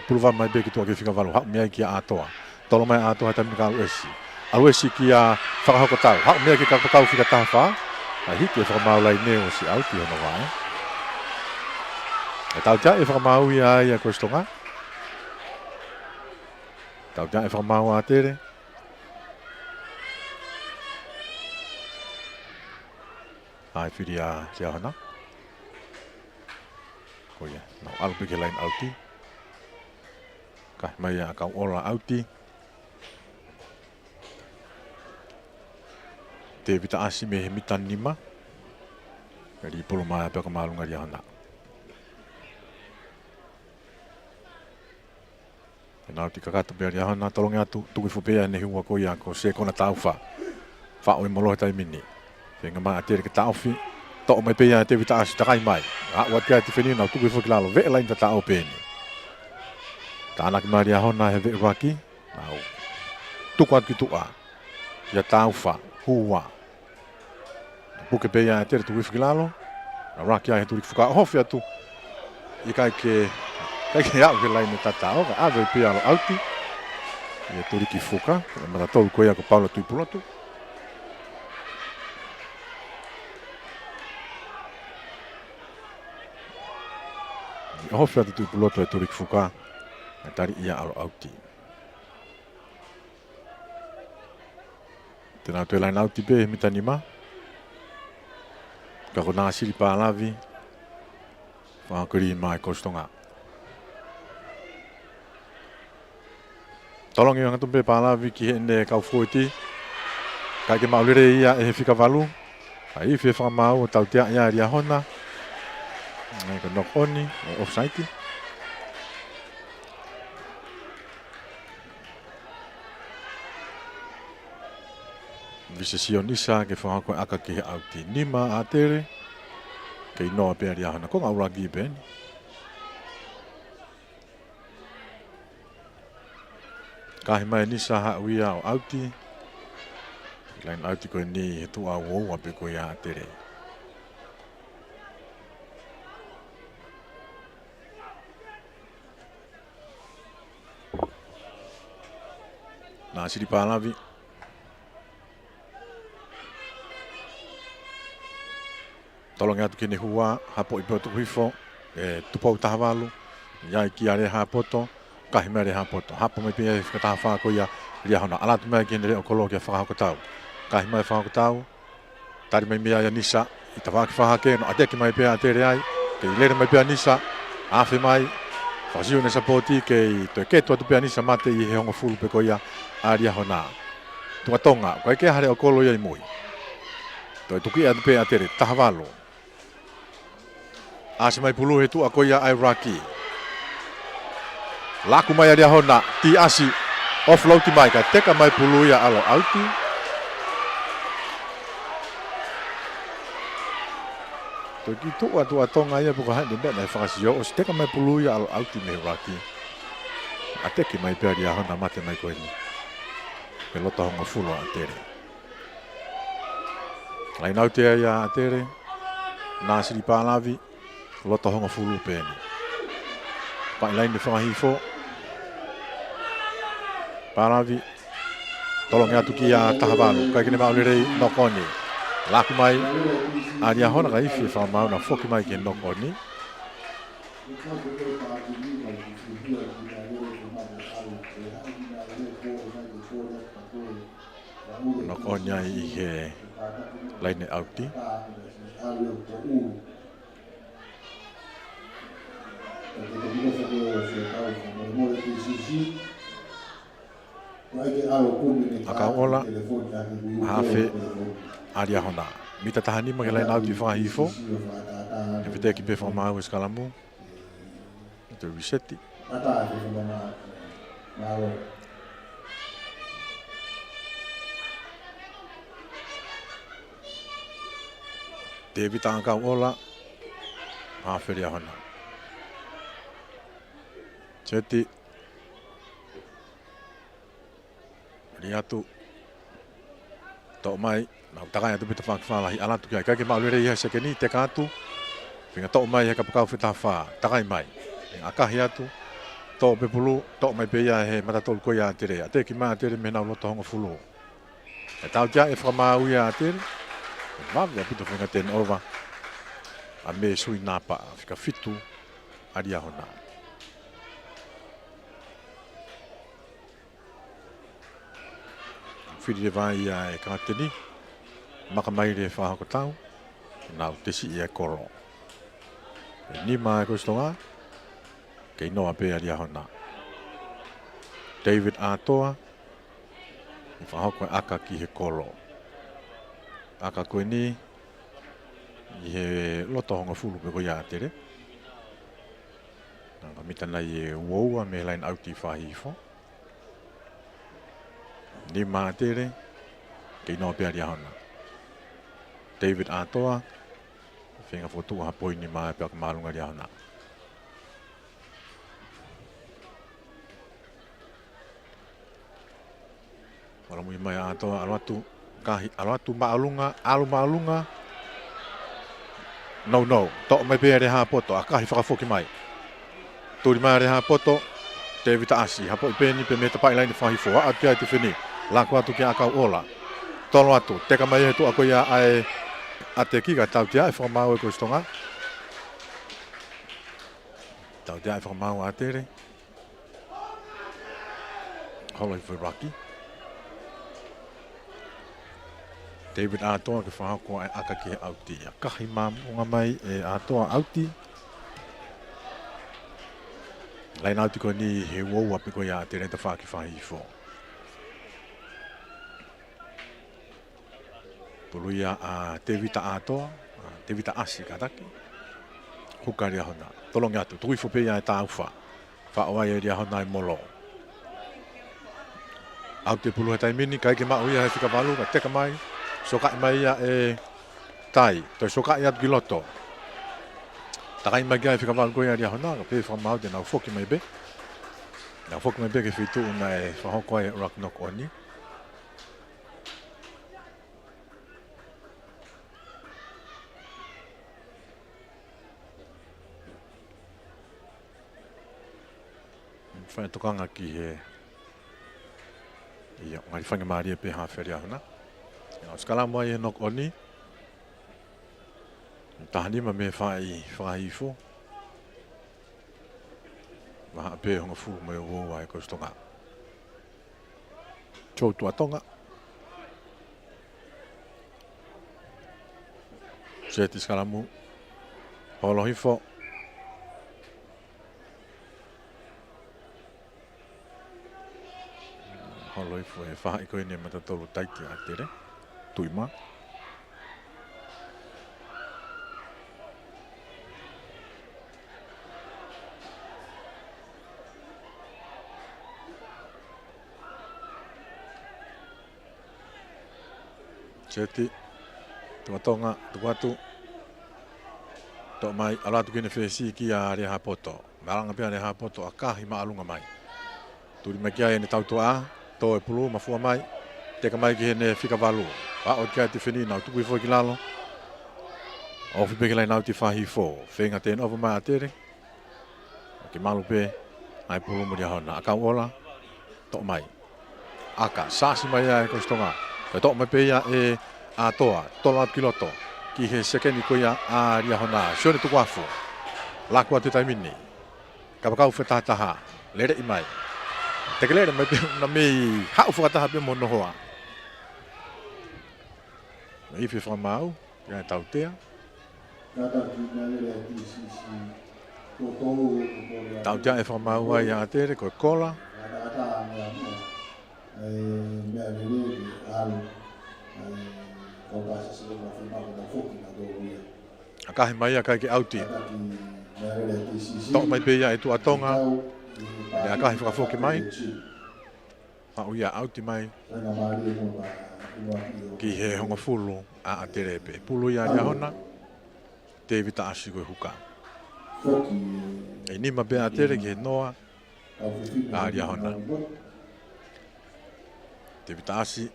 Pulu vave mai pē ki tuʻa ki he fika valu, haʻu mei ai kia ʻAtoa. Tolo mai ʻa ʻAtoa he taimi ni kia ʻAluʻesi. ʻAluʻesi kia Fakahokotau. Haʻu mei ai kia Kapakau fika taha fā. ʻA e hiki e fakamaau laine ʻosi ʻauti hono vaʻe. ʻE tautea e fakamaau ia ʻa Kostonga. Tautea e fakamaau ʻa ʻAtele. ʻA e fili ʻa Liahona. Ko ia, nau ʻalu pē ki he laine ʻauti. Kae ʻomai ʻa Kauʻola ʻauti. Tēvita ʻAsi mei he mita nima. Lī pulu mai pē ka māʻolunga Liahona. Laine ʻauti kakato pē ʻa Liahona, tolongi atu, tuku hifo pē ia he hua ko ia ko Sekona Taufa. Faʻu e molo he taimi ni. Feinga mai ʻa ʻAtele ke taʻofi. Toʻo mai pē ia ʻe Tēvita ʻAsi, takai mai. Aʻu atu ki ai e tifeni, nau tuku hifo ki lalo, veʻe laine tataʻo pē eni. Tānaki mai ʻa Liahona he veʻe ʻuluaki. Nau tuku atu ki tuʻa. Kia Taufa, hua. Puke pē ia ʻe ʻAtele, tuku hifo ki lalo. Nau laki ai he tuliki fuka, ʻohofi atu. ʻIkai ke, ʻikai ke aʻu ki he laine tataʻo, kae ʻave pē ʻa e ʻauti. ʻI he tuliki fuka, ʻa e mata tolu ko ia ko Paula Tuipulotu. ʻOhofi atu Tuipulotu he tuliki fuka. Kae tali ia ʻa e ʻauti. Te nau toe laine ʻauti pē he mita nima. Ka ko Nāsili Pālavi. Fakahoko lī mai Kostonga. Tolongi ʻo hangē pē Pālavi ki heʻene kau fōueti. Kae ʻikai ke maʻu lelei ia ʻe he fika valu. ʻA e ifi e fakamaau ʻo tautea ia ʻe Liahona. ʻA ia ko e knock on, ʻo offside. Vise Sionisa ke fakahoko e ʻaka ki he ʻauti. Nima ʻa ʻAtele. Kei noa pē ʻa Liahona, ko e ngāue ʻuluaki pē eni. Kahi mai ʻe Nisa, haʻu ia ʻo ʻauti. Laine ʻauti ko eni he tuʻa ua ua pē ko ia ʻa ʻAtele. Nāsili Pālavi. Tolongi atu ki heʻene hua, hapoʻi pē ʻo tuku hifo, ʻe Tupou Tahavalu, ʻi ai kia Lehāpoto, kahi mai Lehāpoto, hapo mai pē ia he fika taha fā ko ia ʻa Liahona, ʻalu atu mai ki heʻene leʻo kolo kia Fakahokotau, kahi mai Fakahokotau, tali mai mei ai ʻa Nisa, ʻi tafaʻaki fakahake, nau ʻateki mai pē ʻa ʻAtele ai, kei lele mai pē ʻa Nisa, afe mai, fakasio ʻene sapoti, kei toe ketu atu pē ʻa Nisa mate ʻi he hongofulu pē ko ia ʻa Liahona. Tuʻa Tonga, ʻoku ʻikai ke ʻi ai ha leʻo kolo ia ʻi mui. Toe tuku atu pē ʻa ʻAtele, Tahavalu. ʻAsi mai pulu he tuʻa ko ia ʻa e ruck. Laku mai ʻa Liahona, tī ʻasi, offload mai kae teka mai pulu ia ʻalu ʻauti. Toe kiʻi tuʻa Tuʻa Tonga ia pe ko e hā ʻene meʻa naʻe fakasio, ʻosi teka mai pulu ia ʻalu ʻauti mei he ruck. ʻAteki mai pē ʻa Liahona mate mai ko eni. Pea loto hongofulu ʻa ʻAtele. Laine ʻauti ia ʻa ʻAtele, Nāsili Pālavi, loto hongofulu pē eni. Paʻi laine fakahifo. Pālavi, tolongi atu kia Tahavalu, ʻikai ke ne maʻu lelei, knock on. Laku mai ʻa Liahona kae ifi e fakamaau, nau foki mai ki he knock on. Knock on ia ʻi he laine ʻauti. ʻA Kauʻola, hafe, ʻa Liahona. Mita taha nima ki he laine ʻauti fakahifo. ʻE veteki pē fakamaau e sikalamu. Toe reset. Tēvita ʻa Kauʻola. Hafe Liahona. Seti. Liatu. Toʻo mai. Nau takai atu pē tafaʻaki fālahi. ʻAlu atu ki ai. ʻIkai ke maʻu lelei ia he sekeni. Teka atu. Feinga toʻo mai he kapakau fetafā. Takai mai. Feinga ʻakahi atu. Tō pē pulu. Toʻo mai pē ia he matatolu ko ia ʻa ʻAtele. ʻAteki mai ʻAtele mei heʻenau loto hongofulu. ʻE tautea e fakamaau ia ʻa ʻAtele. Vave ʻaupito feinga turnover ʻa Mēsui Napa, fika fitu ʻa Liahona. Fili leva ia e kapiteni. Maka mai le fakahoko tau. Nau tesi ia e kolo. Nima e Kolisi Tonga. Kei noa pē ʻa Liahona. David ʻAtoa. ʻI fakahoko e ʻaka ki he kolo. ʻAka ko eni ʻi he loto hongofulu pē ko ia ʻa ʻAtele. Naʻa ka mita nai e uaua mei he laine ʻauti fāhifo. Nima ʻa ʻAtele, kei noa pē ʻa Liahona. David ʻAtoa, feinga fokotuʻu ha poini mai pea ka māʻolunga ʻa Liahona. Hala mui mai ʻa ʻAtoa, ʻalu atu, kahi, ʻalu atu māʻolunga, ʻalu māʻolunga. No, no, toʻo mai pē ʻa Lehāpoto, ʻakahi fakafoki mai. Tuli mai ʻa Lehāpoto, Tēvita ʻAsi, hapoʻi pē eni pē mei he tapaʻi laine fāhifo, aʻu atu ki ai Tifeni, laku atu kia ʻAkauʻola. Tolo atu, teka mai he tuʻa ko ia ʻa e ʻateki, ka tautea e fakamaau e Kolisi Tonga. Tautea e fakamaau ʻa ʻAtele. Holo hifo e ʻuluaki. David ʻAtoa ke fakahoko e ʻaka ki he ʻauti. ʻAkahi māʻolunga mai ʻe ʻAtoa ʻauti. Laine ʻauti ko eni he uaua pē ko ia ʻa ʻAtele tafaʻaki fāhifo. Pulu ia ʻa Tēvita ʻAtoa, ʻa Tēvita ʻAsi kātaki. Huka ʻa Liahona. Tolongi atu, tuku hifo pē ia ʻe Taufa. Faʻo ai ʻe Liahona e molo. ʻAuti e pulu he taimi ni, ʻikai ke maʻu ia he fika valu, ka teka mai. Sokaʻi mai ia ʻe Tai, toe sokaʻi atu ki loto. Takai mai ki ai e fika valu ko ia ʻa Liahona, ka pehē fakamaau te nau foki mai pē. Nau foki mai pē ki he feituʻu naʻe fakahoko ai e ʻuluaki knock on. Fai tokanga ki he, ʻio, ngali fanga mālie pē hafe ʻa Liahona. ʻIo, sikalamu ai he knock on. Taha nima mei he faʻahi fāhifo. Mahaʻa pē hongofulu mei he uaua e Kolisi Tonga. Tuʻa Tonga. Seti sikalamu. Holo hifo. Holo hifo e faʻahi ko eni matatolu taiki ʻa ʻAtele. Tui mai. Seti. Tuʻa Tonga, tuku atu. Toʻo mai, ʻalu atu ki he fesi kia Lehāpoto. Malanga pē ʻa Lehāpoto, ʻakahi māʻolunga mai. Tuli mai ki ai ʻene tautuʻa, tō e pulu, mafua mai. Teka mai ki heʻene fika valu. Faʻo ki ai Tifeni, nau tuku hifo ki lalo. Ofi pē ki he laine ʻauti fāhifo. Feinga turnover mai ʻa ʻAtele. Ke malu pē, ʻai pulu mo Liahona. ʻAkauʻola, toʻo mai. ʻAka, sasi mai ia e Kolisi Tonga. Toe toʻo mai pē ia ʻe ʻAtoa, tolo atu ki loto. Ki he sekeni ko ia ʻa Liahona. Sione Tukuafu. Laku atu he taimi ni. Kapakau fetahataha. Leleʻi mai. Te ke lele mai pē na mei haʻu fakataha pē mo hono hoa. Mei fefakamaau, ia e tautea. Tautea e fakamaau ai ʻa ʻAtele, ko e kola. ʻAkahi mai ia ʻikai ke ʻauti. Toʻo mai pē ia ʻe Tuʻa Tonga. Pea ʻakahi fakafoki mai. Haʻu ia ʻauti mai. Ki he hongofulu ʻa ʻAtele pē. Pulu ia ʻa Liahona. Tēvita ʻAsi ko e huka. ʻE nima pē ʻa ʻAtele ki he noa ʻa Liahona. Tēvita ʻAsi.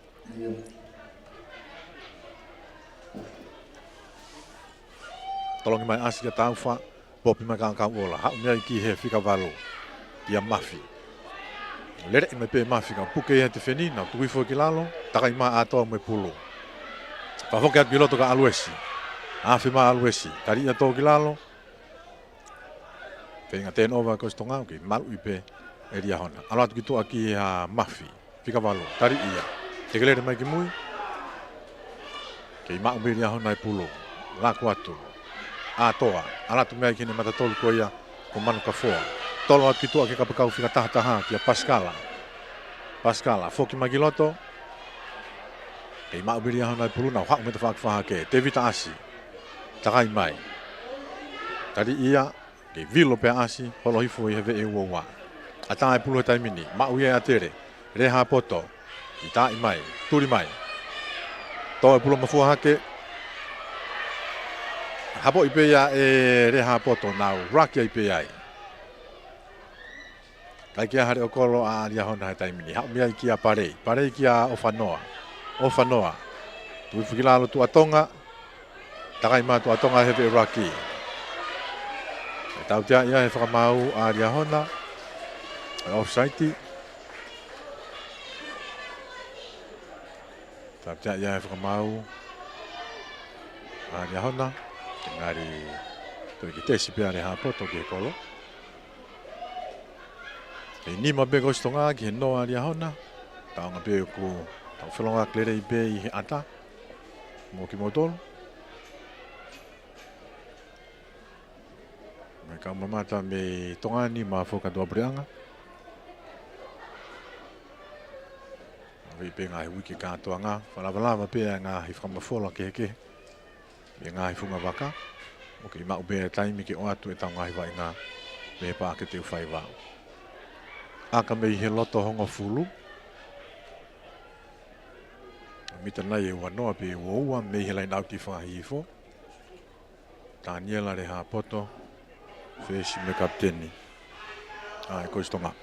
Tolongi mai ʻAsi kia Taufa, popi mai kia Kauʻola. Haʻu mei ai ki he fika valu, kia Mafi. Lele mai pē Mafi ka puke ia ʻe he tifeni, nau tui foʻi ki lalo, takai mai ʻa Toa mo e pulu. Fakafoki atu ki loto kia ʻAluesi. Afe mai ʻAluesi, tali ia Toa ki lalo. Feinga turnover ʻa Kolisi Tonga, kei maluʻi pē ʻe Liahona. ʻAlu atu ki tuʻa kia Mafi. Fika valu, tali ia. Tekelele mai ki mui. Kei maʻu mei Liahona e pulu. Laku atu. ʻA Toa, ʻalu atu mei ai ki heʻene mata tolu ko ia ko Manukafoa. Tolo atu ki tuʻa ki he kapakau fika taha taha kia Pasikala. Pasikala, foki mai ki loto. Kei maʻu mei Liahona e pulu, nau haʻu mei he tafaʻaki fakahake. Tēvita ʻAsi. Takai mai. Tali ia, kei vilo pē ʻa ʻAsi, holo hifo ʻi he veʻe ua ua. ʻAtā e pulu he taimi ni, maʻu ia ʻe ʻAtele, Lehāpoto, ʻi taʻi mai, tuli mai. Tō e pulu mafua hake, hapoʻi pē ia ʻe Lehāpoto, nau raki ai pē ai. Kae ʻikai ke ʻi ai ha leʻo kolo ʻa Liahona he taimi ni. Haʻu mei ai kia Palei. Palei kia ʻOfanoa. ʻOfanoa. Tui foʻi ki lalo Tuʻatonga. Takai mai Tuʻatonga he veʻe raki. Tautea ia he fakamaau ʻa Liahona. ʻE offside. Tautea ia he fakamaau ʻa Liahona. Ngari toe ki tesi pē ʻa Lehāpoto ki he kolo. ʻE nima pē Kolisi Tonga ki he noa ʻa Liahona. Taonga pē ʻoku tau felonga kelei pē ʻi he ʻata mo kimoutolu. Mei he kau mamata mei Tonga ni mo e fo kātoa puleʻanga. Vei pē ngaahi uike kātoanga, fakalavalava pē ʻa e ngaahi fakamafola kehekehe. Mei he ngaahi funga vaka, ʻoku kei maʻu pē taimi ke ʻoatu ʻetau ngaahi vaʻinga mei he paʻake teu faiva. ʻAka mei he loto hongofulu. Mita nai ʻe ua noa pe ua ua mei he laine ʻauti fakahihifo. Taniela Lehāpoto, fesi mo e kapiteni ʻa e Kolisi Tonga.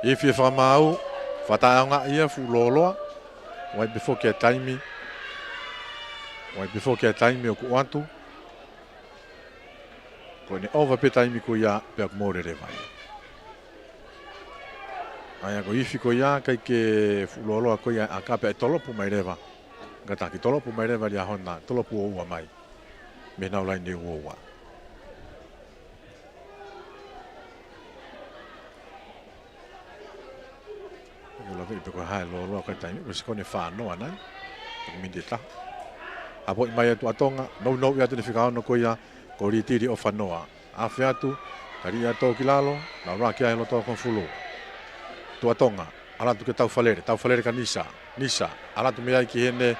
Ifi e fakamaau, fakataʻeʻaongaʻi ia fuʻu lōloa, ʻoku ʻi ai pē foki ʻa e taimi, ʻoku ʻi ai pē foki ʻa e taimi ʻoku ʻoatu, ko ʻene ʻova pē taimi ko ia pea ʻoku mole leva ia. ʻA ia ko e ifi ko ia, ʻikai ke fuʻu lōloa ko ia ʻa e ʻaka pea ʻe tolopu mai leva. Kātaki tolopu mai leva Liahona, tolopu ua ua mai. Mei he nau laine ua ua. ʻOku laveʻi pē ko e hā e lōloa ko e taimi, ko e sekoni ʻe fā noa nai. Ko e miniti ʻe taha. Hapoʻi mai ʻa Tuʻatonga, nounou ia ʻene fika ono ko ia, ko Litili ʻOfanoa. Afe atu, tali ia Toa ki lalo, nau raki ai he loto hongofulu. Tuʻatonga, ʻalu atu kia Taufalele, Taufalele kia Nisa, Nisa, ʻalu atu mei ai ki heʻene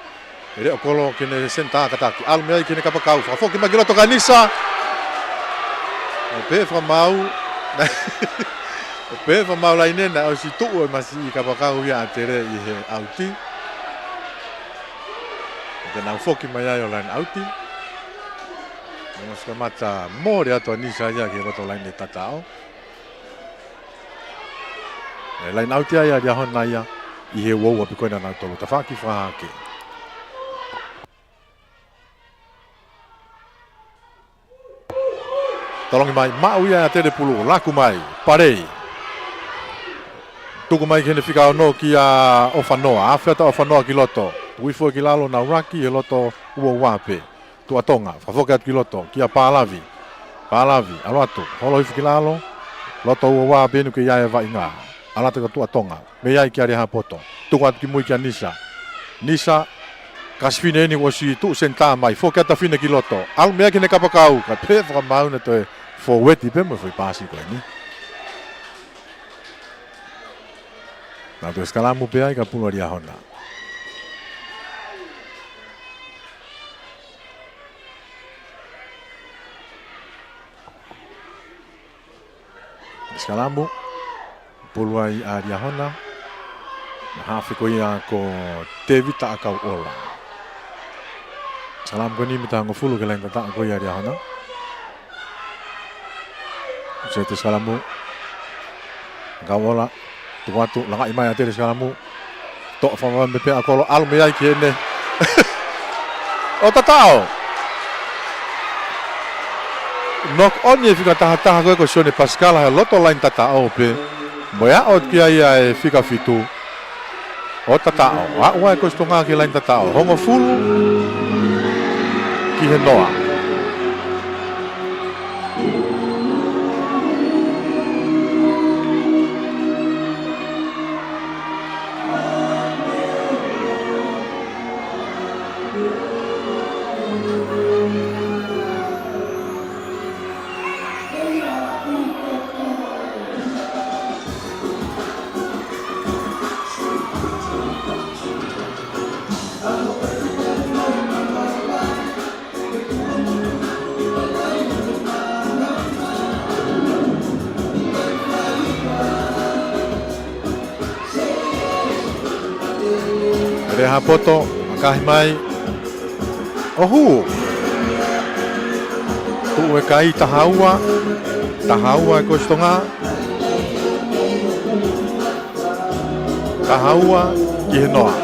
leʻo kolo ki heʻene senitā kātaki, ʻalu mei ai ki heʻene kapakau, fakafoki mai ki loto kia Nisa. ʻO pehē fakamaau, ʻo pehē fakamaau laine naʻe ʻosi tuʻu e masiʻi kapakau ia ʻa ʻAtele ʻi he ʻauti. Te nau foki mai ai ʻo laine ʻauti. Naʻe ʻosi kamata mole atu ʻa Nisa ia ki he loto laine tataʻo. ʻE laine ʻauti ai ʻa Liahona ia ʻi he ua ua pē ko ē naʻa nau tolu tafaʻaki fakahake. Tolongi mai, maʻu ia ʻe ʻAtele pulu, laku mai, Palei. Tuku mai ki heʻene fika ono kia ʻOfanoa, afe atu ʻa ʻOfanoa ki loto. Tui foʻi ki lalo nau raki he loto ua ua pē. Tuʻatonga, fakafoki atu ki loto, kia Palavi. Palavi, ʻalu atu, holo hifo ki lalo, loto ua ua pē ʻoku kei ʻi ai e vaʻinga. ʻAlu atu kia Tuʻatonga, mei ai kia Lehāpoto. Tuku atu ki mui kia Nisa. Nisa, kasi fefine eni ʻosi tuʻu senitā mai, foki atu fefine ki loto. ʻAlu mei ai ki heʻene kapakau, kae pehē fakamaau naʻe toe fōueti pē mo e foʻi paasi ko eni. Naʻe toe sikalamu pē ai ka pulu ʻa Liahona. Sikalamu, pulu ai ʻa Liahona. Hafe ko ia ko Tevita ʻAkauʻola. Sikalamu ko eni mita hongofulu ki he laine tataʻo ko ia ʻa Liahona. Seti sikalamu. ʻAkauʻola, tuku atu, langaʻi mai ʻa ʻAtele sikalamu. Toʻo fakavave pē ʻa Kolo, ʻalu mei ai ki heʻene. ʻO tataʻo. Knock on e fika taha taha ko ē ko Sione Pasikala he loto laine tataʻo pē. Mo e aʻu ki ai ʻa e fika fitu. ʻO tataʻo. Aʻu ai ko Sitonga ki he laine tataʻo. Hongofulu ki he noa. Lehaapoto, makahi mai. ʻO hū. Tuʻu e kai taha ua. Taha ua e ko Sitonga. Taha ua ki he noa.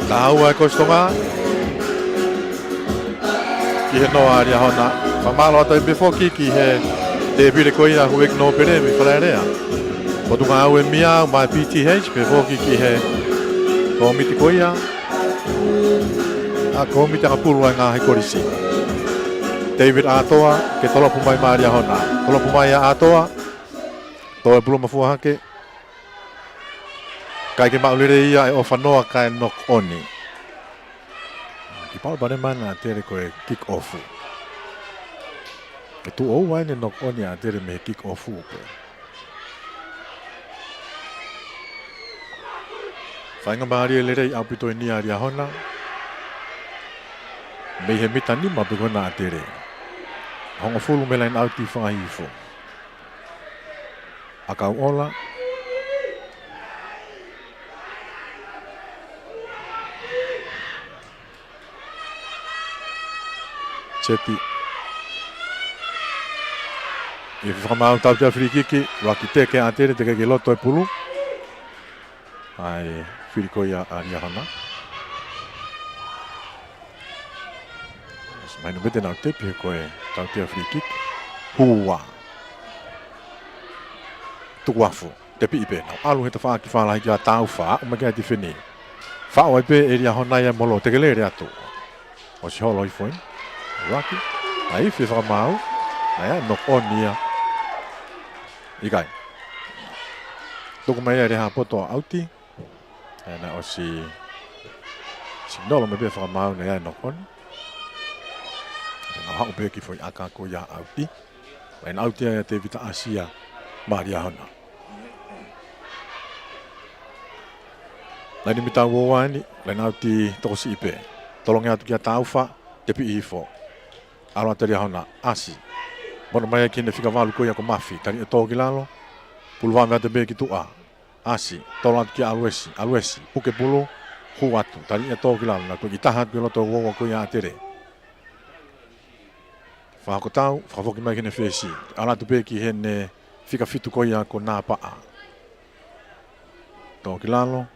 Taha ua e ko Sitonga. Ki he noa ʻa Liahona. Fakamālō atu ai pē foki ki he tēpile ko ia Hueki Nōpele mei Falaelea. Potungāue Miau mo e P T H pē foki ki he kōmiti ko ia. ʻA e kōmiti ʻanga pulu ʻa e ngaahi kolisi. David ʻAtoa, ke tolopu mai maʻa Liahona. Tolopu mai ʻa ʻAtoa. Tō e pulu mafua hake. ʻIkai ke maʻu lelei ia ʻe ʻOfanoa kae knock on. Kiʻi palopalema ʻa ʻAtele ko e kick off. ʻE tuʻo ua ʻene knock on ʻa ʻAtele mei he kick off pē. Faingamālie lelei ʻaupito eni ʻa Liahona. Mei he mita nima pē ko ena ʻa ʻAtele. Hongofulu mei he laine ʻauti fakahihifo. ʻAkauʻola. Seti. ʻI he fakamaau tautea free kick, ʻuluaki teke ʻa ʻAtele, teke ki loto e pulu. ʻA e fili ko ia ʻa Liahona. Mahino pē te nau tepi he ko e tautea free kick. Hua. Tukuafu. Tepi pē. Nau ʻalu he tafaʻaki fālahi kia Taufa. ʻO mai kia Tifeni. Faʻo ai pē ʻe Liahona ia mo lō. Teke lele atu. ʻOsi holo hifo eni. ʻUluaki. ʻA e ifi fakamaau. Naʻe knock on ia. ʻIkai. Tuku mai ʻe Lehaapoto ʻauti. ʻE naʻe ʻosi sinolo mai pē fakamaau naʻe knock on. Naʻe haʻu pē ki he foʻi ʻaka ko ia ʻauti. Laine ʻauti ʻa Tevita ʻAsi ia maʻa Liahona. Laine mita ua ua eni, laine ʻauti tokosiʻi pē. Tolongi atu kia Taufa, tepi hifo. ʻAlu atu ʻa Liahona, ʻAsi. Mono mai ki heʻene fika valu ko ia ko Mafi, tali ʻe tō ki lalo. Pulu vave atu pē ki tuʻa. ʻAsi, tolo atu kia ʻAluesi, ʻAluesi, puke pulu, hū atu, tali ʻe tō ki lalo, naʻe toe kiʻi taha atu ki loto ua ua ko ia ʻa ʻAtele. Fakahoko tau, fakafoki mai ki heʻene fesi, ʻalu atu pē ki heʻene fika fitu ko ia ko Napaʻa. Tō ki lalo,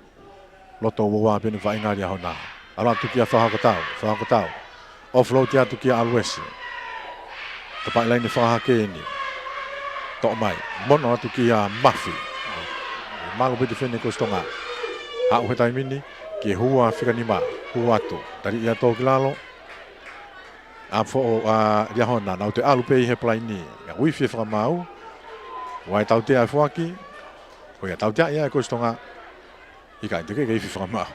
loto ua ua pē ʻene vaʻinga ʻa Liahona. ʻAlu atu kia Fakahokotau, Fakahokotau. Offload atu kia ʻAluesi. Tapaʻi laine fakahake eni. Toʻo mai. Mono atu kia Mafi. Malu pē tifeni ko Sitonga. Haʻu he taimi ni. Ki he hua fika nima. Hū atu. Tali ia tō ki lalo. ʻA foʻo ʻa Liahona. Naʻa nau toe ʻalu pē ʻi he palaini. ʻA e ifi fakamaau. Vaʻe tautea ʻa e foaki. Ko ia tautea ia ʻe ko Sitonga. ʻIkai, teke ke ifi fakamaau.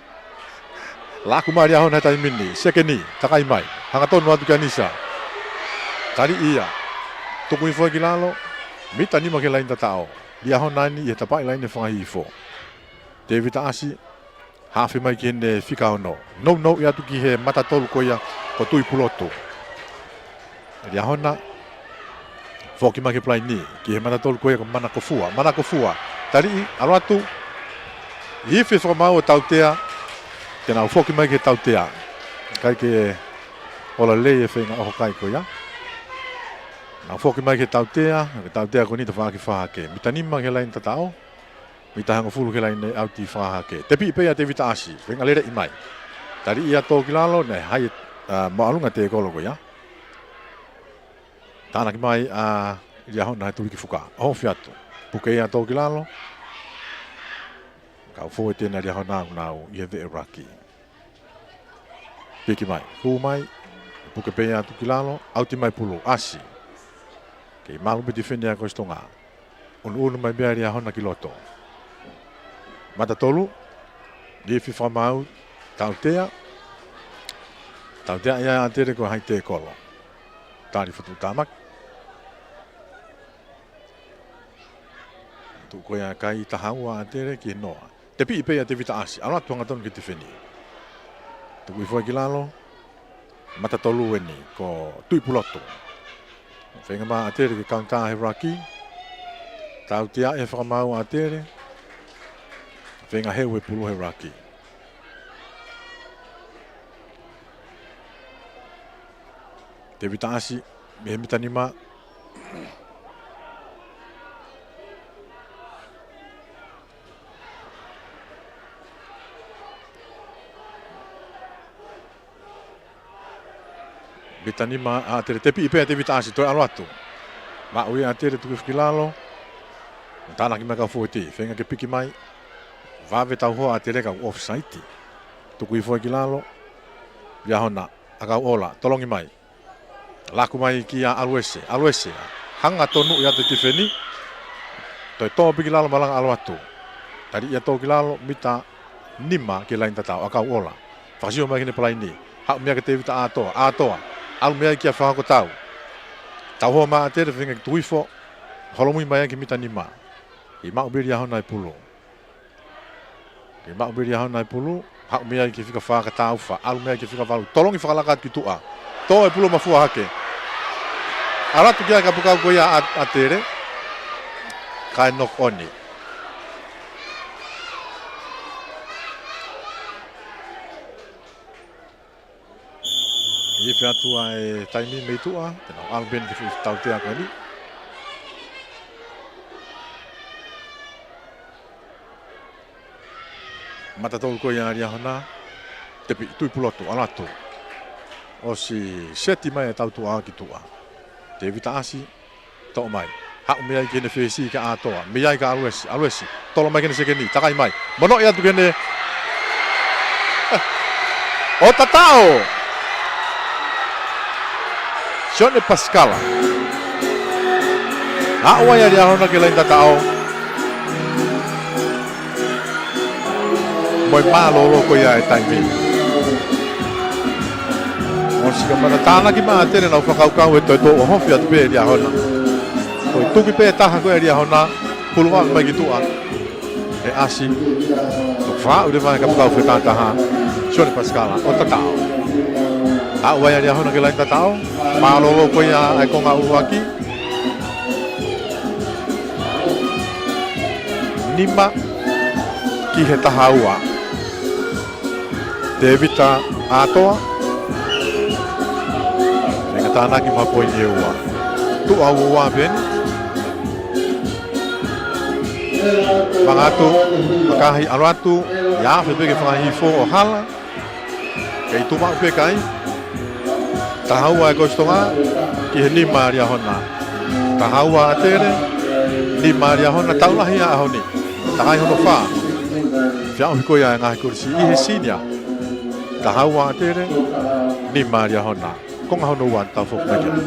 Laku mai ʻa Liahona he taimi ni, sekeni, takai mai. Hangatonu atu kia Nisa. Tali ia. Tuku hifo ki lalo. Mita nima ki he laine tataʻo. Liahona eni ʻi he tapaʻi laine fakahihifo. Tevita ʻAsi. Hafe mai ki heʻene fika ono. Nounou atu ki he mata tolu ko ia ko Tuʻipulotu. Liahona, foki mai ki he palaini, ki he mata tolu ko ia ko Manakofua. Manakofua, taliʻi, ʻalu atu. Ifi e fakamaau ʻo Tautea, ke nau foki mai ki he Tautea. ʻIkai ke ola lelei e feinga ʻoho kai ko ia. Nau foki mai ki he Tautea, ki he Tautea ko eni tafaʻaki fakahake. Mita nima ki he laine tataʻo. Mita hongofulu ki he laine ʻauti fakahake. Tepiʻi pē ia ʻe Tevita ʻAsi, feinga lele mai. Taliʻi ia tō ki lalo, naʻe hai, ʻa, māʻolunga e tēkolo ko ia. Tānaki mai ʻa Liahona he tuli ki fuka. ʻOhofi atu. Puke ia tō ki lalo. Kau fōueti ʻa Liahona ʻoku nau ʻi he veʻe ʻuluaki. Piki mai, hū mai, puke pē ia atu ki lalo, ʻauti mai pulu, ʻAsi. Kei malu pē tifeni ʻa Kolisi Tonga. ʻUnuʻunu mai pē ʻa Liahona ki loto. Mata tolu, ifi fakamaau, Tautea. Tautea ia ʻa ʻAtele ko hai tēkolo. Tali fatu tamaki. Tuʻu ko ia kai taha ua ʻa ʻAtele ki he noa. Tepiʻi pē ia ʻe Tevita ʻAsi, ʻalu atu hangatonu ki he tifeni. Tuku hifo ki lalo, mata tolu eni, ko Tuʻipulotu. Feinga mai ʻa ʻAtele ke kaunitā he ʻuluaki. Tautea e fakamaau ʻa ʻAtele. Feinga heu e pulu he ʻuluaki. Tevita ʻAsi, mei he mita nima. Mita nima ʻa ʻAtele, tepiʻi pē ʻe Tevita ʻAsi, toe ʻalu atu. Maʻu ia ʻa ʻAtele, tuku hifo ki lalo. Tānaki mai kau fōueti, feinga ke piki mai. Vave tauhoa ʻa ʻAtele ka ʻoku offside. Tuku hifo ki lalo. Liahona, ʻakau ola, tolongi mai. Laku mai kia ʻAluese, ʻAluese. Hangatonu ia ʻi he tifeni. Toe tō pē ki lalo, malanga ʻalu atu. Taliʻi ia tō ki lalo, mita nima ki he laine tataʻo, ʻakau ola. Fakasio mai ki heʻene palaini. Haʻu mai ia kia Tevita ʻAtoa, ʻAtoa. ʻAlu mai ia kia Fakahokotau. Tauhoa mai ʻa ʻAtele, feinga ke tuku hifo. Holomui mai ia ki he mita nima. Kei maʻu pē ʻe Liahona e pulu. Kei maʻu pē ʻe Liahona e pulu, haʻu mai ia ki he fika fā ka tāufa, ʻalu mai ia ki he fika valu, tolongi fakalaka atu ki tuʻa. Tō e pulu mafua hake. ʻAlu atu ki ai e kapakau ko ia ʻa, ʻa ʻAtele. Kae knock on. Ifi atu ʻa e taimi mei tuʻa, te nau ʻalu pē eni ki he Tautea ko eni. Mata tolu ko ia ʻa Liahona, tepiʻi, Tuʻipulotu, ʻalu atu. ʻOsi seti mai e tautuʻa ki tuʻa. Tevita ʻAsi, toʻo mai. Haʻu mei ai ki heʻene fesi kia ʻAtoa. Mei ai kia ʻAluesi. ʻAluesi. Tolo mai ki heʻene sekeni. Takai mai. Monoʻi atu ki heʻene. ʻO tataʻo. Sione Pasikala. Aʻu ai ʻa Liahona ki he laine tataʻo. Mo e mālōlō ko ia e taimi. ʻOsi ka mata tānaki mai ʻa ʻAtele, nau fakakaukau ʻe toe tuʻu ʻo ʻohofi atu pē ʻe Liahona. Ko e tuki pē taha ko ia ʻa Liahona, pulu ʻalu mai ki tuʻa ʻe ʻAsi. Toki faʻu leva e kapakau fetataha, Sione Pasikala, ʻo tataʻo. Aʻu ai ʻa Liahona ki he laine tataʻo, mālōlō ko ia ʻa e konga ʻuluaki. Nima ki he taha ua. Tevita ʻAtoa. Feinga tānaki mo ha poini ʻe ua. Tuʻa ua ua pē eni. Fakaʻatu, makahi ʻalu atu, ʻi he afe pē ke fakahifo ʻo hala. Kei tuʻu maʻu pē kai. Taha ua e Kolisi Tonga, ki he nima ʻa Liahona. Taha ua ʻa ʻAtele, nima ʻa Liahona, tau lahi ʻa e ʻaho ni. Takai hono fā. Feʻauhi ko ia e ngaahi kolisi ʻi he senior. Taha ua ʻa ʻAtele, nima ʻa Liahona. Konga hono ua, tau foki mai ki ai.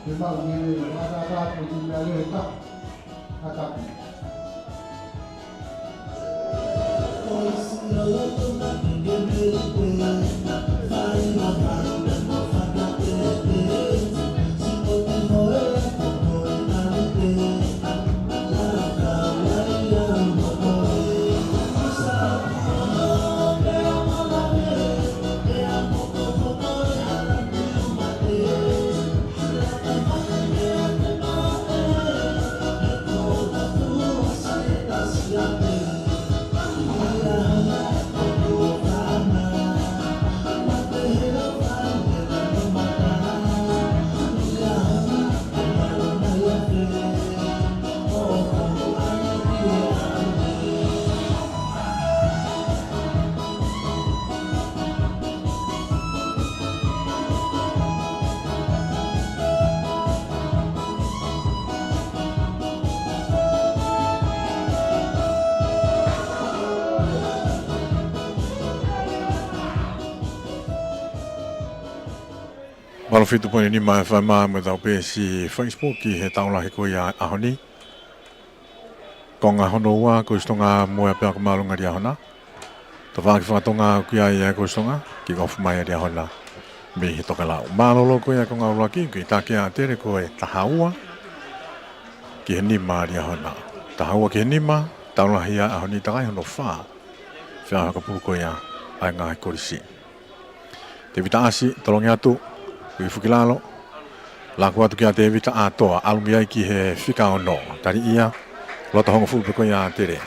Ke maʻu mei ai, ʻatā atu ki he meʻaleo ʻe taha. Hakapi. Valu fitu poini nima F M mo e tau peesi Facebook ki he tau lahi ko ia ʻaho ni. Konga hono ua, Kolisi Tonga mo e Apiako Māʻolunga Liahona. Tafaʻaki fakatonga ʻoku ʻi ai ʻa e Kolisi Tonga, kick off mai ʻa Liahona mei he tokelau. Mālōlō ko ia e konga ʻuluaki, ʻoku kei taki ʻa ʻAtele ko e taha ua ki he nima ʻa Liahona. Taha ua ki he nima, tau lahi ʻa ʻaho ni, takai hono fā. Feʻauhi fakapulu ko ia ʻa e ngaahi kolisi. Tevita ʻAsi, tolongi atu, ui fuki lalo. Laku atu kia Tevita ʻAtoa, ʻalu mei ai ki he fika ono. Tali ia, loto hongofulu pē ko ia ʻa ʻAtele.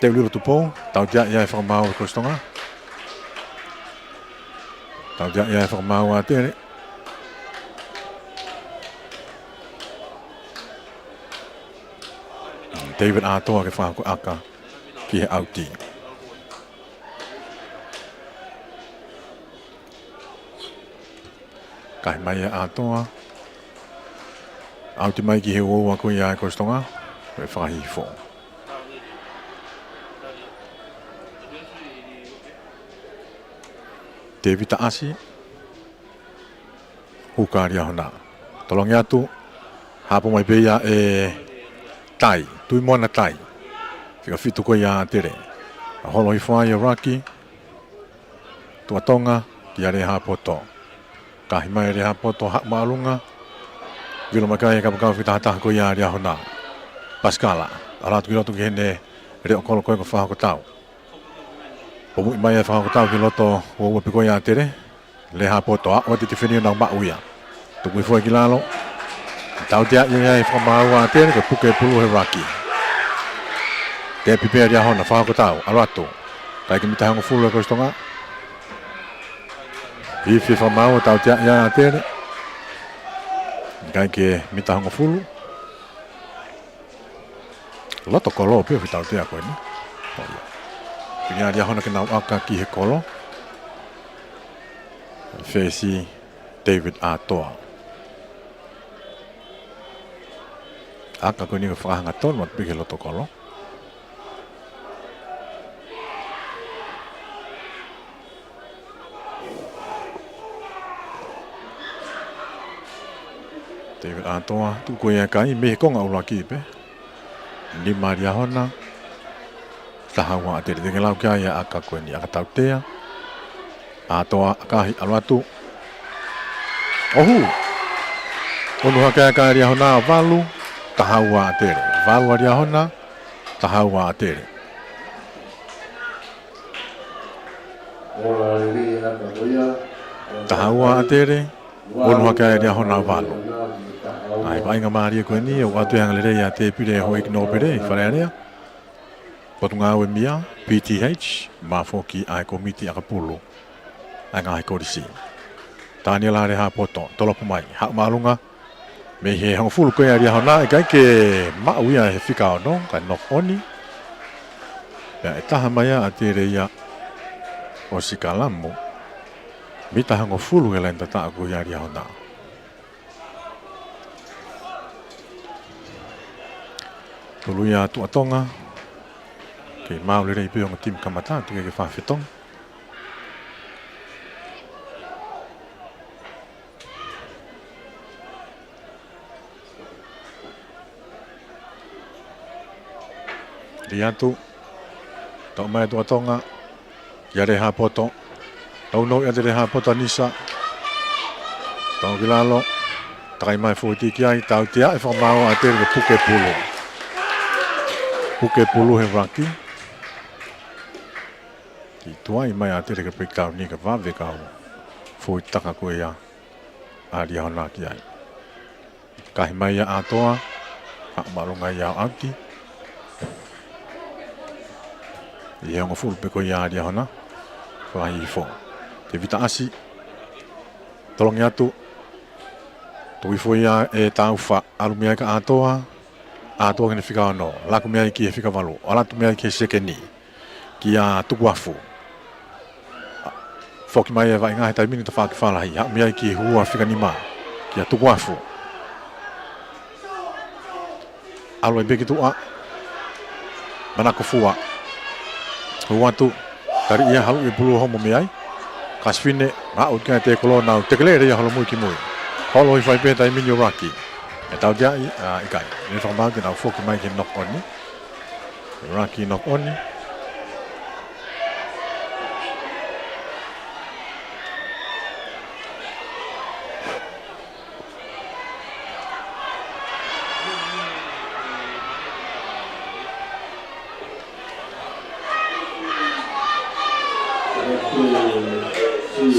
Teu Lilo Tupou, tautea ia e fakamaau ʻa e Kolisi Tonga. Tautea ia e fakamaau ʻa ʻAtele. David ʻAtoa ke fakahoko ʻaka ki he ʻauti. Kahi mai ʻa ʻAtoa. ʻAuti mai ki he uaua ko ia ʻa e Kolisi Tonga. Ko e fakahihifo. Tevita ʻAsi. Huka ʻa Liahona. Tolongi atu. Hapo mai pē ia ʻe Tai. Tuʻimona Tai. Fika fitu ko ia ʻa ʻAtele. ʻA holo hifo ai ʻa Raki. Tuʻa Tonga, kia Lehapoto. Kahi mai Lehapoto, haʻu māʻolunga. Vilo mai ki he kapakau fika taha taha ko ia ʻa Liahona. Pasikala. ʻAlu atu ki loto ki heʻene leʻo kolo ko ē ko Fakahokotau. Pomuʻi mai ʻa Fakahokotau ki loto uaua pē ko ia ʻa ʻAtele. Lehapoto, ʻa ʻOti Tifeni ʻo nau maʻu ia. Tuku hifo ai ki lalo. Tautea ia e fakamaau ʻa ʻAtele, ko e puke pulu ʻe Raki. Tepi pē ʻa Liahona, Fakahokotau, ʻalu atu. ʻIkai ke mita hongofulu ʻa e Kolisi Tonga. Fifi e fakamaau, tautea ia ʻa ʻAtele. ʻIkai ke mita hongofulu. Loto kolo pē ʻo e tautea ko eni. Pili ʻa Liahona ke nau ʻaka ki he kolo. Fesi David ʻAtoa. ʻAka ko eni ko e fakahangatonu atu pē ki he loto kolo. David ʻAtoa, tuku ia kai mei he konga ʻuluaki pē. Nima ʻa Liahona, taha ua ʻa ʻAtele. Te ke lau ki ai ʻa e ʻaka ko eni, ʻaka tautea. ʻAtoa, kahi, ʻalu atu. ʻOhu! ʻOnu hake ʻa e ʻaka ʻa Liahona, valu, taha ua ʻa ʻAtele. Valu ʻa Liahona, taha ua ʻa ʻAtele. Taha ua ʻa ʻAtele, ʻOnu hake ʻa Liahona, valu. ʻA e vaʻinga mālie ko eni, ʻoatu e anga lelei ʻa Tēpile Hoiki Nōpele ʻi Fale Alea. Potungāue mia, P T H, mo e foki ʻa e kōmiti ʻakapulu ʻa e ngaahi kolisi. Taniela Lehapoto, tolopu mai, haʻu māʻolunga, mei he hongofulu ko ia ʻa Liahona, ʻikai ke maʻu ia he fika ono, kae knock on. Pea ʻe taha mai ʻa ʻAtele ia ʻo sikalamu. Mita hongofulu he laine tataʻo ko ia ʻa Liahona. Tuluia Tuʻa Tonga. Kei maau lelei pē ongo timi kamata, teʻeki ke fai fetongi. Lī atu. Toʻo mai ʻe Tuʻatonga. Kia Lehāpoto. Nounou ʻiate Lehāpoto ʻa Nisa. Toʻo ki lalo. Takai mai fōuiti ki ai. Tautea ʻe fakamaau ʻa ʻAtele ke puke pulu. Puke pulu he ruck. Kiʻi tuai mai ʻa ʻAtele ke breakdown ni ka vave kau fōuiti taka ko ia ʻa Liahona ki ai. Kahi mai ia ʻa ʻAtoa, haʻu māʻolunga ia ʻo ʻauti. ʻI he hongofulu pē ko ia ʻa Liahona, fakaʻifo. Tēvita ʻAsi, tolongi atu, tuku hifo ia ʻe Taufa, ʻalu mei ai kia ʻAtoa, ʻAtoa ki he fika ono, laku mei ai ki he fika valu, ʻalu atu mei ai ki he sekeni. Kia Tukuafu. Foki mai e vaʻinga he taimi ni tafaʻaki fālahi. Haʻu mei ai ki he ua fika nima. Kia Tukuafu. ʻAlu ai pē ki tuʻa. Manakofua. Hū atu. Tali ia halu e pulu homo mei ai. Kasifine. Haʻu ki ai ʻa Tekolo nau. Tekele ia Holomui ki mui. Holo hifo ai pē taimi ni ʻo ruck. ʻE tautea ʻi, ʻa, ʻikai. ʻE fakamaau te nau foki mai ki he knock on ni. Ruck knock on.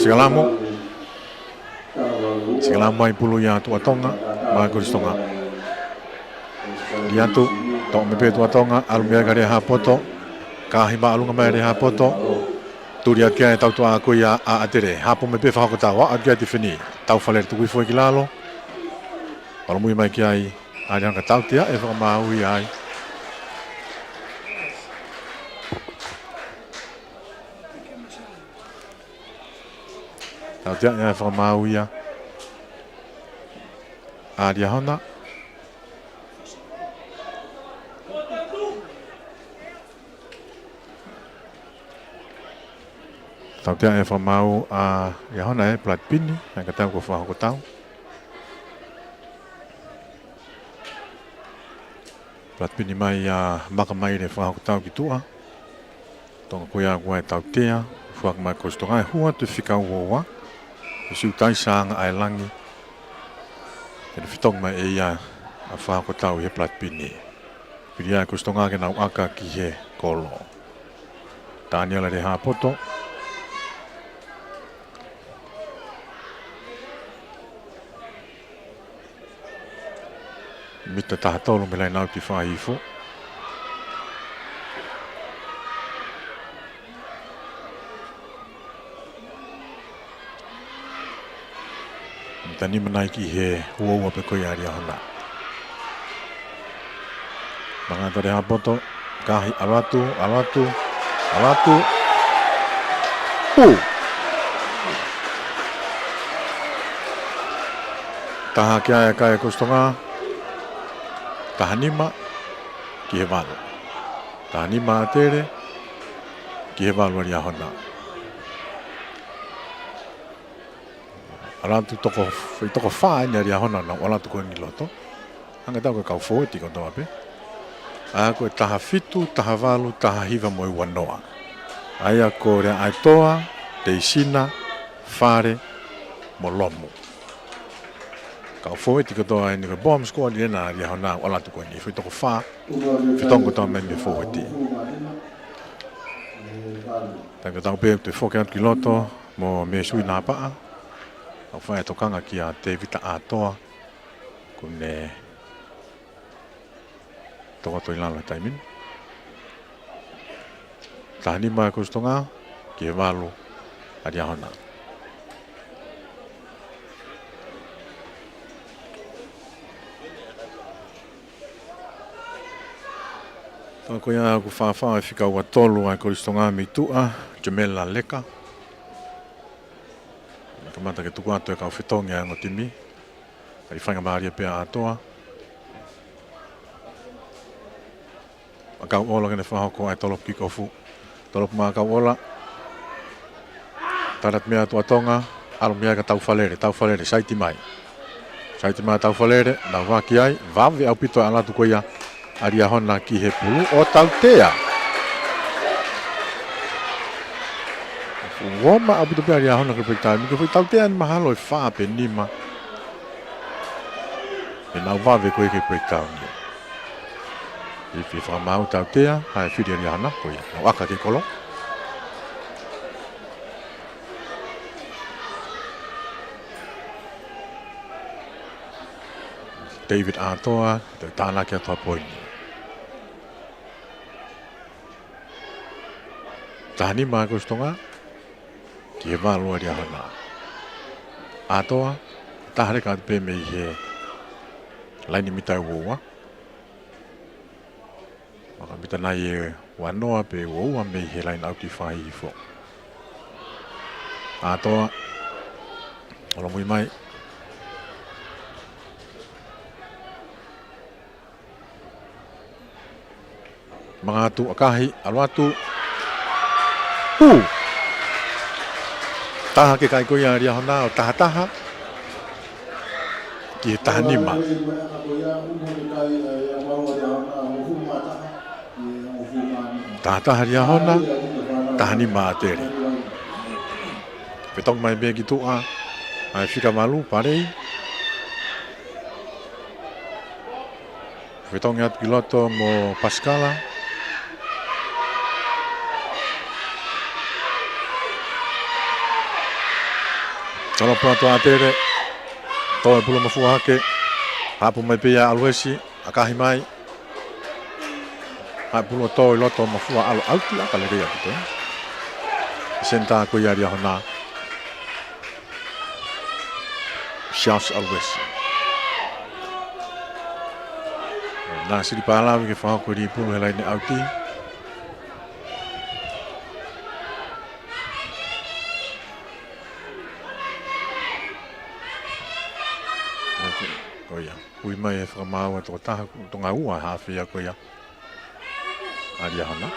Sikalamu. Sikalamu mai pulu ia Tuʻatonga, maʻa Kolisi Tonga. Lī atu, toʻo mai pē Tuʻatonga, ʻalu mei ai kia Lehāpoto, kahi māʻolunga mai Lehāpoto, tuli atu ki ai e tautuʻa ko ia ʻa ʻAtele, hapo mai pē fakahoko tau, ʻalu atu ki ai Tifeni, Taufalele tuku hifo ki lalo, ʻalu mui mai ki ai, ʻa Liahona ka tautea ʻe fakamaau ia ai. Tautea ʻe fakamaau ia ʻa Liahona. Tautea ʻe fakamaau ʻa Liahona e platipini, ʻa e ka tau ko fakahoko tau. Platipini mai ʻa Makamaile fakahoko tau ki tuʻa. Tonga ko ia ko e tautea, foaki mai Kolisi Tonga ʻe hū atu e fika ua ua. Ko Siutai Sanga ʻa e langi. Ke ne fetongi mai ʻe ia ʻa fakahoko tau ʻi he platipini. Pili ʻa Kolisi Tonga ke nau ʻaka ki he kolo. Taniela Lehāpoto. Mita taha tolu mei he laine ʻauti fakaʻifo. Mita nima nai ki he ua ua pē ko ia ʻa Liahona. Mangata Lehāpoto, kahi ʻalu atu, ʻalu atu, ʻalu atu. Pū! Taha ki ai ʻa e kai ʻa Kolisi Tonga. Taha nima ki he valu. Taha nima ʻa ʻAtele ki he valu ʻa Liahona. ʻAlu atu toko, foʻi toko fā eni ʻa Liahona naʻa nau ʻalu atu ko eni ʻi loto. Hangē tau ka kau fōuiti kotoa pē. ʻA ia ko e taha fitu, taha valu, taha hiva mo e ua noa. ʻA ia ko Leaʻaetoa, Teisina, Fale, mo Lomu. Kau fōuiti kotoa eni ko e bomb squad ena ʻa Liahona ʻalu atu ko eni. Foʻi toko fā, fetongi kotoa mai mei he fōuiti. Taimi tatau pē te u foki atu ki loto, mo Mesui Napaʻa. ʻOku fai e tokanga kia Tevita ʻAtoa. Kuo ne tokoto ʻi lalo he taimi ni. Taha nima ʻa Kolisi Tonga, ki he valu ʻa Liahona. Ka ko ia ʻoku fāfā e fika ua tolu ʻa Kolisi Tonga mei tuʻa, Jamela Leka. Kamata ke tuku atu e kau fetongi ʻa e ongo timi. Kei faingamālie pē ʻa ʻAtoa. Makauʻola ke ne fakahoko ʻa e tolopu kikofu. Tolopu Makauʻola. Tala atu mei ai Tuʻatonga. ʻAlu mei ai kia Taufalele. Taufalele, saiti mai. Saiti mai Taufalele. Nau vaki ai. Vave ʻaupito e ʻalu atu ko ia ʻa Liahona ki he pulu ʻo tautea. Uoma ʻaupito pē ʻa Liahona ki he break time. Ko e foʻi tautea ʻe mahalo ʻe fā pe nima. ʻE nau vave ko ē ki he break time. ʻI he fakamaau tautea, ʻa e fili ʻa Liahona, ko ia. Nau ʻaka ki he kolo. David ʻAtoa, te tānaki atu ha poini. Taha nima ʻa Kolisi Tonga, ki he valu ʻa Liahona. ʻAtoa, taha leka atu pē mei he laini mita ua ua. Maka mita nai ʻe ua noa pe ua ua mei he laini ʻauti faihifo. ʻAtoa, ʻolomui mai. Manga atu, ʻakahi, ʻalu atu. Pū! Taha ke kai ko ia ʻa Liahona ʻo taha taha. Ki he taha nima. Taha taha Liahona, taha nima ʻa Tele. Fetongi mai pē ki tuʻa, ʻa e fika valu, Palei. Fetongi atu ki loto mo Pasikala. Tolopo atu ʻa Tele. Tō e pulu mafua hake. Haʻu mai pē ia ʻAluesi. ʻAkahi mai. Haʻu pulu tō ʻi loto mafua ʻalu ʻauti ʻaka lelei ʻaupito. Senitā ko ia Liahona. Charles ʻAluesi. Nāsili Pālavi ke fakahoko e lī pulu he laine ʻauti. Ko ia. Ui mai e fakamaau ʻa e tokotaha, Tonga ua, hafe ia ko ia ʻa Liahona.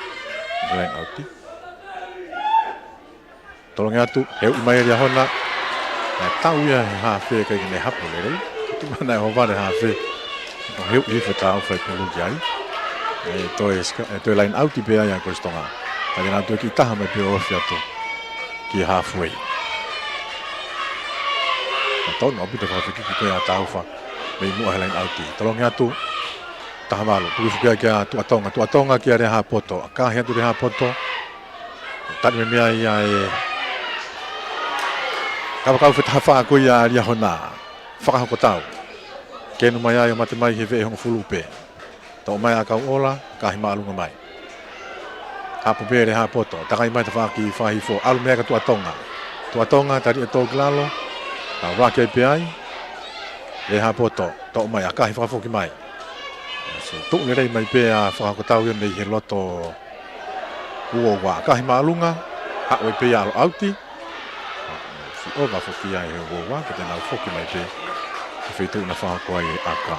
Laine ʻauti. Tolongi atu, heuʻi mai ʻa Liahona. Naʻe tau ia he hafe ʻikai ke ne hapo lelei. Tuʻu mai naʻe ʻohovale hafe. ʻO heuʻi hifo e taʻofi e pulu ki ai. ʻE toe sika-, ʻe toe laine ʻauti pē ai ʻa Kolisi Tonga. Ka ke nau toe kiʻi taha mai pē ʻo ofi atu ki he halfway. Naʻe tonu ʻaupito e fakafekiki ko ia ʻa Taufa. Mei muʻa he laine ʻauti. Tolongi atu. Taha valu, tuku hifo ki ai kia Tuʻatonga. Tuʻatonga kia Lehapoto. ʻAkahi atu Lehapoto. Tali meimei ai ʻa e kavakava fetahafā ko ia ʻa Liahona. Fakahoko tau. Kenu mai ai ʻo mate mai he veʻe hongofulu pē. Toʻo mai ʻa Kauʻola, ʻakahi māʻolunga mai. Hapo pē Lehapoto, takai mai tafaʻaki faihifo, ʻalu meʻa kia Tuʻatonga. Tuʻatonga, tali ʻe tō ki lalo. Ka ʻuluaki ai pē ai. Lehapoto, toʻo mai, ʻakahi fakafoki mai. Tuʻu lelei mai pē ʻa e fakahoko tau ia mei he loto ua ua, ʻakahi māʻolunga, haʻu ai pē ia ʻalu ʻauti. Siʻi ʻova foki ia ʻe he ua ua, ka te nau foki mai pē ki he feituʻu naʻe fakahoko ai e ʻaka.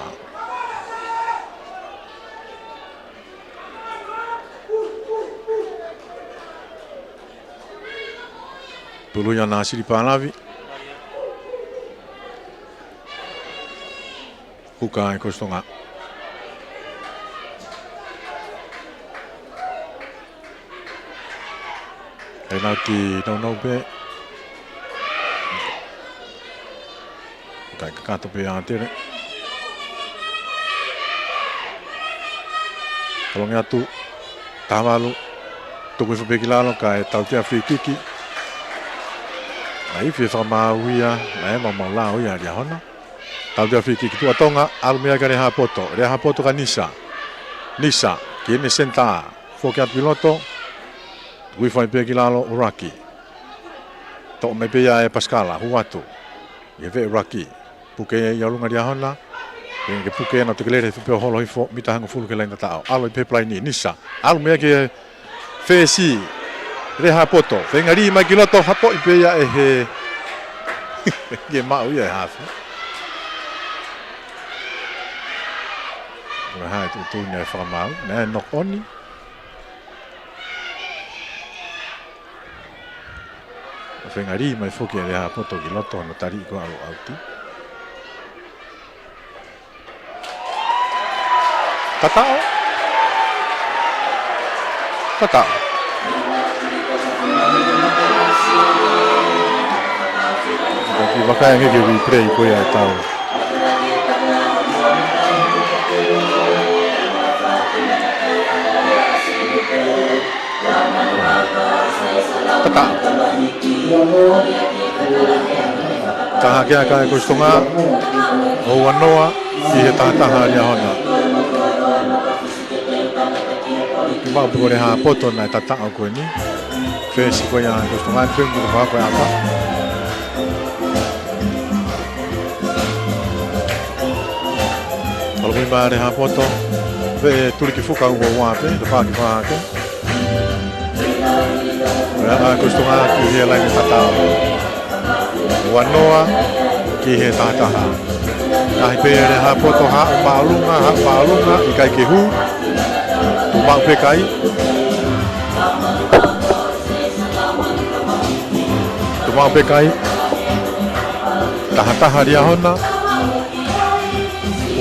Pulu ia ʻa Nāsili Pālavi. Huka ʻa Kolisi Tonga. Laine ʻauti nounou pē. Kae kakato pē ʻa Tele. Tolongi atu. Taha valu. Tuku hifo pē ki lalo kae tautea free kick. Naʻe ifi e fakamaau ia, naʻe maumau lao ia ʻa Liahona. Tautea free kick Tuʻatonga, ʻalu meʻa kia Lehapoto. Lehapoto kia Nisa. Nisa, ki he senitā. Foki atu ki loto. Tuku hifo ai pē ki lalo ʻuluaki. Toʻo mai pē ia ʻe Pasikala, hū atu. ʻI he veʻe ʻuluaki. Puke ia ʻi ʻolunga Liahona. Pea ke puke ʻa Tekelele, hifo pē ʻo holo hifo, mita hongofulu ki he laine tataʻo. ʻAlu ai pē he palaini, Nisa. ʻAlu meʻa ki he fesi. Lehapoto. Feinga lī mai ki loto, hapoʻi pē ia ʻe he. Ke maʻu ia ʻe he hafe. Ko e hā e tuʻutuʻuni ʻa e fakamaau. Naʻe knock on. Feinga lī mai foki ʻa Lehapoto ki loto hono tali ko e ʻalu ʻauti. Tataʻo, Tata. Ka ki vakai ange ki he replay ko ia ʻe tau. Tata. Taha hake ʻa e Kosi Tonga, ua noa ki he taha taha ʻa Liahona. Maʻu pē ko Lehāpoto naʻe tataʻo ko eni. Fesi ko ia ʻa e Kosi Tonga, pē mo e fā ko e ʻaka. Alo mui mai Lehāpoto, pē tuli ki fuka ua ua pē, tafaʻaki fā hake. Ko ia ʻa e Kosi Tonga ki he laine tatau. Ua noa ki he taha taha. Ngaahi pē Lehāpoto, haʻu māʻolunga, haʻu māʻolunga, ʻikai ke hū. Tuʻu maʻu pē kai. Tuʻu maʻu pē kai. Taha taha Liahona.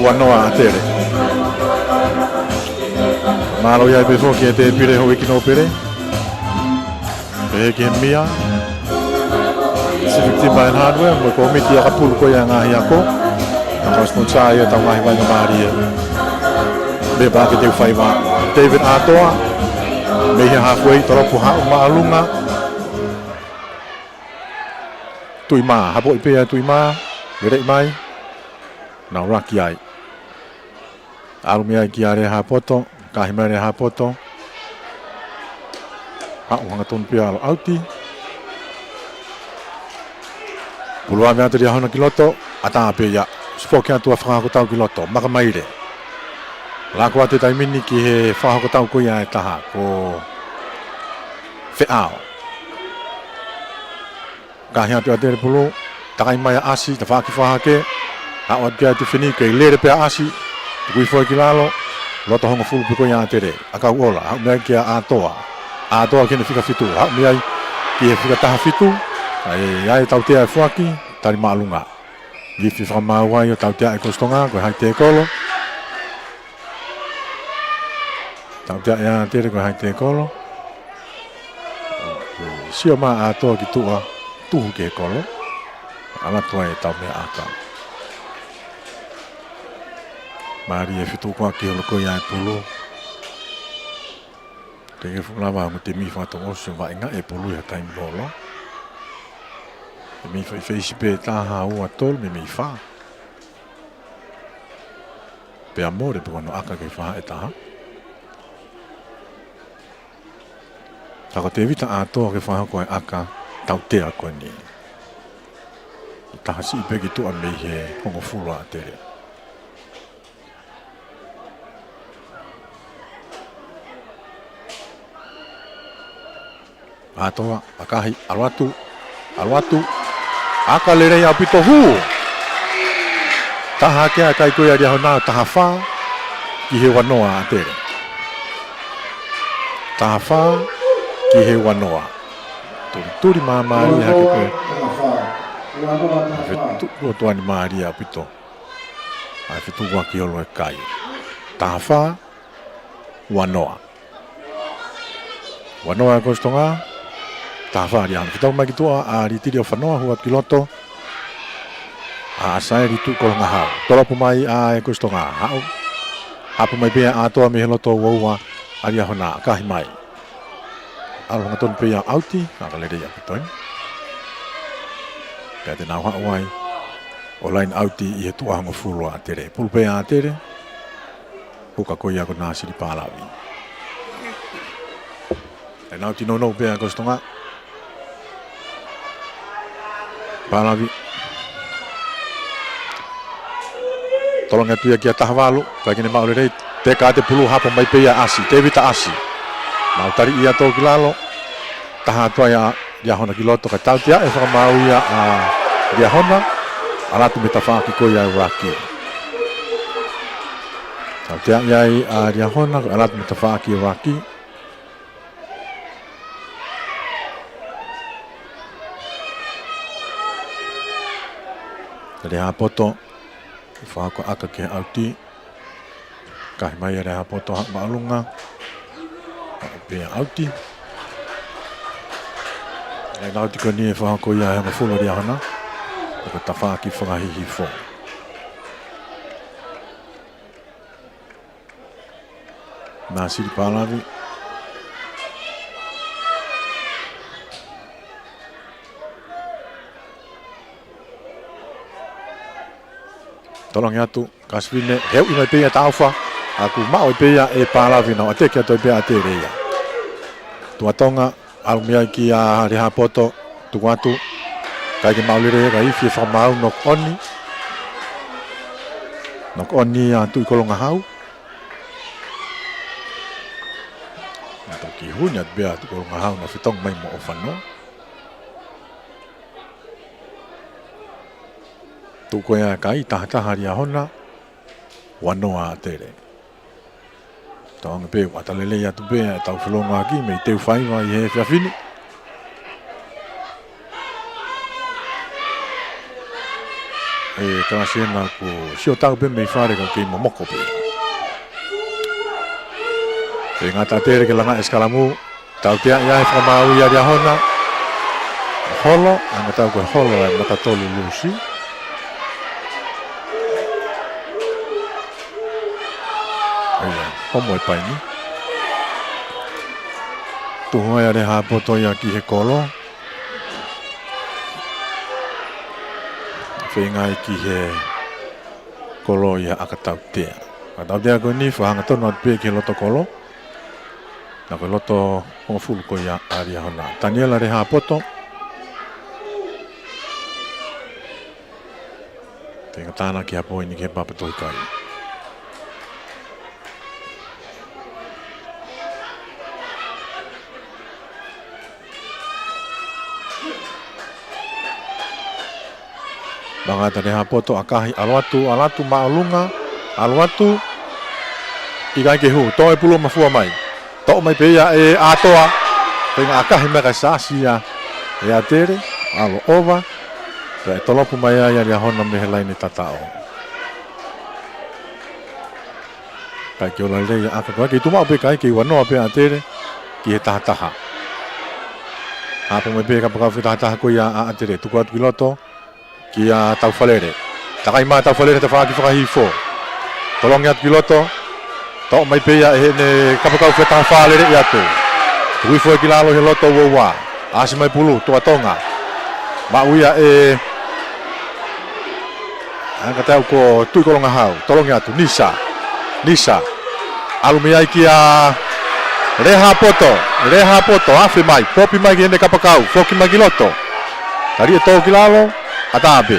Ua noa ʻa Tele. Mālō ia pē foki e tēpile houʻeiki nōpele. Pehē ki he meʻa, Pacific Timber and Hardware, mo e kōmiti ʻakapulu ko ia ngaahi ako. Ka ko e sponsor ia ʻetau ngaahi vainga mālie. Meʻa pē ke teu faiva. David ʻAtoa, mei he halfway, tolopu haʻu māʻolunga. Tuʻi mā, hapoʻi pē ʻa Tuʻi mā, lelei mai. Nau laki ai. ʻAlu mei ai kia Lehāpoto, kahi mai Lehāpoto. Haʻu hangatonu pē ʻalu ʻauti. Pulu ʻave atu Liahona ki loto, ʻatā pē ia. Sipoki atu ʻa Fakahokotau ki loto, Makamaile. Lako atu he taimi ni ki he Fakahokotau ko ia ʻe taha, ko Feʻao. Kahi atu ʻa Tele pulu, takai mai ʻa ʻAsi, tafaʻaki fā hake, haʻu atu kia Tifeni, kei lele pē ʻa ʻAsi, tukui foʻi ki lalo, loto hongofulu pē ko ia ʻa Tele, ʻakau ʻola, haʻu mei ai kia ʻAtoa, ʻAtoa ki heʻene fika fitu, haʻu mei ai ki he fika taha fitu, ʻa ia ʻe tautea e foaki, tali māʻolunga. Lifi fakamaau ai ʻo tautea ʻe Kosi Tonga, ko e haʻi tēkolo. Tautea ʻe ʻa Tele ko e haʻi tēkolo. Sio mai ʻa ʻAtoa ki tuʻa, tuhu ki he kolo. ʻAlu atu ai ʻetau meʻa ʻaka. Mālie e fetukuaki holo ko ia e pulu. Teʻeki fuʻu lava mo e timi fakatouʻosi ʻo vaʻinga e pulu ʻi ha taimi lōloa. Meimei faifeisi pē taha, ua, tolu, meimei fā. Pea mole pē ko hono ʻaka ki he faʻahi ʻe taha. Ka ko Tēvita ʻAtoa ke fakahoko e ʻaka tautea ko eni. Taha siʻi pē ki tuʻa mei he hongofulu ʻa Tele. ʻAtoa, ʻakahi, ʻalu atu, ʻalu atu. ʻAka lelei ʻaupito, hū. Taha hake ʻa e kai ko ia ʻa Liahona, taha fā ki he ua noa ʻa Tele. Taha fā ki he ua noa. Tulituli māmālie hake pē. Fetuʻu ʻotua ni mālie ʻaupito. ʻA e fetukuaki holo e kai. Taha fā, ua noa. Ua noa ʻa Kosi Tonga, taha fā ʻa Liahona. Fetau mai ki tuʻa ʻa Litili ʻOfanoa, hū atu ki loto. ʻA ʻAsaeli Tuʻukolongahau. Tolopu mai ʻa e Kosi Tonga. Haʻu. Hapo mai pē ʻa ʻAtoa mei he loto ua ua ʻa Liahona. Kahi mai. ʻAlu hangatonu pē ia ʻauti, ʻaka lelei ʻaupito eni. Pea te nau haʻu ai ʻo laine ʻauti ʻi he tuʻa hongofulu ʻa Tele. Pulu pē ʻa Tele. Huka ko ia ko Nāsili Pālavi. Laine ʻauti nounou pē ʻa Kosi Tonga. Pālavi. Tolongi atu ia kia taha valu, ʻikai ke ne maʻu lelei, teka atu e pulu, hapo mai pē ia ʻa ʻAsi, Tēvita ʻAsi. Maʻu tali ia tō ki lalo, taha atu ai ʻa Liahona ki loto, ka tautea e fakamaau ia ʻa Liahona, ʻalu atu mei he tafaʻaki ko ia e laki. Tautea ia ʻa Liahona, ʻalu atu mei he tafaʻaki e laki. Lehāpoto, fakahoko ʻaka ki he ʻauti. Kahi mai ʻa Lehāpoto haʻu māʻolunga. Pea ʻauti. Laine ʻauti ko eni ʻe fakahoko ia ʻe he hongofulu ʻa Liahona. Ko e tafaʻaki fakahihifo. Nāsili Pālavi. Tolongi atu, Kasifine, heuʻi mai pē ia ʻe Taʻofa, ʻoku maʻu ai pē ia ʻe Pālavi, nau ʻateke atu ai pē ʻa ʻAtele ia. Tuʻa Tonga, ʻalu mei ai kia Lehāpoto, tuku atu, ʻikai ke maʻu lelei, ka ifi e fakamaau, knock on. Knock on ia Tuʻikolongahau. Naʻe toki hū atu pē ʻa Tuʻikolongahau naʻe fetongi mai mo ʻOfanoa. Tuʻu ko ia e kai, taha taha Liahona, ua noa ʻAtele. Tau anga pē ʻoku ʻata lelei atu pē ʻetau felōngoaki mei he teu faiva ʻi he efiafi ni. ʻE kalasi ena kuo sio tau pē mei fale ka kei momoko pē. Pea ngata ʻAtele ke langa e sikalamu. Tautea ia he fakamaau ia Liahona. Holo, anga tau ko e holo e matatolu Lusi. ʻIo, homo e paini. Tuhu ai ʻa Lehāpoto ia ki he kolo. Feinga ai ki he kolo ia ʻa ʻAkatautea. ʻAkatautea ko eni, fakahanga tonu atu pē ki he loto kolo. Naʻa ko e loto hongofulu ko ia ʻa Liahona. Taniela Lehāpoto. Te ngata ʻana ki ha poini ki he papa tohi kai. Mangata Lehāpoto ʻakahi, ʻalu atu, ʻalu atu māʻolunga, ʻalu atu, ʻikai ke hū, tō e pulu mafua mai. Toʻo mai pē ia ʻe ʻAtoa, feinga ʻakahi mai ka siasi ia ʻe ʻAtele, ʻalu ʻova, pea ʻe tolopu mai ai ʻa Liahona mei he laine tataʻo. ʻIkai ke ola lelei ʻa ʻAka ko ē, kei tuʻu maʻu pē kai, kei ua noa pē ʻAtele ki he taha taha. Hapo mai pē kapakau fakataha taha ko ia ʻa ʻAtele, tuku atu ki loto kia Taufalele. Takai mai Taufalele, tafaʻaki fakahihifo. Tolongi atu ki loto. Toʻo mai pē ia ʻe heʻene kapakau fakataha fā, lele ia atu. Tuku hifo ia ki lalo he loto ua ua. ʻAsi mai pulu, Tuʻa Tonga. Maʻu ia ʻe, anga tau ko Tuʻikolongahau. Tolongi atu, Nisa. Nisa. ʻAlu mei ai kia Lehāpoto. Lehāpoto, afe mai. Popi mai ki heʻene kapakau. Foki mai ki loto. Tali e tō ki lalo. ʻAtā pē.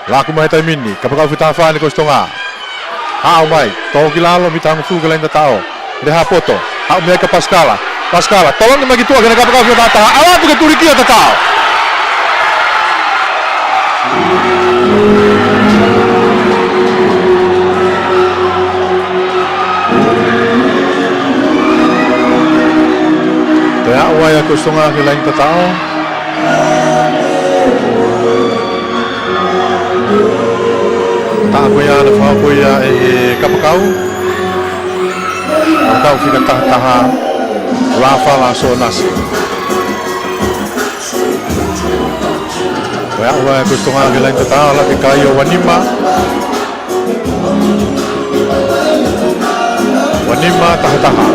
Laku mai he taimi ni, kapakau fakataha fā ʻa ʻAnikosi Tonga. Haʻu mai, tō ki lalo, mita hongofulu ki he laine tataʻo. Lehāpoto, haʻu mei ai kia Pasikala. Pasikala, tolongi mai ki tuʻa ki heʻene kapakau fakataha taha. ʻAlu atu ke tulikia tataʻo. Toe aʻu ai ʻa ʻAnikosi Tonga ki he laine tataʻo. Taʻa ko ia naʻe fakahoko ia ʻe he kapakau. Kapakau fakataha taha, Lafala Soʻonasi. Ko ia ʻa ʻAnikosi Tonga ki he laine tataʻo, ʻalu ki he kai ʻo ua nima. Ua nima, taha taha.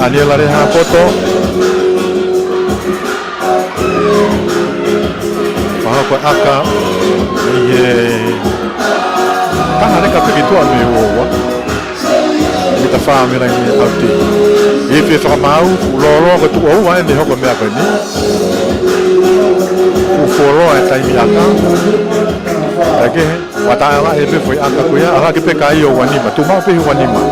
Taniela Lehāpoto. Fakahoko ʻe ʻAka, ʻi he taha leka pē ki tuʻa mei he ua ua. Mita fā mei he laine ʻauti. Ifi e fakamaau, fuʻu lōloa ko e tuʻo ua ʻene hoko e meʻa ko eni. Fuʻu fuoloa e taimi ʻa ʻAka. Kae kehe, ʻoua taʻeʻaongaʻi pē foʻi ʻaka ko ia, ʻalu hake pē kai ʻo ua nima, tuʻu maʻu pē he ua nima.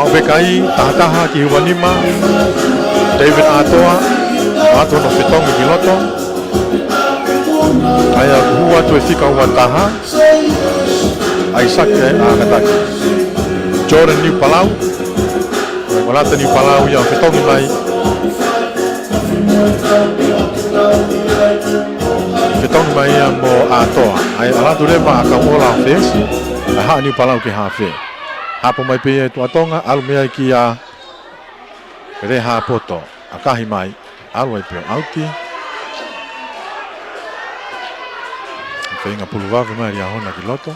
ʻOku pekai, taha taha ki he ua nima, David ʻAtoa, ʻoatu hono fetongi ki loto. ʻA ia ʻoku hū atu e fika ua taha, ʻAisake ʻAkataki. Jordan Niupalau, ʻa ia ko Lata Niupalau ia ʻo fetongi mai. Fetongi mai ia mo ʻAtoa. ʻA ia ʻalu atu leva ʻa Kauʻola ʻo feesi, ʻa Haʻa Niupalau ki he hafe. Hapo mai pē ia e Tuʻa Tonga, ʻalu mei ai kia Lehāpoto, ʻakahi mai, ʻalu ai pē ʻo ʻauti. Feinga pulu vave mai Liahona ki loto.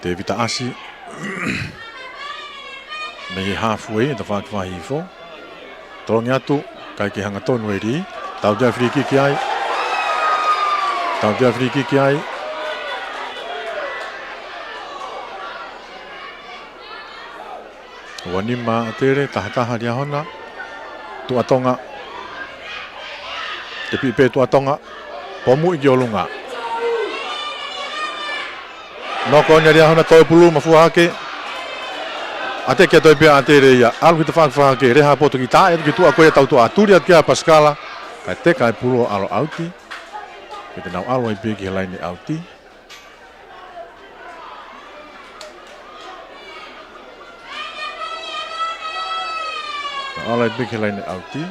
Tēvita ʻAsi. Mei he halfway, tafaʻaki fakahihifo. Tolongi atu, ʻikai ke hangatonu e lī. Tautea filikiki ai. Tautea filikiki ai. Ua nima ʻAtele, taha taha Liahona. Tuʻa Tonga. Tepiʻi pē Tuʻa Tonga. Pomuʻi ki ʻolunga. Noko ʻeni ʻa Liahona, toe pulu, mafua hake. ʻAteke atu ai pē ʻa ʻAtele ia. ʻAlu ki tafaʻaki fakahake, Lehāpoto ki taʻe, atu ki tuʻa ko ia tautuʻa, tuli atu ki ai ʻa Pasikala. Kae teka e pulu ʻo ʻalu ʻauti. Pea te nau ʻalu ai pē ki he laine ʻauti. Nau ʻalu ai pē ki he laine ʻauti.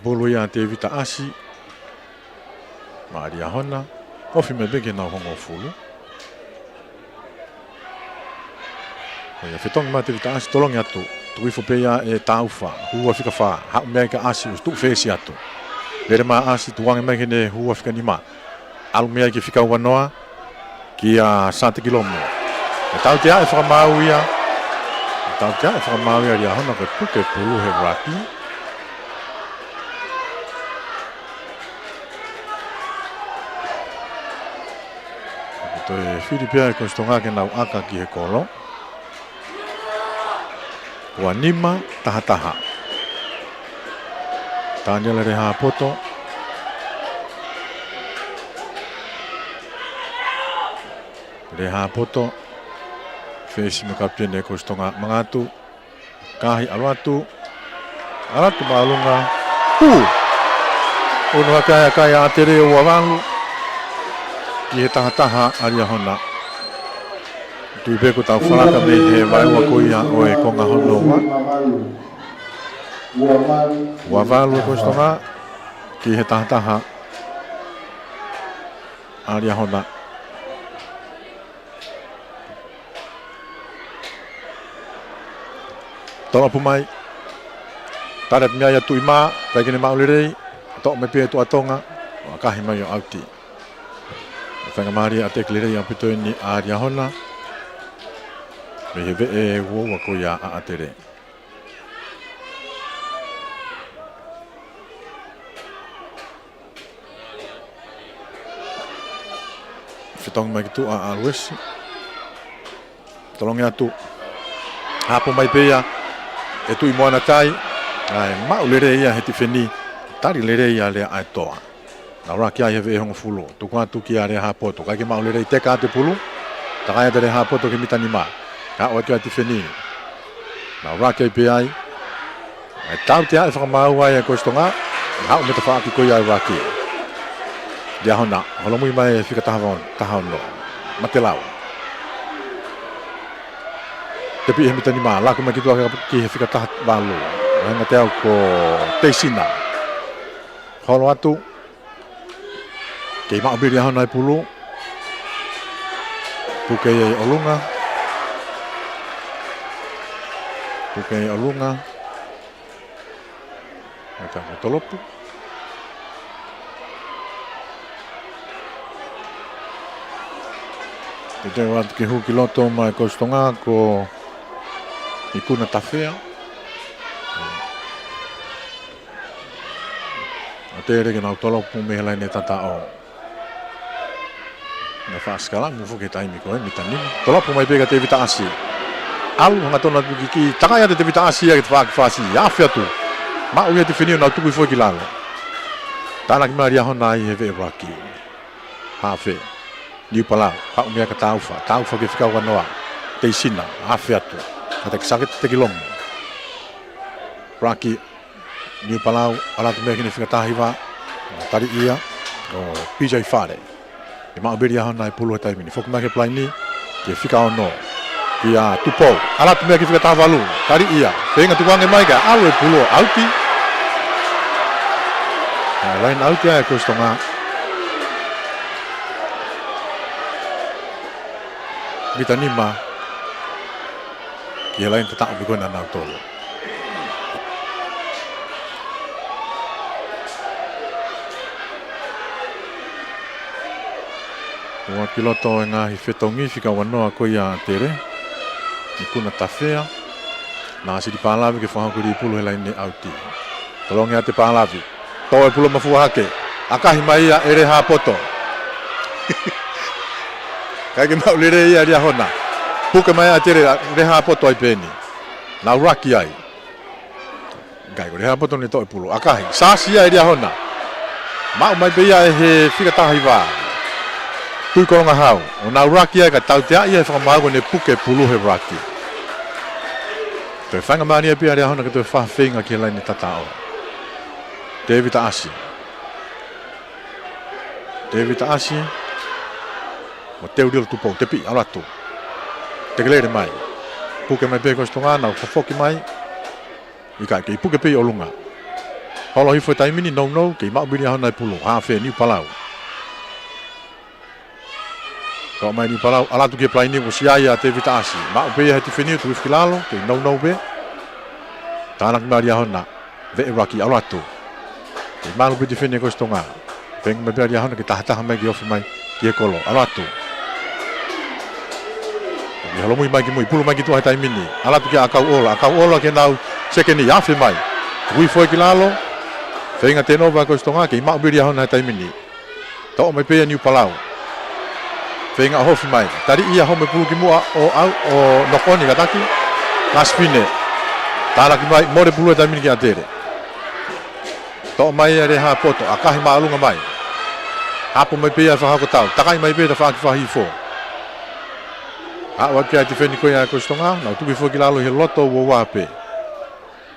Pulu ia ʻa Tēvita ʻAsi maʻa Liahona, ofi mai pē ki heʻenau hongofulu. Ko ia fetongi mai Tēvita ʻAsi, tolongi atu, tuku hifo pē ia ʻe Taufa, hū ʻa fika fā, haʻu mei ai kia ʻAsi, ʻosi tuʻu feesi atu. Lele mai ʻa ʻAsi, tukuange mai ki heʻene hū ʻa fika nima. ʻAlu mei ai ki he fika ua noa, kia Sate Kilomo. ʻE tautea e fakamaau ia. ʻE tautea e fakamaau ia ʻa Liahona, ko e puke pulu he ruaki. Ko e toe fili pē ʻa e Kolisi Tonga ke nau ʻaka ki he kolo. Ua nima, taha taha. Taniela Lehāpoto. Lehāpoto. Feesi mo e kapiteni e Kolisi Tonga, mangatu. Kahi, ʻalu atu. ʻAlu atu māʻolunga. Hū! Ono hake ai ʻa e kai ʻa ʻAtele, ua valu ki he taha taha ʻa Liahona. Tui pē kuo tau falaka mei he vaeua ko ia ʻo e konga hono ua. Ua valu e Kolisi Tonga ki he taha taha ʻa Liahona. Tolopu mai. Tali atu mei ai ʻa Tuʻimā, ʻikai ke ne maʻu lelei. Toʻo mai pē ʻe Tuʻa Tonga, ʻo ʻakahi mai ʻo ʻauti. Faingamālie ʻa e teki lelei ʻaupito ʻeni ʻa Liahona. Mei he veʻe uaua ko ia ʻa ʻAtele. Fetongi mai ki tuʻa ʻa ʻAluesi. Tolongi atu. Hapo mai pē ia ʻe Tuʻimoana Tai. ʻAi, maʻu lelei ia he tifeni. Tali lelei ia lea ʻa e toa. Nau laki ai he veʻe hongofulu. Tuku atu kia Lehāpoto. ʻIkai ke maʻu lelei, teka atu e pulu. Takai atu Lehāpoto ki he mita nima. Haʻu atu ai tifeni. Nau laki ai pē ai. ʻE tautea e fakamaau ʻa e Kolisi Tonga. Haʻu mei he tafaʻaki ko ia ʻa e laki. Liahona, holomui mai e fika taha ono, taha ono. Matelau. Tepiʻi he mita nima, laku mai ki tuʻa ki he fika taha valu. Vahenga teau ko Teisina. Holo atu. Kei maʻu pē ʻe Liahona e pulu. Puke ia ʻi ʻolunga. Puke ia ʻi ʻolunga. Mata ko Tolopu. Teuteu atu ke hū ki loto mai Kolisi Tonga ko Ikuna Tafea. ʻAtele ke nau tolopu mei he laine tataʻo. Na fasikala, mou foki he taimi ko ē, mita nima. Tolopu mai pē kia Tevita ʻAsi. ʻAlu, hangatonu atu ki, ki, takai atu Tevita ʻAsi ia ki tafaʻaki fasi. Afe atu. Maʻu ia tifeni ʻo nau tuku hifo ki lalo. Tānaki mai ʻa Liahona ʻi he veʻe ʻuluaki. Hafe. Niu Palau, haʻu mei ai kia Taufa, Taufa ki he fika ua noa. Teisina, afe atu. Kātaki Sake Tekilongo. ʻUluaki, Niu Palau, ʻalu atu mei ai ki he fika taha hiva. Taliʻi ia ʻo P J Fale. ʻE maʻu pē ʻe Liahona e pulu he taimi ni. Foki mai ki he palaini, ki he fika ono. Kia Tupou, ʻalu atu mei ai ki he fika taha valu. Taliʻi ia, feinga tukuange mai kae ʻalu e pulu ʻo ʻauti. Kae laine ʻauti ai e Kolisi Tonga. Mita nima ki he laine tataʻo pē ko ena ʻa nautolu. ʻOku ʻi loto e ngaahi fetongi fika ua noa ko ia ʻa ʻAtele, Nikuna Tafea, Nasili Palavi ke fakahoko e pulu he laine ʻauti. Tolongi ʻa ʻAtele Palavi. Tō e pulu mafua hake. ʻAkahi mai ia ʻe Lehapoto. ʻIkai ke maʻu lelei ia ʻe Liahona. Puke mai ʻe ʻAtele, Lehapoto ai pē eni. Nau ʻuluaki ai. ʻIkai, ko Lehapoto naʻe tō e pulu. ʻAkahi. Sasi ia ʻe Liahona. Maʻu mai pē ia ʻe he fika taha hiva. Tuʻikolongahau. ʻO nau ʻuluaki ai ka tautea ia he fakamaau ko ʻene puke pulu he ʻuluaki. Toe faingamālie pē ʻa Liahona ke toe fai ha feinga ki he laine tataʻo. Tēvita ʻAsi. Tēvita ʻAsi. Mo Teulilo Tupou, tepi, ʻalu atu. Tekelele mai. Puke mai pē Kolisi Tonga, nau fofoki mai. ʻIkai, kei puke pē ʻi ʻolunga. Holo hifo he taimi ni, nounou, kei maʻu pē ʻe Liahona e pulu, hafe Niu Palau. Toʻo mai Niu Palau, ʻalu atu ki he palaini, ʻosi ʻai ʻa Tēvita ʻAsi. Maʻu pē ia he tifeni, tuku hifo ki lalo, kei nounou pē. Tānaki mai ʻe Liahona, veʻe ʻuluaki, ʻalu atu. Kei malu pē tifeni ʻa Kolisi Tonga. Feinga mai pē ʻa Liahona ke tahataha mai ke ofi mai ki he kolo. ʻAlu atu. Kei holomui mai ki mui, pulu mai ki tuʻa he taimi ni. ʻAlu atu kia ʻAkauʻola, ʻAkauʻola ki heʻenau sekeni, afe mai. Tuku hifo ki lalo. Feinga tēnova ʻa Kolisi Tonga, kei maʻu pē ʻe Liahona he taimi ni. Toʻo mai pē ia ʻe Niu Palau. Feinga ʻo ofi mai. Taliʻi ia, home pulu ki muʻa ʻo ʻau, ʻo knock on kātaki. Ngasipine. Tānaki mai, mole pulu he taimi ni kia ʻAtele. Toʻo mai ʻe Lehapoto, ʻakahi māʻolunga mai. Hapo mai pē ia he fakahoko tau. Takai mai pē he tafaʻaki fakahihifo. Aʻu atu ki ai e tifeni ko ia ʻa Kolisi Tonga, nau tuku hifo ki lalo ʻi he loto uaua pē.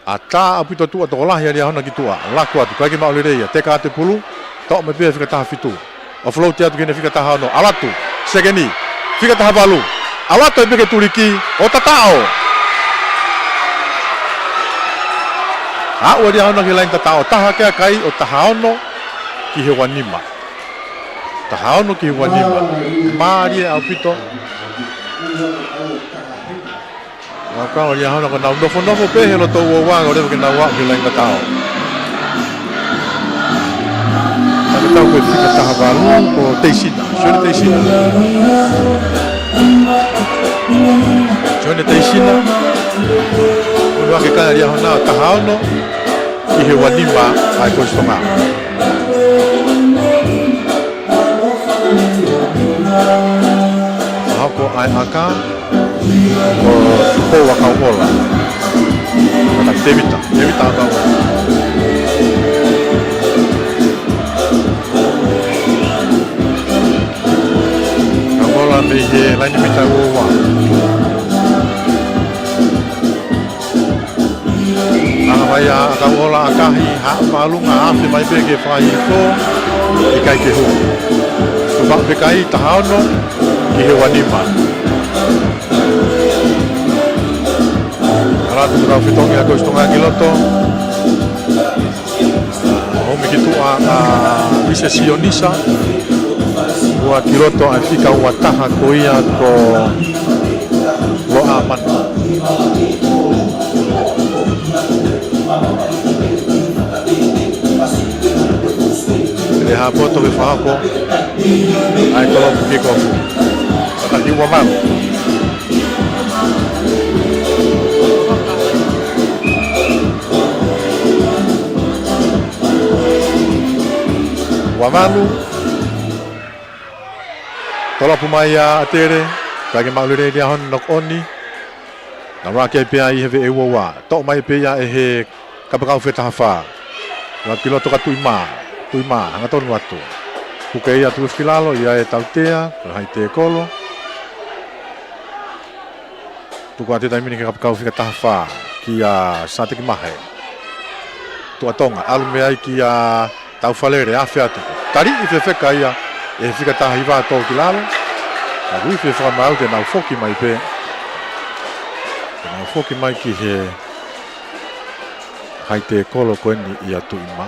ʻAtā ʻaupito tuʻa, tokolahi ʻa Liahona ki tuʻa. Laku atu, ʻikai ke maʻu lelei ia. Teka atu e pulu. Toʻo mai pē ia he fika taha fitu. ʻO float atu ki heʻene fika taha ono. ʻAlu atu. Sekeni. Fika taha valu. ʻAlu atu ai pē ki he tuliki. ʻO tataʻo. Aʻu ʻa Liahona ki he laine tataʻo. Taha hake ʻa e kai, ʻo taha ono ki he ua nima. Taha ono ki he ua nima. Mālie ʻaupito. Fakakaukau ʻa Liahona ko ʻenau nofonofo pē he loto uaua kae ʻoua leva ke nau aʻu ki he laine tataʻo. Fakatau ko e fika taha valu, ko Teisina. Sione Teisina. Sione Teisina. Unu hake kai ʻa Liahona, taha ono ki he ua nima ʻa e Kolisi Tonga. Fakahoko ʻa e ʻaka ko Tupou ʻAkauʻola. Kātaki Tēvita, Tēvita ʻAkauʻola. ʻAkauʻola mei he laine mita uaua. Anga mai ʻa ʻAkauʻola, ʻakahi, haʻu māʻolunga, afe mai pē ki he fakahihifo, ʻikai ke hū. Tupaʻu pē kai, taha ono ki he ua nima. ʻAlu atu e kau fetongi ʻa Kolisi Tonga ki loto. Home ki tuʻa ʻa Vise Sionisa. Ua ki loto ʻa e fika ua taha ko ia ko Loʻamanu. Lehapoto ke fakahoko ʻa e tolopu kick off. Kātaki Uamalu. Uamalu. Tolopu mai ʻa ʻAtele. ʻIkai ke maʻu lelei ʻe Liahona, knock on. Nau ʻuluaki ai pē ia ʻi he veʻe uaua. Toʻo mai pē ia ʻe he Kapakau fika taha fā. Latu ki loto kia Tuʻimā. Tuʻimā, hangatonu atu. Puke ia, tuku hifo ki lalo, ʻe ʻi ai e tautea, ko e high tackle. Tuku atu he taimi ni ki he kapakau fika taha fā, kia Sāteki Mahe. Tuʻa Tonga, ʻalu mei ai kia Taufalele, afe atu. Taliʻi fefeka ia ʻe he fika taha hiva, tō ki lalo. Ka ʻoku ʻi ai e fakamaau te nau foki mai pē. Te nau foki mai ki he high tackle ko eni ʻia Tuʻimā.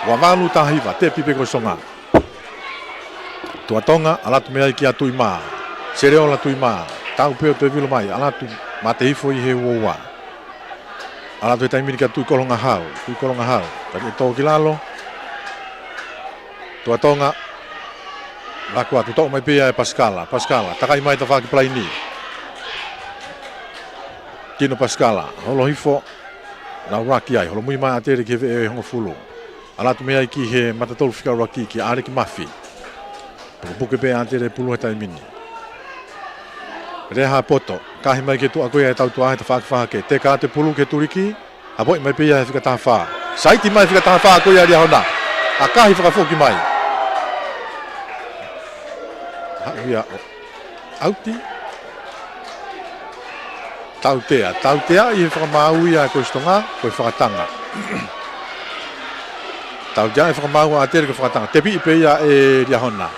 Ua valu taha hiva, tepi pē Kolisi Tonga. Tuʻa Tonga, ʻalu atu mei ai kia Tuʻimā. Seleola Tuʻimā, tau pē ʻo toe vilo mai, ʻalu atu, mate hifo ʻi he uaua. ʻAlu atu he taimi ni kia Tuʻikolongahau, Tuʻikolongahau. Taliʻi ʻe tō ki lalo. Tuʻa Tonga, laku atu, toʻo mai pē ia ʻe Pasikala, Pasikala, takai mai tafaʻaki palaini. Tino Pasikala, holo hifo, nau laki ai, holomui mai ʻAtele ki he veʻe hongofulu. ʻAlu atu mei ai ki he matatolu fika ʻuluaki kia ʻAleki Mafi. Pukepuke pē ʻAtele e pulu he taimi ni. Lea ha poto, kahi mai ki tuʻa ko ia ʻe Tautuahe, tafaʻaki fā hake, teka atu e pulu ki he tuliki, hapoʻi mai pē ia he fika taha fā. Saiti mai fika taha fā ko ia ʻa Liahona. ʻAkahi fakafoki mai. Haʻu ia ʻo ʻauti. Tautea, tauteaʻi he fakamaau ia ʻa Kolisi Tonga, ko e fakatanga. Tauteaʻi e fakamaau ʻa ʻAtele ko e fakatanga. Tepiʻi pē ia ʻe Liahona.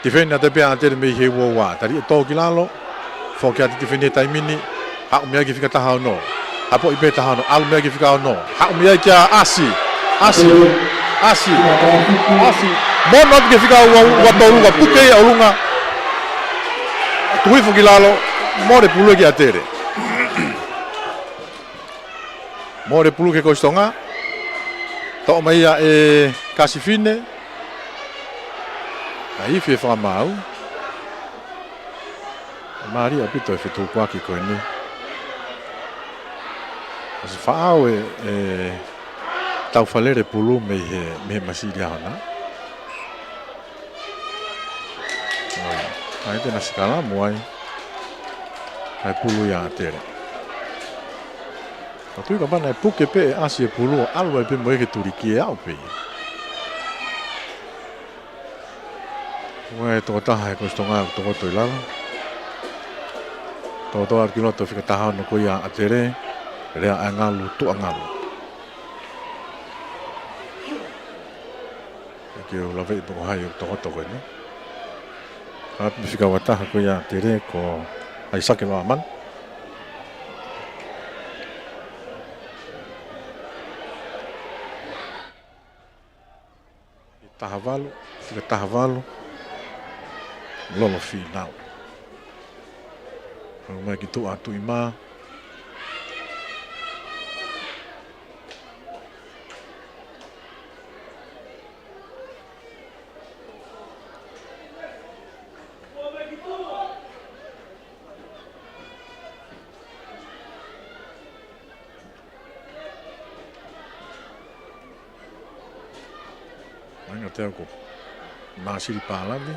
Tifeni ʻa Tepe ʻAtele mei he uaua. Taliʻi ʻe tō ki lalo. Foki atu e tifeni he taimi ni. Haʻu mei ai ki he fika taha ono. Hapoʻi pē taha ono. ʻAlu mei ai ki he fika ono. Haʻu mei ai kia ʻAsi. ʻAsi. ʻAsi. ʻAsi. Mono atu ki he fika ua, ua tolu, ka puke ia ʻolunga. Tuku hifo ki lalo. Mole pulu ki ʻAtele. Mole pulu ki Kolisi Tonga. Toʻo mai ia ʻe Kasifine. ʻAi ifi e fakamaau. Mālie ʻaupito e fetukuaki ko eni. ʻOsi faʻao ʻe, ʻe Taufalele pulu mei he, mei he masiʻi Liahona. ʻAi te na sikalamu ai. ʻAi pulu ia ʻAtele. Ka tui ka pana e puke pē ʻe ʻAsi e pulu ʻo ʻalu ai pē mo ia ki he tuliki ʻe aʻu pē. Ua e tokotaha ʻe Kolisi Tonga ʻoku tokoto ʻi lalo. Tokoto atu ki loto fika taha ono ko ia ʻAtele. Lea ʻa e ngalu Tuʻangalu. ʻIkai ke u laveʻi pe ko hai ʻoku tokoto ko eni. Ka ʻapi fika ua taha ko ia ʻAtele ko ʻAisake Vaʻamanu. Taha valu, fika taha valu. Lolo fīnau. Haʻu mai ki tuʻa Tuʻimā. Mai ngā teo ko Māsili Pālavi.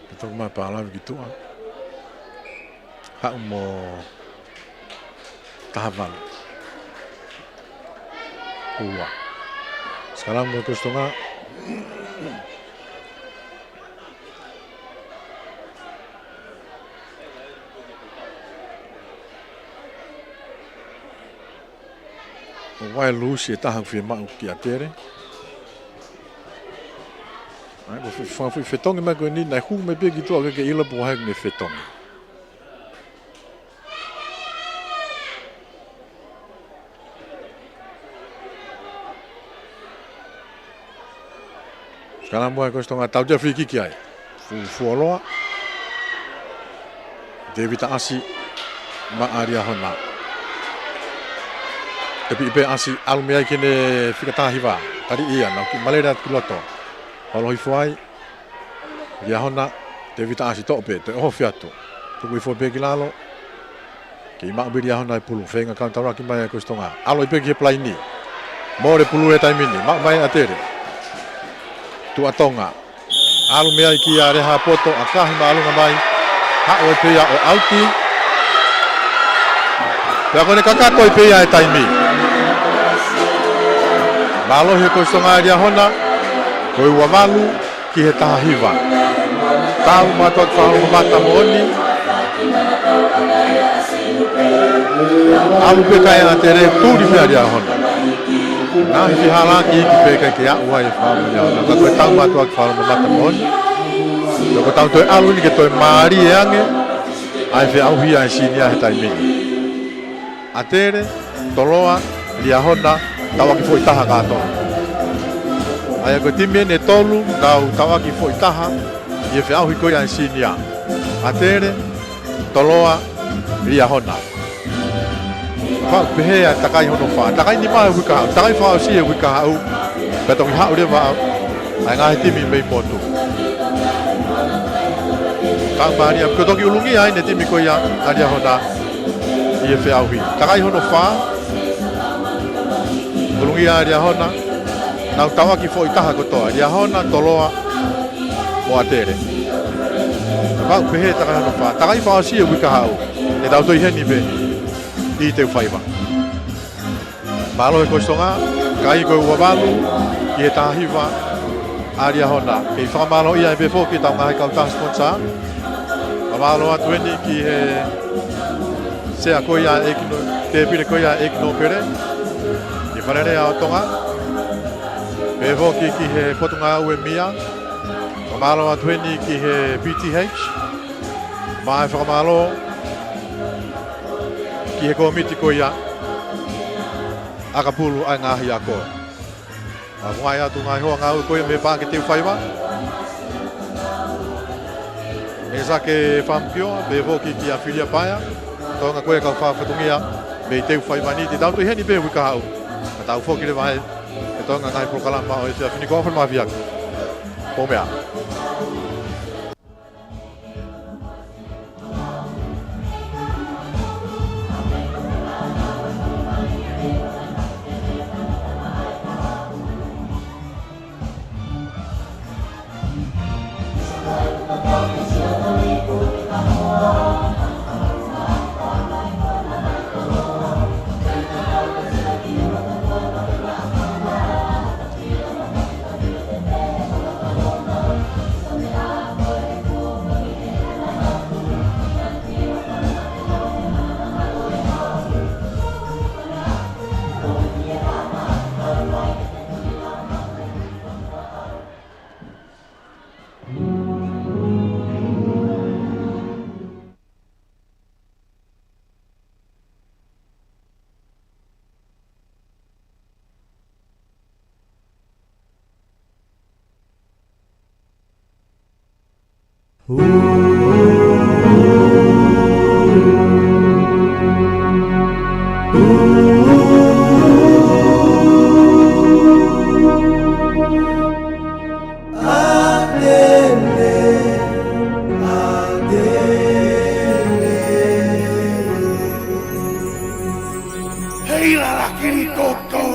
Pito ko mai Pālavi ki tuʻa. Haʻu mo taha valu. Ua. Sikalamu ʻa Kolisi Tonga. ʻO vai lusi e taha fiemaʻu ki ʻAtele. ʻAi, ko e fe-, fanga foʻi fetongi mai ko eni, naʻe hū mai pē ki tuʻa ke ke ʻilo pe ko hai ʻoku ne fetongi. Sikalamu ʻa Kolisi Tonga, tautea free kick ai. Fu-, fuoloa. Tēvita ʻAsi maʻa Liahona. Tepiʻi pē ʻAsi, ʻalu mei ai ki heʻene fika taha hiva. Tali ia, nau kiʻi malele atu ki loto. Holo hifo ai. Liahona, Tevita ʻAsi toʻo pē, toe ʻohofi atu. Tuku hifo pē ki lalo. Kei maʻu pē Liahona e pulu, feinga kaunitaulaki mai ʻa e Kolisi Tonga. ʻAlu ai pē ki he palaini. Mole pulu he taimi ni, maʻu mai ʻAtele. Tuʻa Tonga. ʻAlu mei ai kia Lehaʻapoto, ʻakahi māʻolunga mai. Haʻu ai pē ia ʻo ʻauti. Pea ko ʻene kakato ai pē ia e taimi. Mālohi he Kolisi Tonga ʻa Liahona, ko e ua valu ki he taha hiva. Taumatuʻaki fakaholomamata moʻoni. ʻAlu pē kae ʻAtele, tuli pē ʻa Liahona. Ngaahi fihalaaki iiki pē kae ʻikai ke aʻu ai e fakaʻamu ʻa Liahona. Ka ko e taumatuʻaki fakaholomamata moʻoni. Pea ko e tautolu ʻalu eni ke toe mālie ange ʻa e feʻauhi ʻa e senior he taimi ni. ʻAtele, Toloa, Liahona, tauʻaki foʻi taha kātoa. ʻA ia ko e timi eni ʻe tolu, nau tauʻaki foʻi taha ʻi he feʻauhi ko ia ʻa e senior. ʻAtele, Toloa, Liahona. Faʻu pehē ʻa e takai hono fā. Takai nima he uike kahaʻu. Takai fakaʻosi he uike kahaʻu. Pea toki haʻu leva ʻa e ngaahi timi mei motu. Ka mālie, ko e toki ʻulungia eni e timi ko ia ʻa Liahona ʻi he feʻauhi. Takai hono fā. ʻUlungia ʻa Liahona. Nau tauʻaki foʻi taha kotoa. Liahona, Toloa, mo ʻAtele. Faʻu pehē takai hono fā. Takai fakaʻosi he uike kahaʻu. ʻE tau toe ʻi heni pē ʻi Teufaiva. Mālō e Kolisi Tonga, kai ko e ua valu ki he taha hiva ʻa Liahona. Kei fakamālōʻia ai pē foki ʻetau ngaahi kautaha sponsor. Fakamālō atu eni ki he sea ko ia ʻEiki Nō-, tēpile ko ia ʻEiki Nōpele, ki he Fale Alea ʻo Tonga. Pehē foki ki he Potungāue MIA. Fakamālō atu eni ki he P T H. Mo e fakamālō ki he kōmiti ko ia ʻakapulu ʻa e ngaahi ako. Mo e ngaahi atu ngaahi hoa ngāue ko ia mei he Paʻake Teufaiva. Mei Sake Famukiʻoa, pehē foki kia Filia Paea, toenga ko ia kau fakafatongia mei Teufaiva ni, te tau toe ʻi heni pē uike kahaʻu. Ka tau foki leva ai, he toenga ngaahi polokalama ʻo e efiafi ni. Ko au Fale Mafiaki. Pō meʻa. Hei, lalaki ni koto.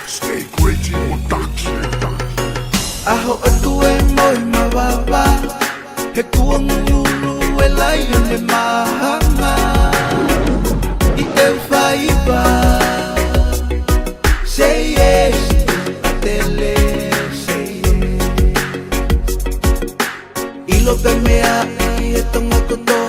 Stay Crazy Production. ʻAho ʻoku toe moʻui mavava, he kuonga ʻulu e laione mahanga. ʻI Teufaiva, say yes, ʻAtele, say yes. ʻIlo pē meʻa ʻi he Tonga kotoa.